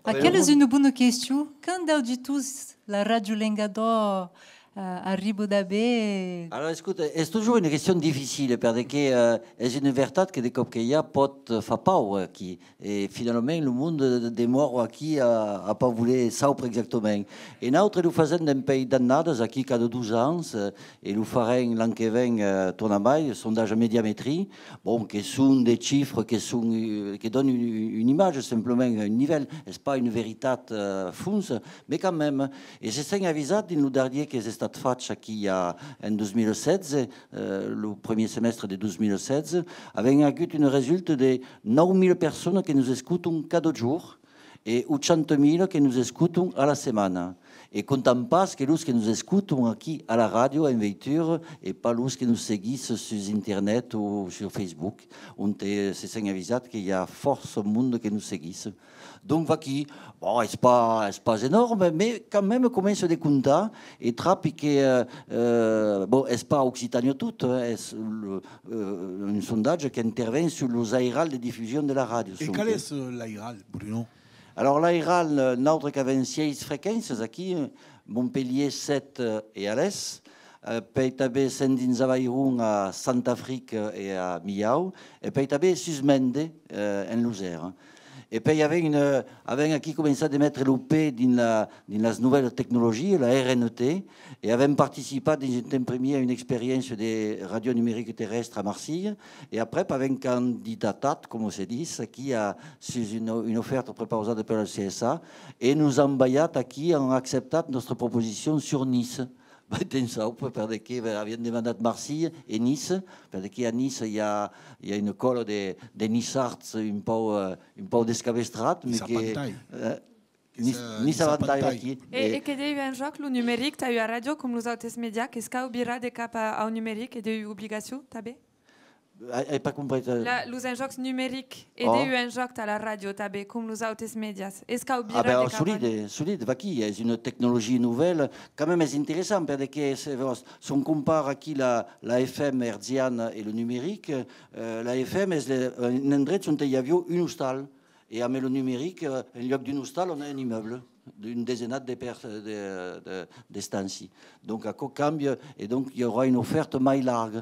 Aquela es una bona question. Quant d'auditors la Ràdio Lengadòc, eh, arriba d'aver? Alors, escota, es totjorn una question dificila, per de que, eh, es una vertat que de còp que i a pòt, eh, far paur aquí. E finalament, lo monde de-, demòra aquí a, a pas voler saupre exactament. E nautres lo fasèm dempuèi d'annadas, aquí cada dos ans, eh, e lo farem l'an que ven, eh, tornamai, sondatge Médiamétrie, bon, que son de chifres que son, eh, que dònan un, un, una imatge, simplament un nivèl, es pas una veritat, eh, fons, mes quand même. E se sèm avisats dins lo darrier qu'es estat fach aquí a, en dos mil setze, eh, lo premier semestre de dos mil setze, avèm agut un resultat de nòu mila personas que nos escotan cada jorn e ochanta mila que nos escotan a la setmana. E comptam pas que los que nos escotan aquí a la ràdio, en veitura, e pas los que nos seguisson sus internet o sus Facebook, onte se sèm avisats que i a fòrça monde que nos seguisson. Donc vaquí, bon, es pas, es pas enòrme, mas quand même comença de comptar e trapi que, euh, euh, bon, es pas Occitània tot, hein, es lo, euh, un sondatge qu'interven sus los airals de difusion de la ràdio. E sonque qual es, euh, l'airal, Bruno? Alors, l'airal, euh, nautre qu'avèm sièis frequéncias aquí, euh, Montpelhièr, Sèt, euh, e Alès, euh, pèi tanben sèm dins Avairon a Sant Afric, euh, e a Milhau, e pèi tanben sus Mende, euh, en Losèra. E pèi avèm, euh, avèm aquí començat de metre lo pè dins la, dins las novèlas tecnologias, la R N T, e avèm participat dins un temps primièr a una experiéncia de ràdio numerica terrèstra a Marsilha, e aprèp avèm candidatat, coma se ditz aquí, a, sus una, una ofèrta prepausada per la C S A, e nos an balhat aquí, an acceptat nòstra proposicion sur Niça. Vai, te'n saup, per de que avián demandat Marsilha e Niça, per de que a Niça i a, i a una còla de, de niçards un pauc, euh, un pauc descabestrats, mas que, euh, Niça, Niça avantai aquí. E, e que deu en jòc lo numeric tà ua ràdio com los autes mèdias, que's cau virar de cap a, au numeric, e deu obligacion tanben? Ai, ai pas comprés, eh. La, los enjòcs numerics e deu enjòc tà la ràdio tanben, com los autes mèdias. Es cau virar de cap a... Ah ben, solide, solide, vaquí, es una tecnologia novèla. Quand même, es interessant, per de que, se vòs, s'on compara aquí la, la F M hertziana e lo numeric, eh, la F M es le, un endrech onte i aviá un ostal. E amb lo numeric, eh, en luòc d'un ostal, on a un immeuble d'un desenat de per-, de, de, d'estància. Donc, aquò cambia, e donc, i aurà una ofèrta mai larga.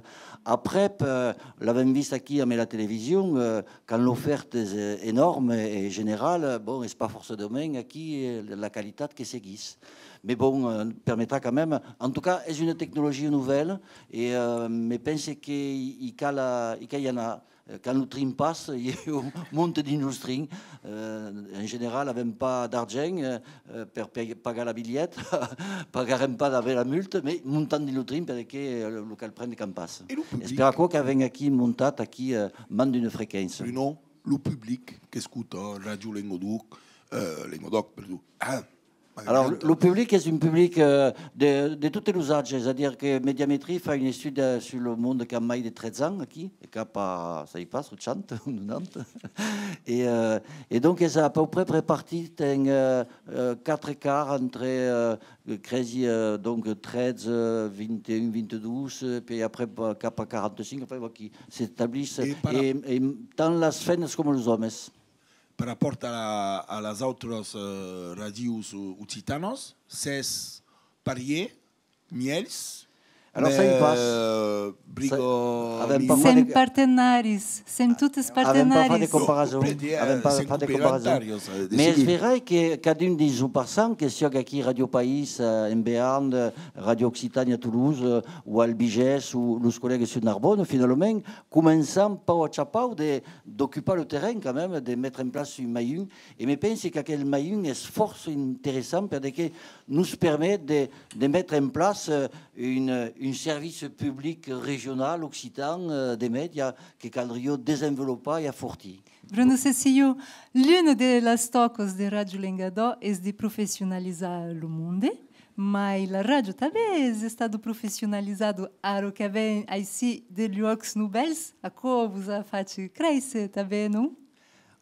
Aprèp, eh, l'avèm vist aquí amb la television, eh, quand l'ofèrta es, eh, enòrma e generala, bon, es pas forçadament aquí, eh, la qualitat que seguís. Mas bon, eh, permetrà quand même, en tot cas, es una tecnologia novèla, e, eh, me pense que i, i cal, i cal i anar. Eh, quand lo trin passa, ieu monte dins lo trin. Eh, en general, avèm pas d'argent, eh, eh, per pe-, pagar la bilheta, pagarem pas tanben la multa, mas montam dins lo trin perque, eh, lo, lo cal prendre quand passa. E lo public? Es per aquò qu'avèm aquí montat aquí, eh, mand d'una frequéncia. Bruno, lo public qu'escota Ràdio Lengadòc, eh, Lengadòc, perdon. Ah, Alors, lo public es un public, eh, de, de totes los atges, es a dire que Médiamétrie fa un estudi sus lo monde qu'a mai de tretze ans aquí, e qu'a pas, sai pas, ochanta o nonanta. E, eh, e donc es a peu près repartit en, eh, eh, quatre quarts entre, eh, cresi, eh, donc tretze, vint-e-un, vint-e-dos, eh, puèi aprèp, eh, cap a quaranta-cinc, enfin, vaquí, s'establís, e, e tant las femnas coma los òmes. Per rapòrt a la, a las autras, eh, radios, eh, occitanas, s'es parièr, mielhs, alors, sai pas. Briga... Sèm partenaris, sèm totes partenaris. Avèm pas fach de comparason. Avèm pas fach de comparason. Mas es verai que cadun dins lo parçan, que siòga aquí Ràdio País, eh, en Bearn, eh, Ràdio Occitània a Tolosa, eh, o al Vigés, o los collègas sus Narbona, finalament, començam pauc a cha pauc de, d'ocupar lo terren, quand même, de metre en plaça un mai un. E me pensi qu'aquel mai un es fòrça interessant per de que nos permet de, de metre en plaça, eh, un, un servici public regional occitan, eh, de mèdia que caldriá desenvolopar e afortir. Bruno Cecilio, l'una de las tòcas de Ràdio Lengadòc es de professionalizar lo monde, mai la ràdio tanben es estada professionalizada ara qu'avèm aicí de luòcs novèls, aquò vos a fach créisser tanben, non?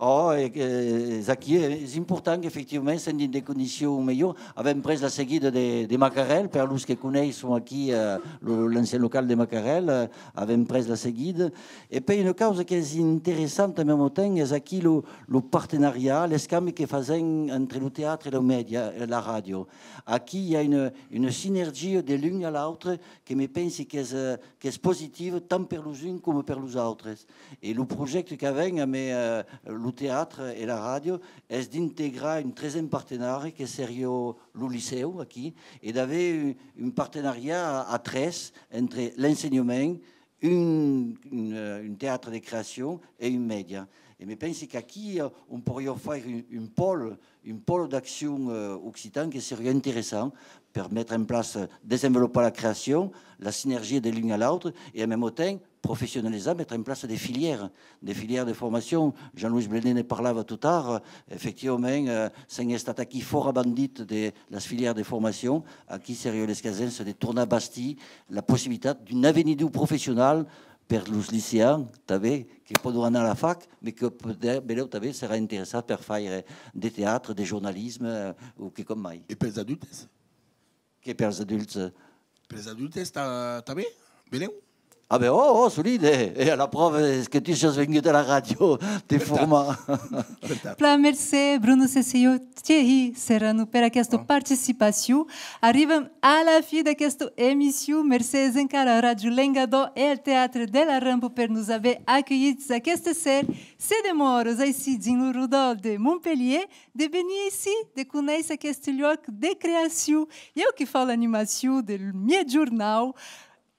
Ò, e, e, es aquí, e, es important, efectivament, sèm dins de condicions melhors. Avèm pres la seguida de, de Macarèl, per los que coneisson aquí, eh, lo, l'ancien local de Macarèl, eh, avèm pres la seguida. E pèi una causa qu'es interessanta en mème temps, es aquí lo, lo partenariat, l'escambi que fasèm entre lo teatre e lo mèdia, e la ràdio. Aquí i a una, una sinergia de l'un a l'autre que me pensi qu'es, eh, qu'es positiva tant per los uns coma per los autres. E lo projècte qu'avèm amb, eh, lo teatre e la ràdio es d'integrar un tresen partenari que seriá lo licèu aquí, e d'aver un, un partenariat a, a tres entre l'ensenhament, un, un, eh, un teatre de creacion e un mèdia. E me pensi qu'aquí, eh, on poiriá faire un, un pòl, un pòl d'accion, eh, occitan que seriá interessant per metre en plaça, eh, desenvolopar la creacion, la sinergia de l'un a l'autre, e en mème temps professionalizar, metre en plaça de filièras, de filièras de formacion. Jean-Louis Blenet ne parlava tot ara. Efectivament, eh, s'èm estat aquí fòra bandit de las filièras de formacion, aquí seriá l'escasença de tornar bastir la possibilitat d'un avenidor professional per los liceans, tanben, que pòdon anar a la fac, mas que poder, belèu tanben serà interessat per faire de teatre, de jornalisme, eh, o quicòm mai. E pels adultes? Que pels adultes. Pels adultes, ta-, tanben? Belèu? Ah ben, oh, oh, solide! E a la pròva es que tu siás vengut a la ràdio te formar. Plan mercé, Bruno Cecilio, Thierry Serrano, per aquesta participacion. Arribam a la fin d'aquesta emission. Mercés encara a Ràdio Lengadòc e al Teatre de la Rampa per nos aver aculhits aquesta ser. Se demòras aicí dins lo rodòl de Montpelhièr, de venir aicí, de conéisser aqueste luòc de creacion. Ieu que fau l'animacion del miègjornau,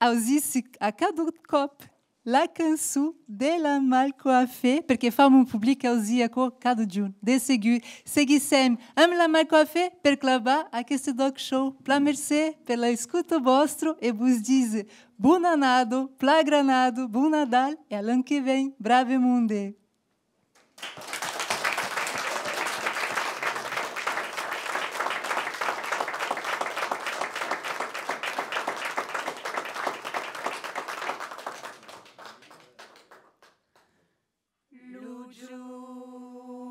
ausissi a cada còp la cançon de La Malcoiffée, perque fau mon public ausir aquò cada jorn, de segur. Seguissèm amb La Malcoiffée per clavar aqueste D'ÒC Show. Plan mercé per l'escota vòstra e vos dise bona annada, plan granada, bon Nadal e a l'an que ven. Brave monde! Lo jorn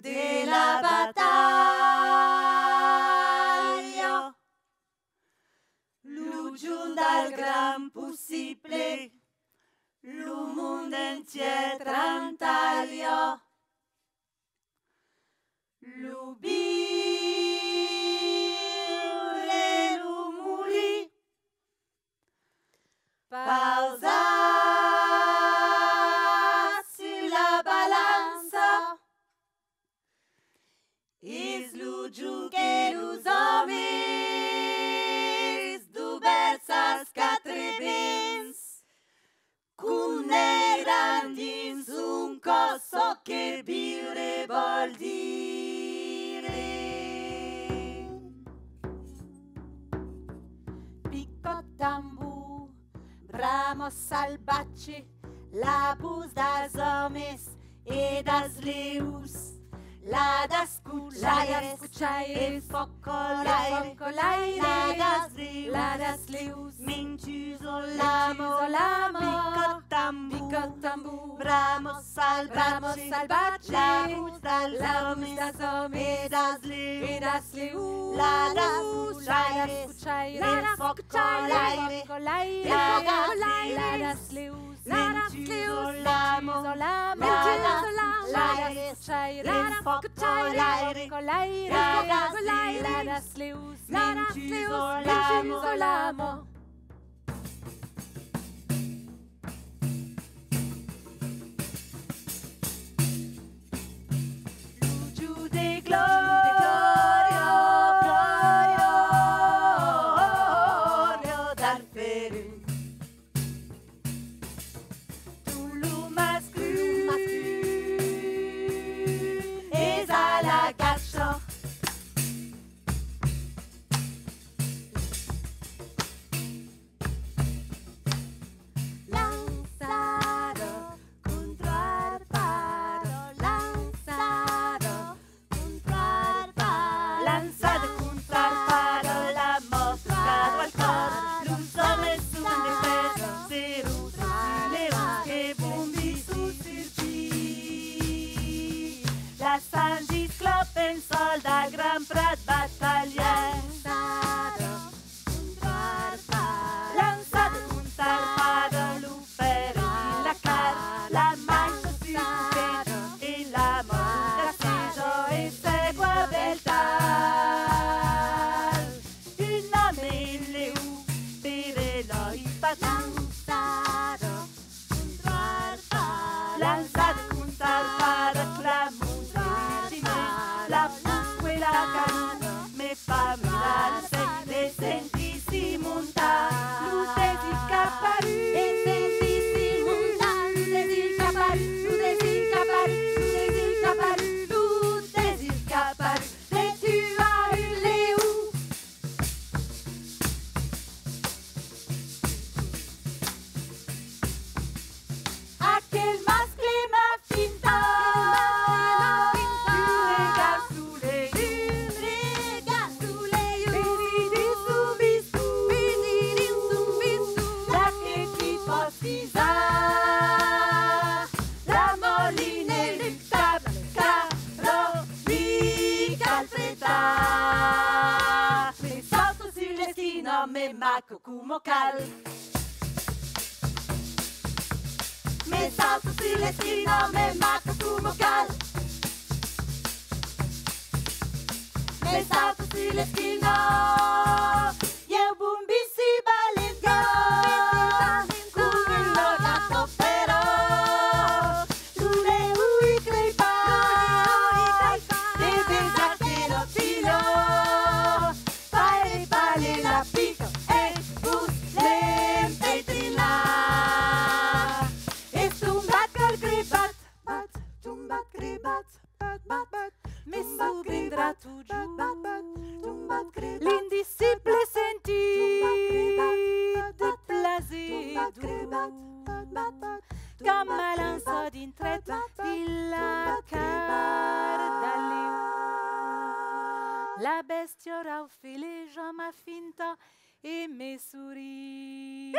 de la batalha, lo jorn del gran possible, lo mond entièr trantalha. Lo viure e lo morir, pausat sus la balança, es lo jorn que los òmes, dubèrts als quatre vents, coneiràn dins son còr çò que viure vòl dire. Picòt tambor, brama salvatge, la votz dels òmes e dels leons, la dels cochaires, e fòc a l'aire, la dels leons, la dels leons, mentús a la mòrt, picòt tambor, picòt tambor, brama salvatge, brama salvatge, la votz dels òmes, la votz dels òmes e dels leons, e dels leons, la dels cochaires, la dels cochaires, e fòc a l'aire, e fòc a l'aire, la dels leons, la dels leons, mentús a la mòrt, mentús a la mòrt, mentús a l'aire, e fòc a l'aire, e fòc a l'aire, la dels leons, mentús a la mòrt. Lo jorn de glòria, glòria, glòria del Perú. Tot lo mas cru es a la garcha. Lançada contra arpada, lançada contra arpada, lançada contra arpada, la mòrt tocada al còr. Los òmes son de pèça, zèro tres leons que bombisson sul pit. La sang giclòp en sòl del gran prat batalhèr. Lançada contra arpada, lo fèrre dins la car, la maissa sul pech e la mòrt gasseja e segue a bèl tal. Un òme leon per elòi patron. Lançada contra arpada, clamor de regiment, la fosc e la calor, me fa mirar lo cèl, de sentir si montar lo desir cap a lu. De sentir si montar lo desir cap a lu, lo desir cap a lu, lo desir cap a lu, lo desir cap a lu, de tuar un leon. coma cal. Me sauta sus l'esquina, me maca coma cal. Me sauta sus l'esquina, ieu bombissi valenta, coma una gata fèra. Done ui crepa, de besa que no tira, fai bale la pica e vos l'empeitrina. Es tombat cal crepat, bat, tombat crepat, bat, bat, bat, me sobrindrà totjorn. L'indicible sentit de plaser dulç qu'amalança dintret de la carn de leu. La bèstia raufeleja ma finta e me sorís.